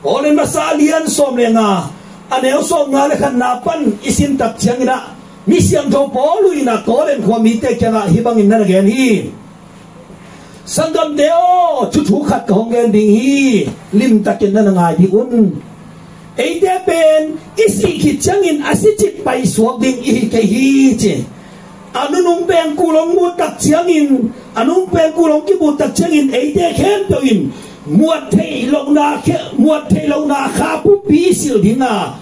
Korin masa a lian sawm le nga, a neu sawm nga le khatna pan i simtak cianginah mi siangtho Paul uh inah Korin khua mite kiangah hih bangin na na gen hi. Sanggamte aw, thuthu khat ka hong gen ding hi, limtakin na na ngai dih un. Eite pen i sih khit ciangin a sicip paisuak ding i hi kei hi ci. A nunung pengkul hong mut tak ciangin, a nunung pengkul hong kimut tak ciangin eite khempeuh in muat theih lohna khe-, muat theih lohna kha pumpi i silh dinga,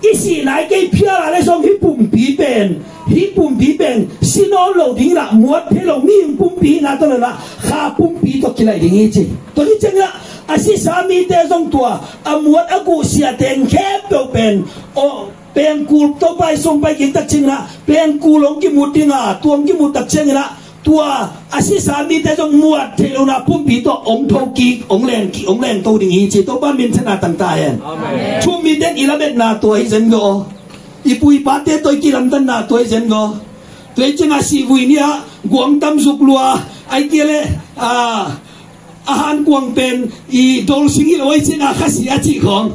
i sih nai kei phial a le zong hih pumpi pen, hih pumpi pen si nawn lo dinginah muat thei lo mihing pumpi hihna tawh nanah kha pumpi tawh kilaih ding hi ci. Tua hi cianginah a sisa mite zong tua a muat a guh siate khempeuh pen aw, pengkul tawh pai sung pai kik tak cianginah pengkul hong kimut dinga, tua hong kimut tak cianginah tua a sisa mite zong muat theih lohna pumpi tawh hong tho kik, hong leng kik, hong leng to ding hi ci. Topa minthanna tang ta hen. Amen. Thu um mite in i lametna tua hi zen ve aw. I pu i pate tawh i kilamdanna tua hi zen ve aw. Tua hi ciangah sihvui ni-ah guang tam zuk lua, ai kia le, a, a hankuang pen i dolsing hi lo, ai ciangah khasia cih khawng.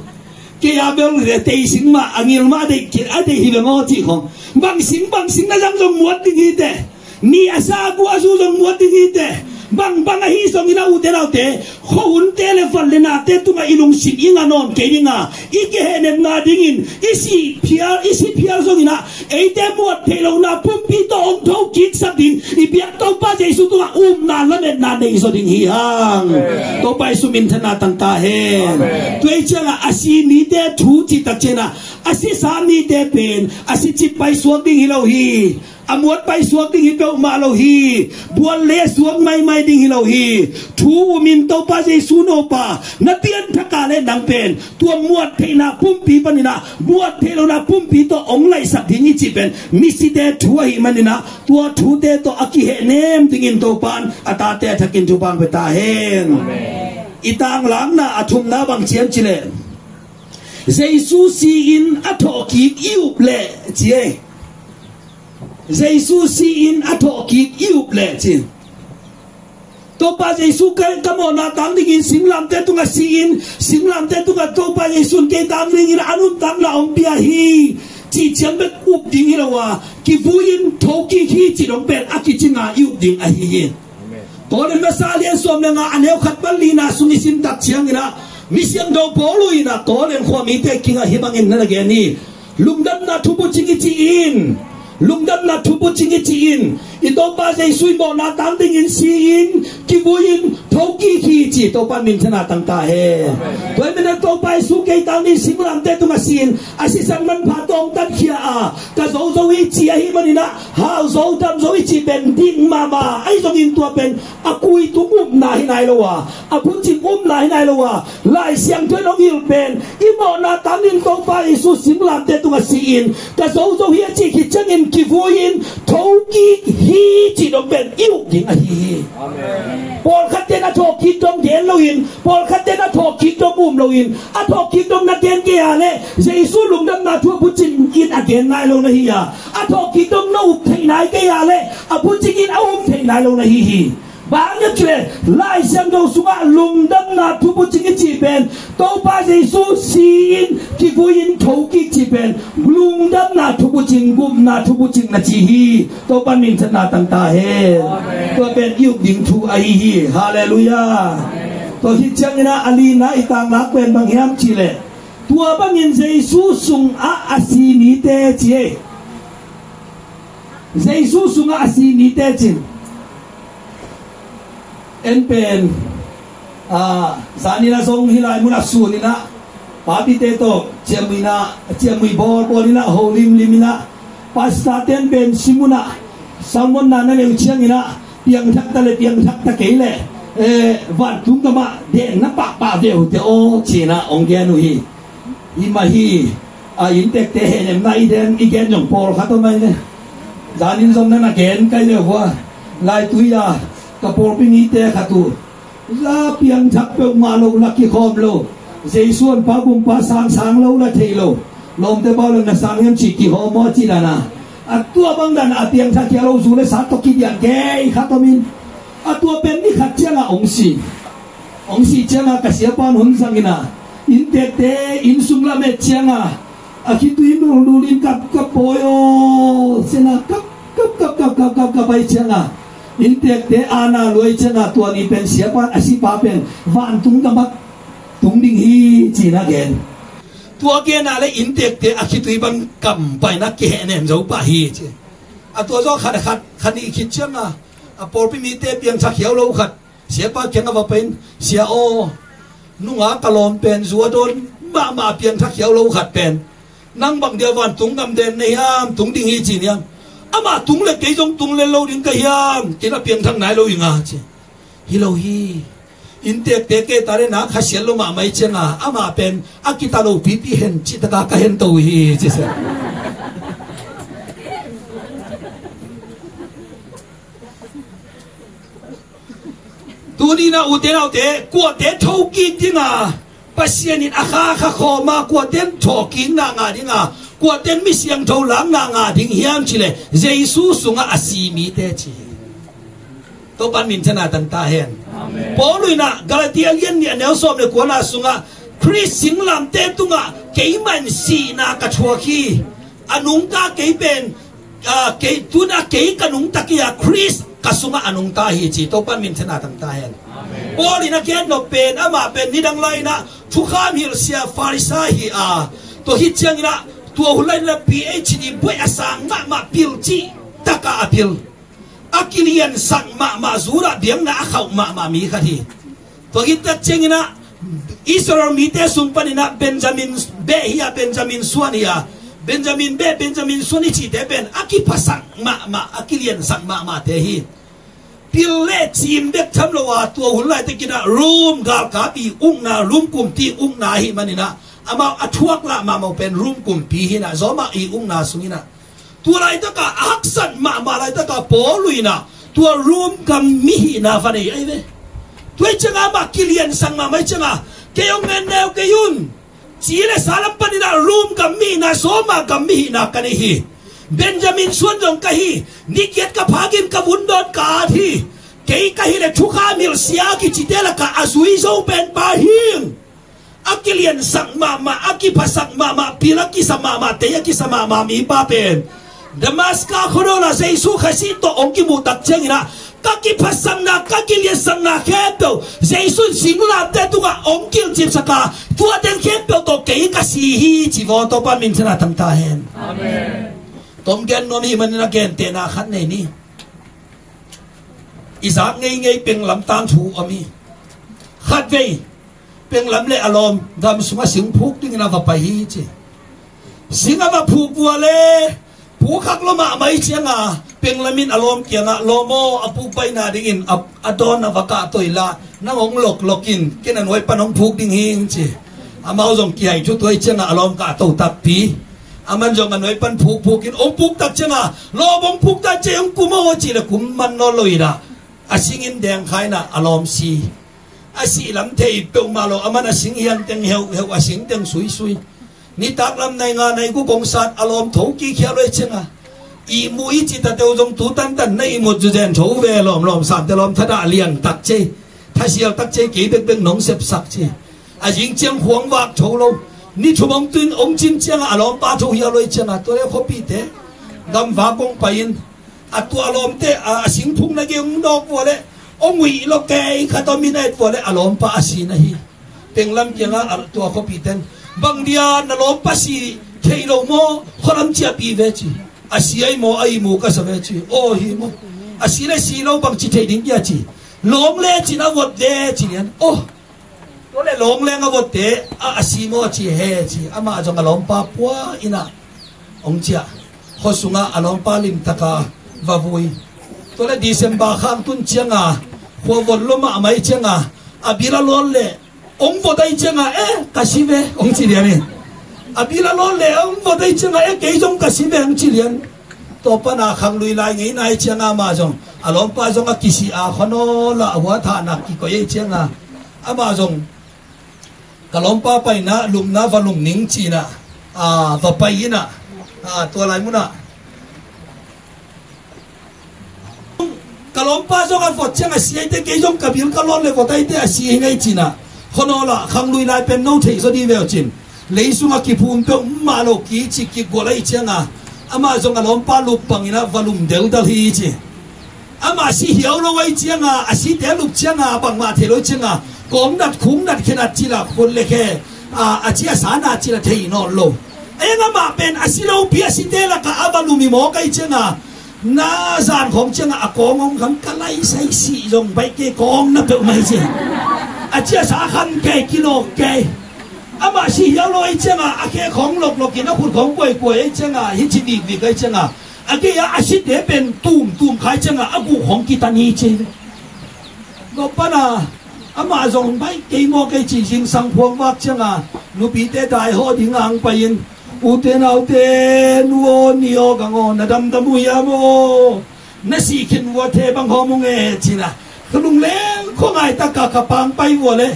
Kei a bel le teising mah, a ngil mah a deih khin, a deih hi lo maw cih khawng. Bang sing, bang sing na zang zong muat ding hi teh. Ni a sa a gua a zu zong muat ding hi teh. Bang bang ahi zongin a, ute naute, khuahunte le van le nate tungah i lungsim i nga nawn kei ding a, i kihehnem nga dingin i sih phial, i sih phial zongin a, eite muat theih lohna pumpi tawh hong thokiksak ding i biak Topa Jesu tungah upna lametna nei zaw ding hi hang. Topa Jesu minthanna tang ta hen. Tua hi ciangah a si mite thu cih tak ciangah, a sisa mite pen a sicip paisuak ding hi lo hi. A muat paisuak ding hi peuhmah lo hi. Bual le suak maimai ding hi lo hi. Thu umin Topa Jesu nupa na pianthak a le nang pen tua muat theihna pumpi panin a, muat theih lohna pumpi tawh hong laihsak ding hi cih pen misite thu ahih manin a, tua thute tawh a kihehnem dingin Topa in a tate a thakin thupha hong pia ta hen. I tanglakna a thumna bang ci hiam cih leh, Jesu si-in a thawhkik i up leh ci e. Jesu si-in a thawhkik i up leh ci. Topa Jesu ka, ka mawhna tang dingin singlamteh tungah si-in, singlamteh tungah Topa Jesu in kei tang dingin a nuntakna hong pia hi cih ciang bek up ding hi lo a, kivui-in thokik hi cih dong pen a kicing a i up ding ahi hi. Korin masa lian sawm le nga a neu khat pan lina sung i sim tak ciangin a, misiangtho Paul in a Korin khua mite kingah hih bangin na na gen hi. Lungdamna thubucing i ci in, lungdamna thubucing i ci in, i Topa Jesu i mawhna tang dingin si-in, kivui-in thokik hi ci. Topa in minthanna tang ta hen. Tua hi manin a Topa Jesu kei tang dingin singlamteh tungah si-in a sisan manpha tawh hong tatkhia a, ka zo zo hi ci ahih manin a, hau zo dam zo hi cih pen dik mahmah ahi zongin tua pen a kuitung upna hi nai lo a, a bucing upna hi nai lo a, Lai Siangtho in hong hilh pen i mawhna tangin Topa Jesu singlamteh tungah si-in ka zo zo hi a cih khit ciangin kivui-in thokik hi cih dong pen i up ding ahi hi. Pawlkhatte in a thawhkik dong gen loin, pawlkhatte in a thawhkik dong um loin, a thawhkik dong na gen kei a leh Jesu lungdamna thu a bucing in a gen nai lo na hi a, a thawhkik dong na up theih nai kei a leh a bucing in a um theih nai lo na hi hi. Bang hang hiam cih leh Lai Siangtho sungah lungdamna thubucing i cih pen Topa Jesu si-in kivui-in thokik cih pen lungdamna thubucing, gupna thubucing na ci hi. Topa in minthanna tang ta hen. Tua pen i up ding thu ahi hi. Halleluiah. Tua hi ciangin a, a lina i tanglak pen bang hiam cih leh, tua bangin Jesu sungah a si mite ci e. Jesu sungah a si mite cin. En pen, a, zanin a zong hih lai munah sunin a, papite tawh ciamui in a, ciamui bawlbawl in a, ho limlim in a, pastor ten pen si munah salmon na na leu ciangin a, piangthak ta le piangthak ta kei le, eh, vantung gamah den na pahpah ve uh teh aw ci-in a hong gen uh hi. Hi mah hi, a inntekte hehnemna i den i gen zong pawlkhat om ahi ve. Zanin zong na na gen kai ve hua. Laitui a ka pawlpi mite khat uh, la piangthak peuhmah lo, la kikhawm lo, Jesu honpa gumpa sangsang lo, la thei lo, lawmte bang leng na sang hiam ci kihawm aw ci dan a, a tua bang dan a piangthak khia lo zu le sa tawh kidian kei khat om in, a tua pen ni khat ciangah hong si. Hong sih ciangah ka siapa in hong zang in a, inntekte inn sung lam et ciangah a khitui nuldul in kap kap pawi aw ci-in a, kap kap kap kap kap kap kap ahih ciangah inntekte aana luai ciangah tua ni pen siapa in a sipa pen vantung gamah tung ding hi ci-in a gen. Tua gen a le inntekte a khitui bang kam pai in a kihehnem zo pah hi ci. A tua zawh khat a khat khat nih khit ciangah a pawlpi mite piangthak khiau lo khat siapa kiangah va pai in, "Sia aw, nunga ka lawm pen zu a dawn mahmah, piangthak khiau lo khat pen nang bang dia vantung gam den na hiam, tung ding hi ci hiam? Amah tung le kei zong tung lel lo ding ka hiam? Kei na piangthak nai lo ing a," ci. "Hi lo hi. Inntekte kei ta le na khasiat lo mahmah ahih ciangah amah pen a kita lo pipi hen cih taka ka hento uh hi," ci sia. Tuni-in ah ute naute, kuate thokik ding a, Pasian in a kha kha khawm a, kuate in thawhkikna ngah ding a, Kuaten mi siangtho lakna ngah ding hiam cih leh Jesu sungah a si mite ci hi. Topan minthanna tang ta hen. Paul in ah Galatia lian nih a neu sawm le kuana sungah Khrist singlamteh tungah keimah in sihna ka thuak hi. A nungta kei pen, ah, kei tuna kei ka nungta kei a, Khrist ka sungah a nungta hi ci. Topan minthanna tang ta hen. Paul in a gen nop pen amah pen nidang lai in ah thukham hilhsia Farisai hi a, tua hi ciangin ah tua hun lai in ah P H D buai a sang mahmah, pil cih takah a pil, a kiliansak mahmah, Judah biakna a khauh mahmah mi khat hi. Tua hi tak ciangin ah Israel mite sung panin ah Benjamin beh hi a, Benjamin suan hi a, Benjamin beh, Benjamin suan i cihte pen a kiphasak mahmah, a kiliansak mahmahte hi. Pil le cim bek tham lo a, tua hun laitakin ah Rom galkap i ukna, Rom kumpi ukna ahih manin ah amau a thuak lah mahmah pen Rom kumpi hi in ah, Roma i ukna sung in ah. Tua laitakah a haksat mahmah laitakah Paul in ah tua Rom gam mi hihna va nei ahi ve. Tua hi ciangah amah kiliansak mahmah hi ciangah, kei hong ngen neu kei un. Ci le sa lam panin ah Rom gam mi hihna, Roma gam mi hihna ka nei hi. Benjamin suan zong ka hi. Ni giat ka phak in ka vun dawn ka at hi. Kei ka hi le thukham hilhsia kicite lakah a zui zo pen pa hi ing. A kiliansak mahmah, a kiphasak mahmah, pil a kisa mahmah, tei a kisa mahmah mipa pen Damaska khuanawl ah Jesu Khazih tawh hong kimuh tak ciangin ah ka kiphasakna, ka kiliansakna khempeuh Jesu in singlamteh tungah hong kilcipsak a, tua teng khempeuh tawh kei ka si hi ci vaw. Topa minthanna tang ta hen. Amen. Tom gen nuam i hih manin a gentehna khat nei ni. I zak ngeingei penglam tangthu om hi. Khatvei penglam le a lawm gam sungah sing phuk dingin a va pai hi ci. Sing a va phuk vua le, phuk khak lua mahmah hi cianga penglam in a lawm kiangah, "Lawm aw, a phuk paina dingin a, a dawn a va kahto inla, nang hong loklok in, ken a nuai pan hong phuk ding hing," ci. Amau zong kihai thu tuai cianga a lawm kahto takpi. Aman zong a nuai pan phukphuk in hong phuk tak cianga, "Lawm, hong phuk tak ciang hong kum aw," ci le kum man nawn lo inah, a singin dengkha inah a lawm si. A sih lam thei peuhmah lo, aman a sing hian teng heuhheuh, a sing teng suisui. Nitak lam nai nga nai guk hong sat, a lawm tho kikhia lo hi cianga, ihmu i cih tateu zong tu tantan na ihmut zuzen tho ve, lawmlawm samte lawm thadah lian tak cei, thasial tak cei, kei bekbek nong sepsak ci. A zing ciang khuang vak tho lo. Ni thum hong tun hong cin cianga a lawmpa tho hial lo hi cianga, tua le khuapite gamvak hong pai in, a tua a lawmte, a, a singphukna gei hong dawk vua le, hong uih lo kei khat om in a et vua le a lawmpa a si na hi. Penglam kiangah a tua khuapite in, "Bang dia na lawmpa si thei lo maw? Khualam ciahpih ve," ci. "A si ahi maw, a ihmu ka sa ve," ci. "Aw hi maw? A si le si lo bang ci thei ding kia?" ci. "Lawng le cin a vot ve," ci lian. "Aw, tua le lawng leng a votte a, a si maw?" ci. "He," ci. Amah zong a lawmpa pua inah hong ciah. Khua sungah a lawmpa limtaka va vui. Tua le December khang tun cianga khua vot lua mahmah hi cianga, a bil a lawn le hong vot ahi cianga, "Eh, ka si ve," hong ci lian hi. A bil a lawn le hong vot ahi cianga, "Eh, kei zong ka si ve," hong ci lian. Tua pana khanglui lai ngeina hi cianga amah zong, a lawmpa zong a kisih a, khuanawl ah a huathahna kikoih ahi cianga, amah zong, "Ka lawmpa paina lumna va lum ning," ci inah, a, va pai inah, a, tua lai munah, "Ka lawmpa zong a vot ciang a si ahite, kei zong ka bil ka lawn le vot ahite a si hi ngai," ci inah, khuanawl ah khanglui lai pen no theih zaw dih ve uh cin. Lei sungah kiphum peuhmah lo, kici kigual ahi cianga, amah zong a lawmpa lup bang inah va lum deldal hi ci. Amah si hiau lo ahi cianga, a site lup cianga, bangmah thei lo ahi cianga, kawng nat khung nat khe nat cila, khut le khe, a, a cia sa na cila thei nawn lo. Eng amah pen a si lopi a site lakah a va lum hi mawk ahi cianga, na zan khawng cianga a kawng hong kham ka lai sai sih zong baih kei, kawng na peuhmah hi ci. A cia sa kham kei, kilawk kei. Amah si hiau lo ahi cianga a khe khawng loklokin a khut khawng kuaikuai ahi cianga, hi ci vikvik ahi cianga, a gei-ah a site pen tumtum khai cianga a guh khawng kitan hi ci. Gawp pana amah zong baih kei maw kei ci, zingsang phuang vak cianga nupite daihawh dinga hong pai in, "Ute naute, nu aw ni aw gang aw, na damdam uh hiam aw? Na sih khin vua the bang hawm ung e," ci inah, ka lungleng khuangai taka ka pang pai vua le,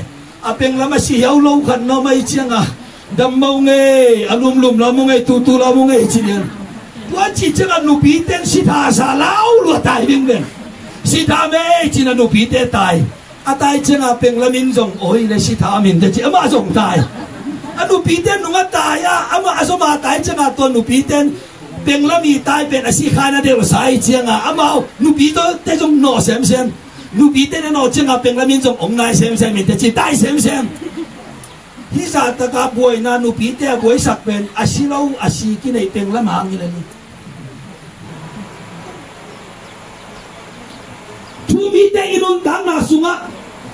a penglam a si hiau lo khat na om ahi cianga, Dam mah ung ei, a lumlum lam ung ei, tutu lam ung ei ci lian. Tua cih ciangah nupite in sitha sa lau lua tai ding ven. Sitha mei ci-in a nupite tai. A tai ciangah penglam in zong, oi le sitha min te ci, amah zong tai. A nupite nungah tai a, amah a zom a tai ciangah tua nupite in penglam i tai pen a si kha na deuh sa i ciangah amau nupite zong nawh semsem. Nupite na nawh ciangah penglam in zong ong nai semsem in te ci, tai semsem. Hih zahtaka buaina nupite a buaisak pen a si lo, a si kineih penglam hang hi le ni. Thumite i nuntakna sungah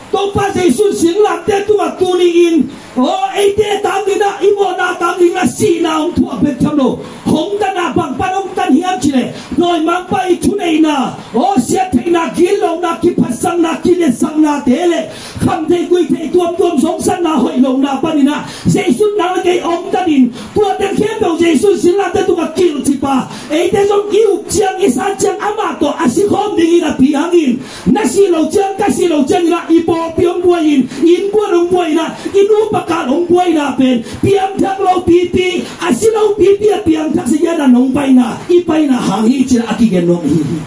Topa Jesu singlamteh tungah tuni-in, aw, eite tangin ah, i mawhna tangin ah sihna hong thuak bek tham lo. Hong tan ah bang pan hong tan hiam cih leh, nawimangpa i thuneihna, aw, siattheihna, gitlohna, kiphatsakna, kiliatsaknate le khamtheih guihtheih tuamtuam zongsatna hoih lohna panin ah Jesu nang le kei hong tan in, tua teng khempeuh Jesu singlamteh tungah kilhcip a, eite zong i up ciang, i san ciang amah tawh a si khawm dingin a piang in, na sih loh ciang, ka sih loh ciangin ah i pawlpi hong buai in, i innkuan hong buai in ah, i nupa kal hong buaina pen piangthak lo pipi, a si lo pipi a piangthak sa hian a nong paina, i paina hang hi ci-in a kigen nuam ahi hi.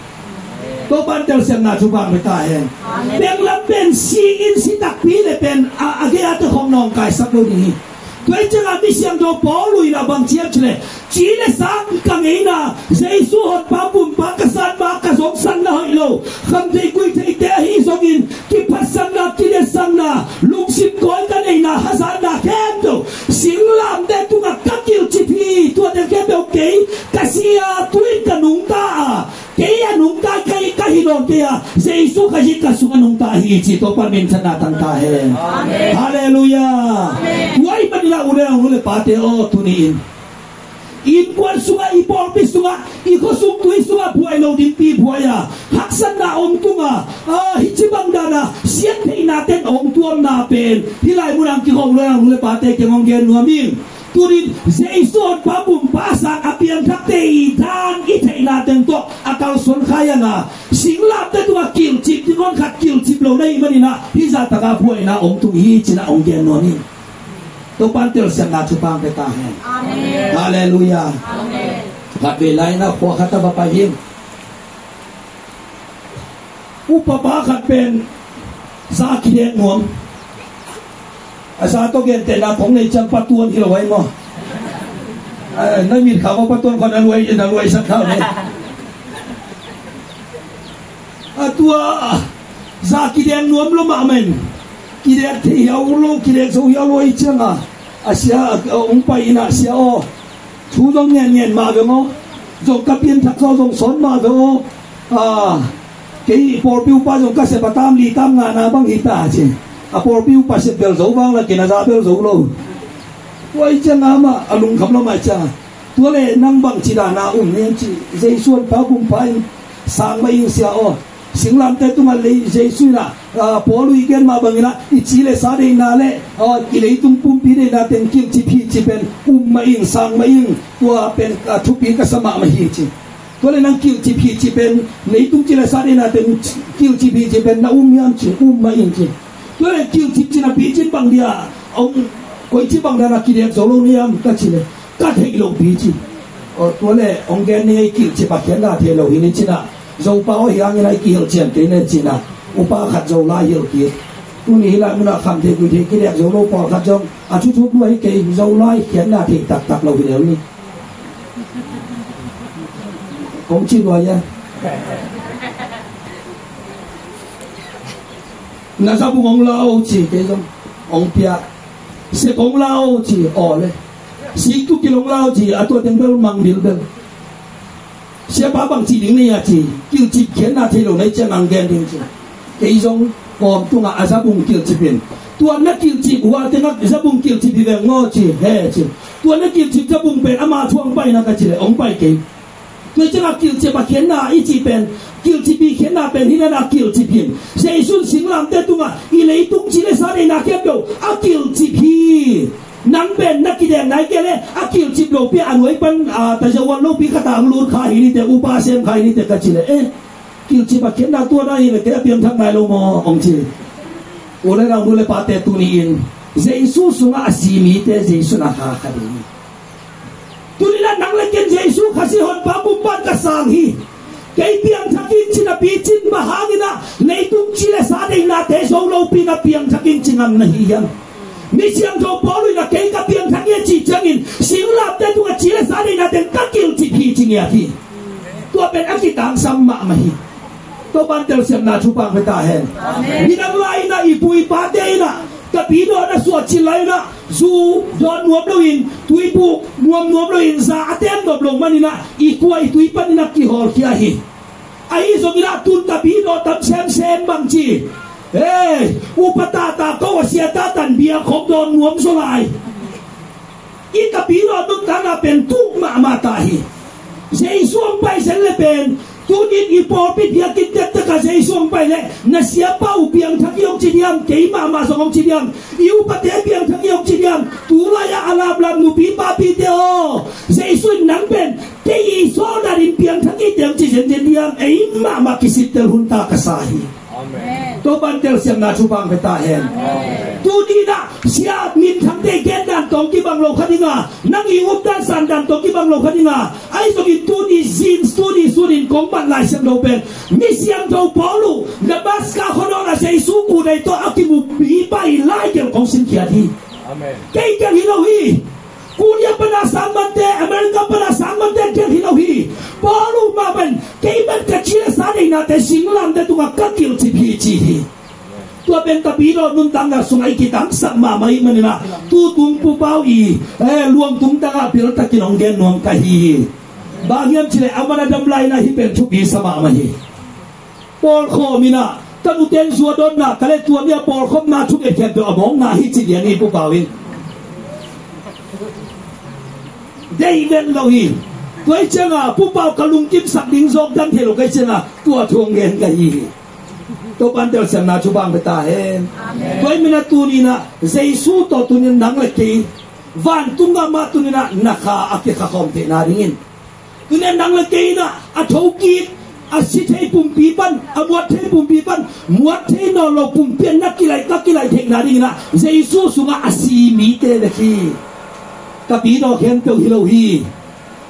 Topa'n telsiamna thupha hong pia ta hen. Amen. Penglam pen si in si takpi le pen a, a gei-a te khong nawngkaisak lo ding hi. Tua hi ciangah mi siangtho Paul in ah bang ci hiam cih leh, ci le sa ka ngeina, Jesu honpa pumpa ka san ma ka zongsatna hoih lo, khamtheih guihtheihte ahi zongin kiphatsakna, kiliatsakna, lungsim kawi ka neihna, hazatna khempeuh singlamteh tungah ka kilhcip hi. Tua teng khempeuh kei ka si a, tu-in ka nungta a, kei a nungta, kei ka hi nawn kei a, Jesu Khazih ka sungah nungta hi ci, Topa minthanna tang ta hen. Amen. Halleluiah. Amen. Tua ahih manin ah u le nau, nu le pate aw, tuni-in i innkuan sungah, i pawlpi sungah, i khuasung tui sungah buai lo dingpi buai a, haksatna om tung a, a, hih ci bang dan a siattheihna ten hong tuamna pen hih lai mun ah kikhawm u le nau, nu le pate kiang hong gen nuam ing. Tunin Jesu honpa pumpa sang a piangthakte i dan i theihna teng tawh a kalsuan kha hiang a, singlamteh tungah kilhcip ding hon khat kilhcip lo na hih manin ah hih zahtaka buaina hong tung hi ci-in ah hong gen nuam hi. Topa'n telsiamna thupha hong pia ta hen. Amen. Halleluiah. Amen. Khatvei lai-in ah khua khat ah va pai hi. Upapa khat pen za kidek nuam. A za tawh gentehna kong nei ciang patuan hi lo ai maw? A, na mit kha maw, patuan kha na luai, na luai sak kha maw? A tua za kidek nuam lo mahmah in, kidek thei hiau lo, kidek zo hiau lo ai ciang a, a sia, a, hong pai in ah, sia aw, thu zong ngenngen mah veng aw, zong ka pianthak zaw zong sawt mah veng aw. A, kei pawlpi upa zong ka sep a tam li tam ngana bang hi ta ci. A pawlpi upa sep bel zo vang la kei na za bel zo lo. Tua ahih ciang amah a lungkham lo mah ciang a, tua leh nang bangci dan a um na hiam ci. Jesu honpa pumpa in sang mah ing sia aw. Singlamteh tungah lei Jesu in ah, a, Paul i gen mah bangin ah, i ci le sa deihna le, a, i leitung pumpi deihna teng kilhcip hi ci pen um mah ing, sang mah ing, tua pen, a, thupi ka sa mahmah hi ci. Tua le nang kilhcip hi ci pen, leitung ci le sa deihna teng kilhcip hi ci pen na um hiam ci, um mah ing ci. Tua le kilhcip ci napi cin bang dia, ong, koici bang dan a kidek zo lo na hiam ka ci le, ka theih loh pi ci. Aw, tua le ong gen ni ei, kilhcip a khiatna thei lo hi ni ci-in ah, Zopa aw hi hangin ah i kihilh cian kei ni ci-in ah, upa khat Zolai hilh kik. Tuni hih lai mun ah khamtheih guihtheih kidek zo lo pawlkhat zong a thuthuk lua hi kei, Zolai khiatna thei taktak lo hi lel ni. Kong ci lua ia. Na zabung ong la o ci, kei zong ong pia. Sek ong la o ci, aw le. Siktukil ong la o ci, a tua teng bel mang bilbel. Siapa bangci ding na hia ci, kilhcip khiatna thei lo na hih ciang ang gen ding ci. Kei zong kawm tungah a zabung kilhcip in. Tua na kilhcip, hua tengah zabung kilhcip hi veng maw ci, he ci. Tua na kilhcip zabung pen ama thuang pai na ka ci le, ong pai kei. Tua ciangah kilhcip a khiatna i cih pen, kilhcip i khiatna pen hi na na kilhcip hi. Jesu in singlamteh tungah i leitung ci le sa deihna khempeuh a kilhcip hi. Nang pen na kidek nai kei le a kilhcip lopi a nuai pan, a, tazawan lopi khat ah ang lut kha hi ni teh, upa sem kha hi ni teh ka ci le, eh, kilhcip a khiatna tua na hi le kei a piangthak nai lo maw ong ci. U le nau, nu le pate, tuni-in Jesu sungah a si mite Jesu na kha kha ding hi. Tuni-in ah nang le ken Jesu Khazih honpa pumpan ka sang hi. Kei piangthak in ci napi cin, bang hangin ah leitung ci le sa deihnate zo lopi-in ah piangthak in ci ngam na hi hiam? Mi siangtho Paul in ah kei ka piangthak hi a cih ciangin singlamteh tungah ci le sa deihnate ka kilcip hi ci ngiat hi. Tua pen a kitangsam mahmah hi. Topa'n telsiamna thupha hong pia ta hen. Amen. Midang lai-in ah i pu i pate in ah tapidaw na suah cil lai-in ah zu dawn nuam loin, tuibuk nuam nuam loin, za a tem nop lo manin ah i kua i tui panin ah kihawlkhia hi. Ahi zongin ah tun tapidaw tam semsem bang ci. Ei, upa tata ko a sia tatan bia khop dawn nuam zaw lai. I tapidaw nuntakna pen tuh mahmah ta hi. Jesu hong pai zen le pen, tuni-in i pawlpi biakinn tektek ah Jesu hong pai leh, na siapa uh piangthak hi hong ci diam, kei mahmah zong hong ci diam, i upate piangthak hi hong ci diam, tu lai-ah a lamlam nupi papite aw, Jesu in nang pen kei i sawlna dingin piangthak hi teh hong ci zenzen diam? Ei mahmah kisittel hun ta ka sa hi. Amen. Topa'n telsiamna thupha hong pia ta hen. Amen. Tuni-in ah sia minthangte i gen dan tawh kibang lo kha ding a, nang i updan san dan tawh kibang lo kha ding a, ahi zongin tuni zin, tuni sun-in kong mat Lai Siangtho pen, mi siangtho Paul uh Damaska khuanawl ah Jesu kuhdei tawh a kimupi pa i laigelh kong sinkhiat hi. Amen. Kei kiang hi lo hi. Korea pana sang mante, America pana sang mante kiang hi lo hi. Paul uh mah pen, kei pen ka ci le sa deihnate singlamteh tungah ka kilcip hi ci hi. Tua pen tapidaw nuntakna sungah i kitangsap mahmah ahih manin ah, tu tung Pu Pau i, eh, luang tungtang ah beltakin hong gen nuam ka hi hi. Bang hiam cih leh aman a dam lai-in ah hih pen thupi sa mahmah hi. Pawlkhawm in ah, ka nute'n zu a dawnna, ka le tua ni-a pawlkhopna thunget khempeuh a mawkna hi ci lian hi Pu Pau in. Deih vet lo hi. Tua hi ciangin Pu Pau ka lungkimsak ding zawk dang thei lo ka hih ciangin tua thu hong gen ka hi hi. Topa'n telsiamna thupha hong pia ta hen. Amen. Tua ahih manin ah tuni-in ah Jesu tawh tuni-in nang le kei vantung gam ah tuni-in ah na kha a kikhakhawm theihna dingin, tuni-in nang le kei in ah a thokik, a si thei pumpi pan, a muat thei pumpi pan, muat thei nawn lo pumpi ah na kilaih, ka kilaih theihna dingin ah Jesu sungah a si mite bek hi. Tapidaw khempeuh hi lo hi.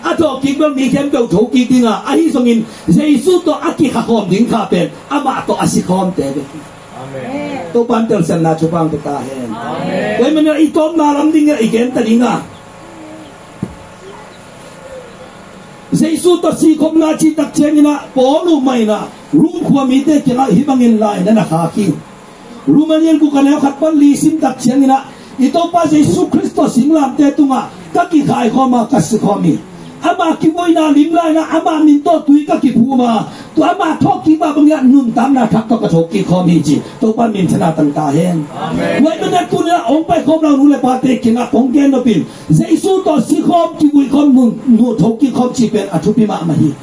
A thokik bel mi khempeuh thokik ding a, ahi zongin Jesu tawh a kikhakhawm ding kha pen amah tawh a sikhawmte bek hi. Amen. Topa'n telsiamna thupha hong pia ta hen. Amen. Tua ahih manin ah i tawpna lam dingin ah i gen ta ding a, Jesu tawh sikhopna cih tak ciangin ah Paul uh mah in ah Rom khua mite kiangah hih bangin lai-in ah na khak hi. Rom a lian guk a neu khat pan li sim tak ciangin ah, i Topa Jesu Khrist tawh singlamteh tungah ka kikhaikhawm a ka sikhawm hi. Ama kivuina lim lai-in ah ama min tawh tui ka kiphum a, tua ama thawhkik mah bangin ah nuntakna thak tawh ka thokik khawm hi ci. Topa'n minthanna tang ta hen. Amen. Tua ahih manin ah tuni-in ah hong paikhawm lo nu le pate kiangah kong gen nop in, Jesu tawh sikhawm, kivuikhawm, nun, nun thokik khawm cih pen a thupi mahmah hi.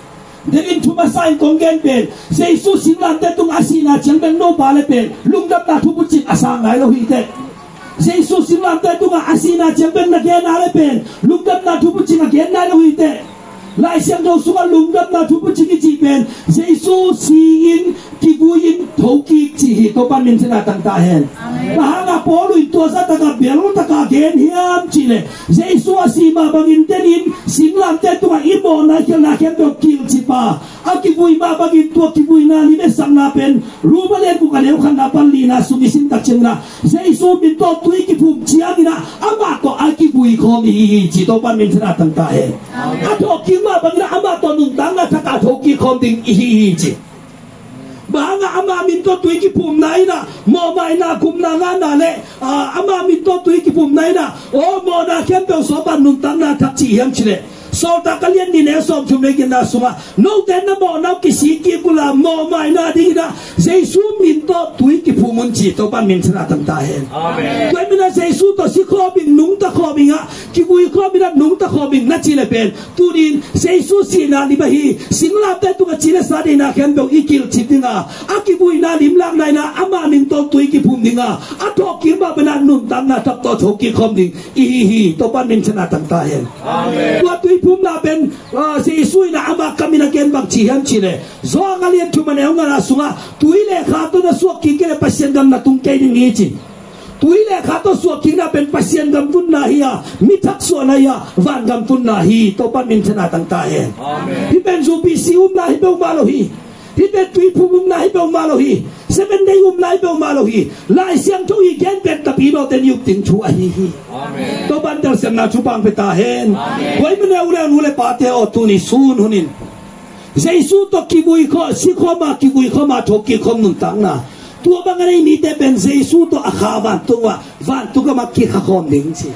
Denin thu masa in kong gen pen, Jesu singlamteh tungah a sihna ciang bek nopa le pen lungdamna thupucing a sang nai lo hi teh. Jesu singlamteh tungah a sihna ciang bek na gen a le pen lungdamna thupucing a gen nai lo hi teh. Lai Siangtho sungah lungdamna thupucing i cih pen Jesu si-in, kivui-in, thokik cih hi. Topa'n minthanna tang ta hen. Amen. Bang hangin Paul in tua zah takah bel takah gen hiam cih leh, Jesu a sih mah bangin denin singlamteh tungah i mawhna i khialhna khempeuh kilcip a, a kivui mah bangin tua kivuina lim etsakna pen Rom a lian guk a neu khatna pan lina sung i sim tak ciangin ah, Jesu min tawh tui kiphum ciangin ah amah tawh a kivui khawm i hi hi ci. Topa'n minthanna tang ta hen. Amen. A thawhkik mah bangin ah amah tawh nuntakna thak a thokik khawm ding i hi hi ci. Bang hangin ama min tawh tui kiphumna in ah mawhmaina, gupna, ngahna le, ah, ama min tawh tui kiphumna in ah, aw, mawhna khempeuh sawp a nuntakna thak ci hiam cih leh, Sawltak a lian nih neu sawmthum le giatna sungah, note na mawhna uh kisik kik unla, mawhmaina dingin ah Jesu min tawh tui kiphum un ci. Topa'n minthanna tang ta hen. Amen. Tua ahih manin ah Jesu tawh sikhawm ing, nungta khawm ing ah, kivui khawm in ah nungta khawm ing na cih leh pen, tuni-in Jesu sihna lim ahi, singlamteh tungah ci le sa deihna khempeuh i kilcip ding a, a kivuina lim lakna in ah ama min tawh tui kiphum ding a, a thawhkik mah bangin ah nuntakna thak tawh thokik khawm ding i hi hi. Topa'n minthanna tang ta hen. Amen. Tua tuiphumna pen, ah, Jesu in ah ama kam in a gen bang ci hiam cih leh, Johan a lian thum a neu ngana sungah, tui le kha tawh na suak kik kei leh Pasian gam na tung kei ding hi ci. Tui le kha tawh suahkikna pen Pasian gam tunna hi a, mi thak suahna hi a, van gam tunna hi. Topa min thang a tang ta hen. Amen. Hih pen zumpi si umna hi peuhmah lo hi. Hih pen tuiphum umna hi peuhmah lo hi. Seven Day umna hi peuhmah lo hi. Lai Siangtho i gen pen Tapidaw ten i up ding thu ahi hi. Amen. Topa in telsiamna thupha pia ta hen. Amen. Tua ahih manin u le nau le pate aw, tuni sun hunin Jesu tawh kivui khawm, si khawm a, kivui khawm a, thawhkik khawm nuntakna. Tua bang a nei mite pen Jesu tawh a kha vantung ah, vantung gam ah kikha khawm ding ci.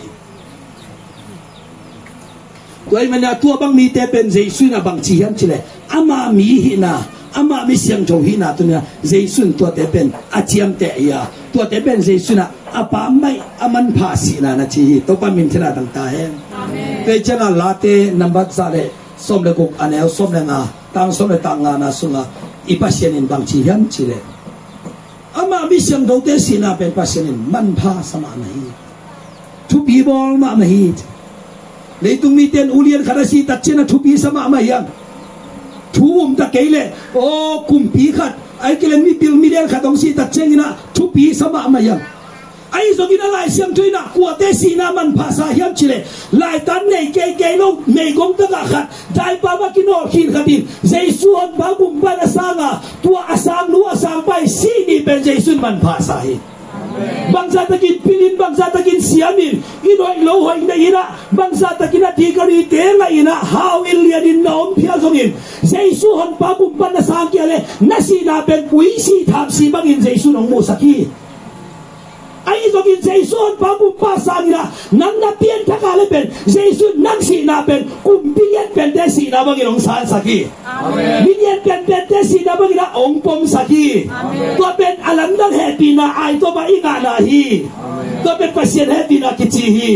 Tua ahih manin tua bang mite pen Jesu in a bang ci hiam cih leh, ama mi hihna, ama mi siangtho hihna tuni-in a Jesu in tuate pen a ciamteh hi a, tuate pen Jesu in a a pammaih a manpha sihna na ci hi. Topa min thang a tang ta hen. Amen. Tua ciangin Late nambat za le sawm le guk, a neu sawm le nga, tang sawm le tang ngana sungah i Pasian in bang ci hiam cih leh, ama mi siangthote sihna pen Pasian in manpha sa mahmah hi. Thupi bawl mahmah hi. Leitung mite in ulian khat a sih tak ciangin a thupi sa mahmah hi hang. Thu um ta kei leh, aw, kumpi khat, ahih kei leh mipil milian khat hong sih tak ciangin a thupi sa mahmah hi hang. Ahi zongin a Lai Siangtho in a kuate sihna manpha sa hiam cih leh, laitan nei keikei lo, meigong tagah khat, daipa mah kinawlkhin khat in Jesu Honpa Gumpa in a sang a, tua a sang nu a sang pa i sih ni pen Jesu in manpha sa hi. Bangzah takin pil in, bangzah takin siam in, i hoih lo hoih na in a, bangzah takin a degree te ngah in a, hau in lian in na om phial zongin, Jesu Honpa Gumpa in a sang kei leh na sihna pen ui sih tham sih bangin Jesu in hong musak hi. Ahi zongin Jesu Honpa Gumpa sang in a nang na pianthak a leh pen Jesu in nang sihna pen kumpi lianpiante sihna bangin hong sansak hi. Amen. Mi lianpianpiante sihna bangin a hong pomsak hi. Amen. Tua pen a lamdang hehpihna aitawp a i ngahna hi. Amen. Tua pen Pasian hehpihna kici hi.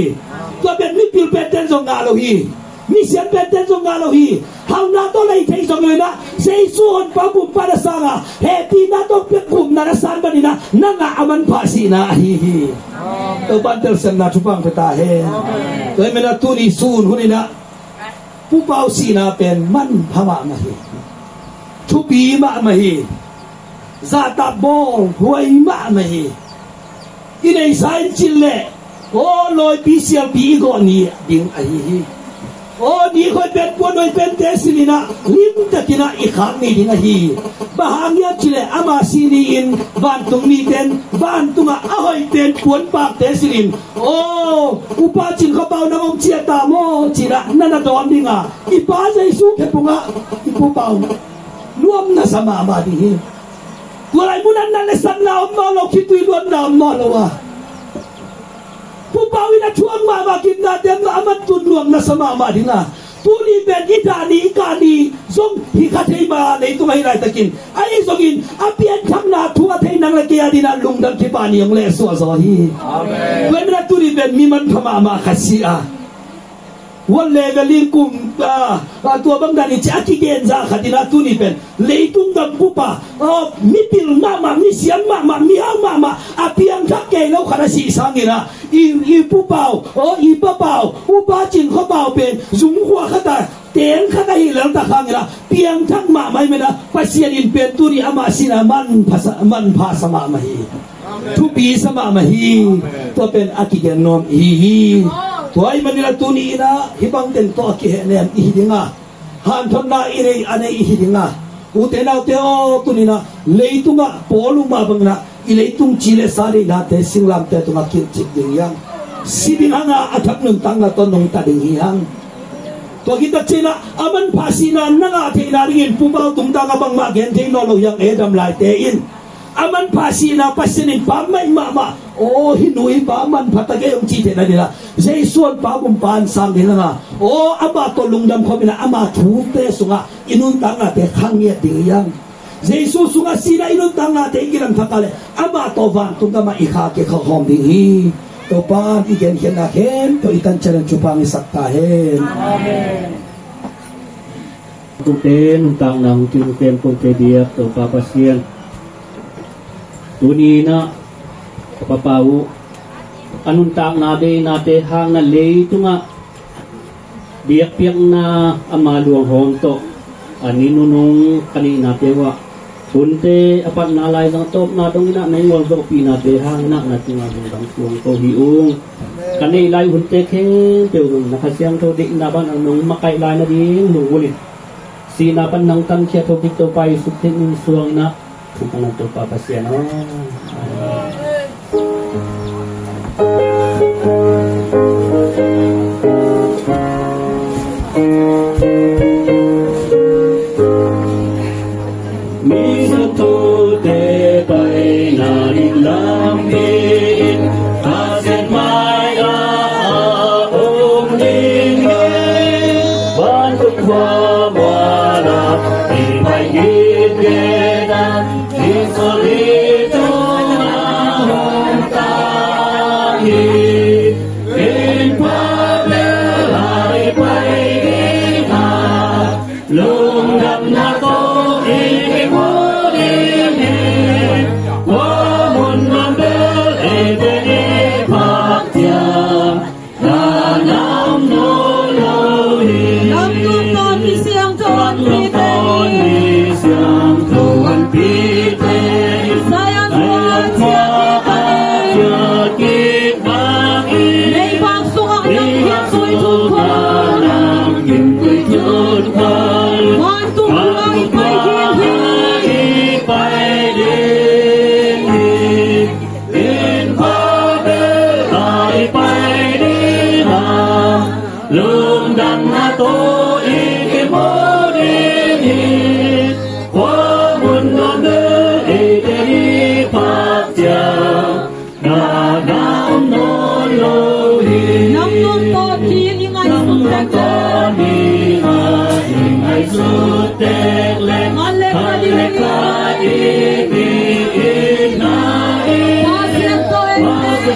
Tua pen mipil pente in zong ngah lo hi. Misiam pente in zong ngah lo hi. Hauhna tawh lei thei zong lo in a, Jesu Honpa Gumpa na sang a, hehpihna tawh piak gupna na san manin a, nang a a manpha sihna ahi hi. Topa in telsiamna thupha pia ta hen. Tua ahih manin a tuni sun hunin a, Pu Pau sihna pen manpha mahmah hi. Thupi mahmah hi. Zahtak bawl huai mahmah hi. I neihsa in cin leh, aw, lawipi sialpi i gawh ni ding ahi hi. Aw, ni hoih pen, puan hoih pente silh in a, limtakin a i khak ni ding ahi hi. Bang hang hiam cih leh ama sih ni-in vantung mite in, vantungah a hoih pen puanpakte silh in, aw, Upa Cin Khua Pau nang hong ciah ta maw, ci-in a na na dawn ding a, i Pa Jesu khe pungah i Pu Pau nuam na sa mahmah ding hi. Tua lai munah nat le satna om nawn lo, khitui luatna om nawn lo a, Pu Pau in a thuak mahmah, gimnate a man tun nuam na sa mahmah ding a, tuni pen i dah ni, i kah ni zong hi kha thei mah, leitung ahi laitakin. Ahi zongin a pianthakna thu a thei nang le kei a dingin a lungdam kip a ni hong lehsuah zaw hi. Amen. Tua ahih manin a tuni pen mi manpha mahmah khat si a, World level in kum, ah, ah, tua bang dan in ci a kigen zah khat in a tuni pen leitung gam bup a, ah, mipil mahmah, misiam mahmah, mihau mahmah, a piangthak kei lo khat a sih sangin a, i, i Pu Pau, aw, i Pa Pau, Upa Cin Khua Pau pen zung khua khat a, teng khat ahih lel tak hangin a, piangthak mahmah ahih manin a, Pasian in pen tuni amah sihna manpha sa, manpha sa mahmah hi. Thupi sa mahmah hi. Tua pen a kigen nuam ihi hi. Tua ahih manin a tuni in a hih bang teng tawh a kihehnem ihi ding a, hanthotna i nei a nei ihi ding a, ute naute aw, tuni in a leitungah Paul uh mah bangin a i leitung ci le sa deihnate singlamteh tungah kilhcip ding hi hang. Si ding hang a, a thak nuntakna tawh nungta ding hi hang. Tua khit tak ciangin a, a manpha sihna na ngah theihna dingin Pu Pau tungtang a bangmah gen thei nawn lo hi hang, Adam laite in a manpha sihna Pasian in pammaih mahmah. Aw, hih nu hih pa manpha ta kei hong cih theihna dingin a, Jesu Honpa Gumpa in sang ding hang a, aw, amah tawh lungdam khawm in a, ama thute sungah i nuntaknate khang ngiat ding hi hang. Jesu sungah sihna i nuntaknate i kidam thak a leh, amah tawh vantung gamah i kha kikha khawm ding hi. Topa in i genkhiatna khempeuh i tan ciangin thupha hong hisak ta hen. Amen. Tute nuntakna hong tung pen kote biak Topa Pasian, tuni in a Papa uh a nuntakna deihnate hang in a leitungah biakpiakna ama luanghawm tawh a ni nunung ka nihnate uh ah Hunte a patna lai zong a tawpna dong in ah nong gualzawhpihnate hangin ah na tungah lungdam suang ko hi ung. Ka neih lai hunte khempeuh zong na Kha Siangtho deihna bang a nong makaih lai nading lungmuang in, sihna pan nong tankhia thokik Topa Jesu Khrih min suang in ah thupha ngah Topa Pasian aw. Misuang thute paina ding lam hi in, Pasian mai-ah a om ding hi. Vantung khua mual ah i pai gitgit a, Jesu i tungah hong ta hi. Inn pha bel ah i pai ding a, lungdamna tawh i kimu ding hi. Khua mun nuam bel eite i phak ciang, na nam nawn lo hi. Lamdung tawh kisiangtho a, lamdung tawh kisiangtho a, Zion khua ciang kik bangin, meivak sungah namgimtui thum khol, vantung khua i pai ding hi. Inn pha bel ah i pai ding a, lungdamna tawh i kimu ding hi. Khua mun nuam bel eite i phak ciang, na nam nawn lo hi. Namngawn tawh ding i ngaihsut tek leh, ngaihsut tek leh, khat le khat i itna in, Pasian tawh eite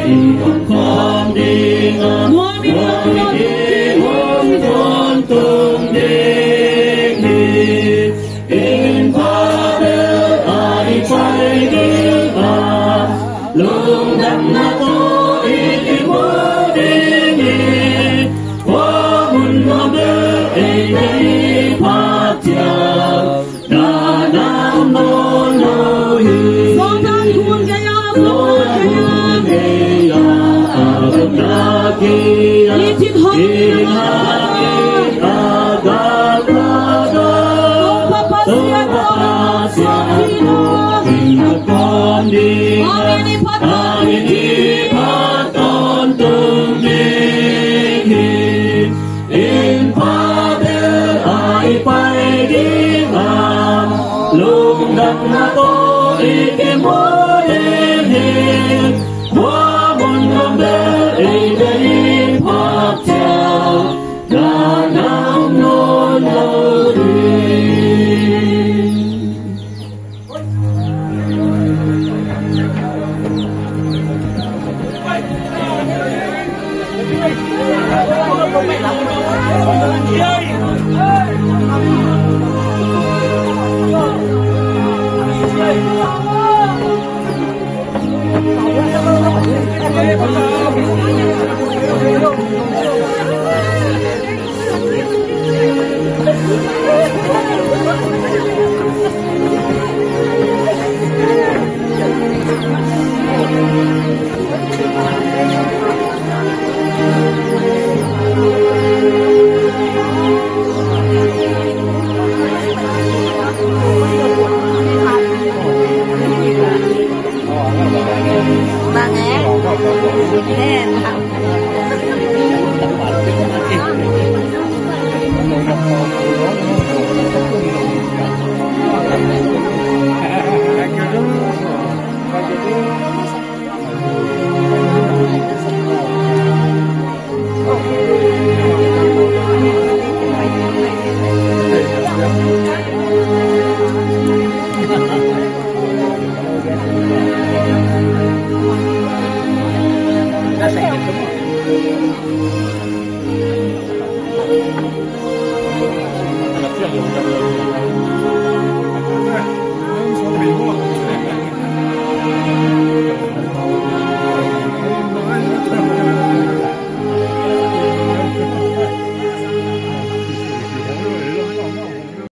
i omkhawm ding a, nuam i hong tawntung ding hi. Inn pha bel ah i pai ding a, lungdamna tawh i kimu ding hi. Khua mun nuam bel eite i phak ciang, na nam nawn lo hi. Sawltak hun gei-a, sawltak hun gei-a, a gapna kiang, i thit hong, i thit hong a, a gapna, Topa Pasian tawh, Topa Pasian tawh, i omkhawm ding a, amen, i phat, amen, i phat tawntung ding hi. Inn pha bel ah i pai ding a, lungdamna tawh i kimu ding hi. Khua mun nuam bel eite i phak ciang, na nam nawn lo hi.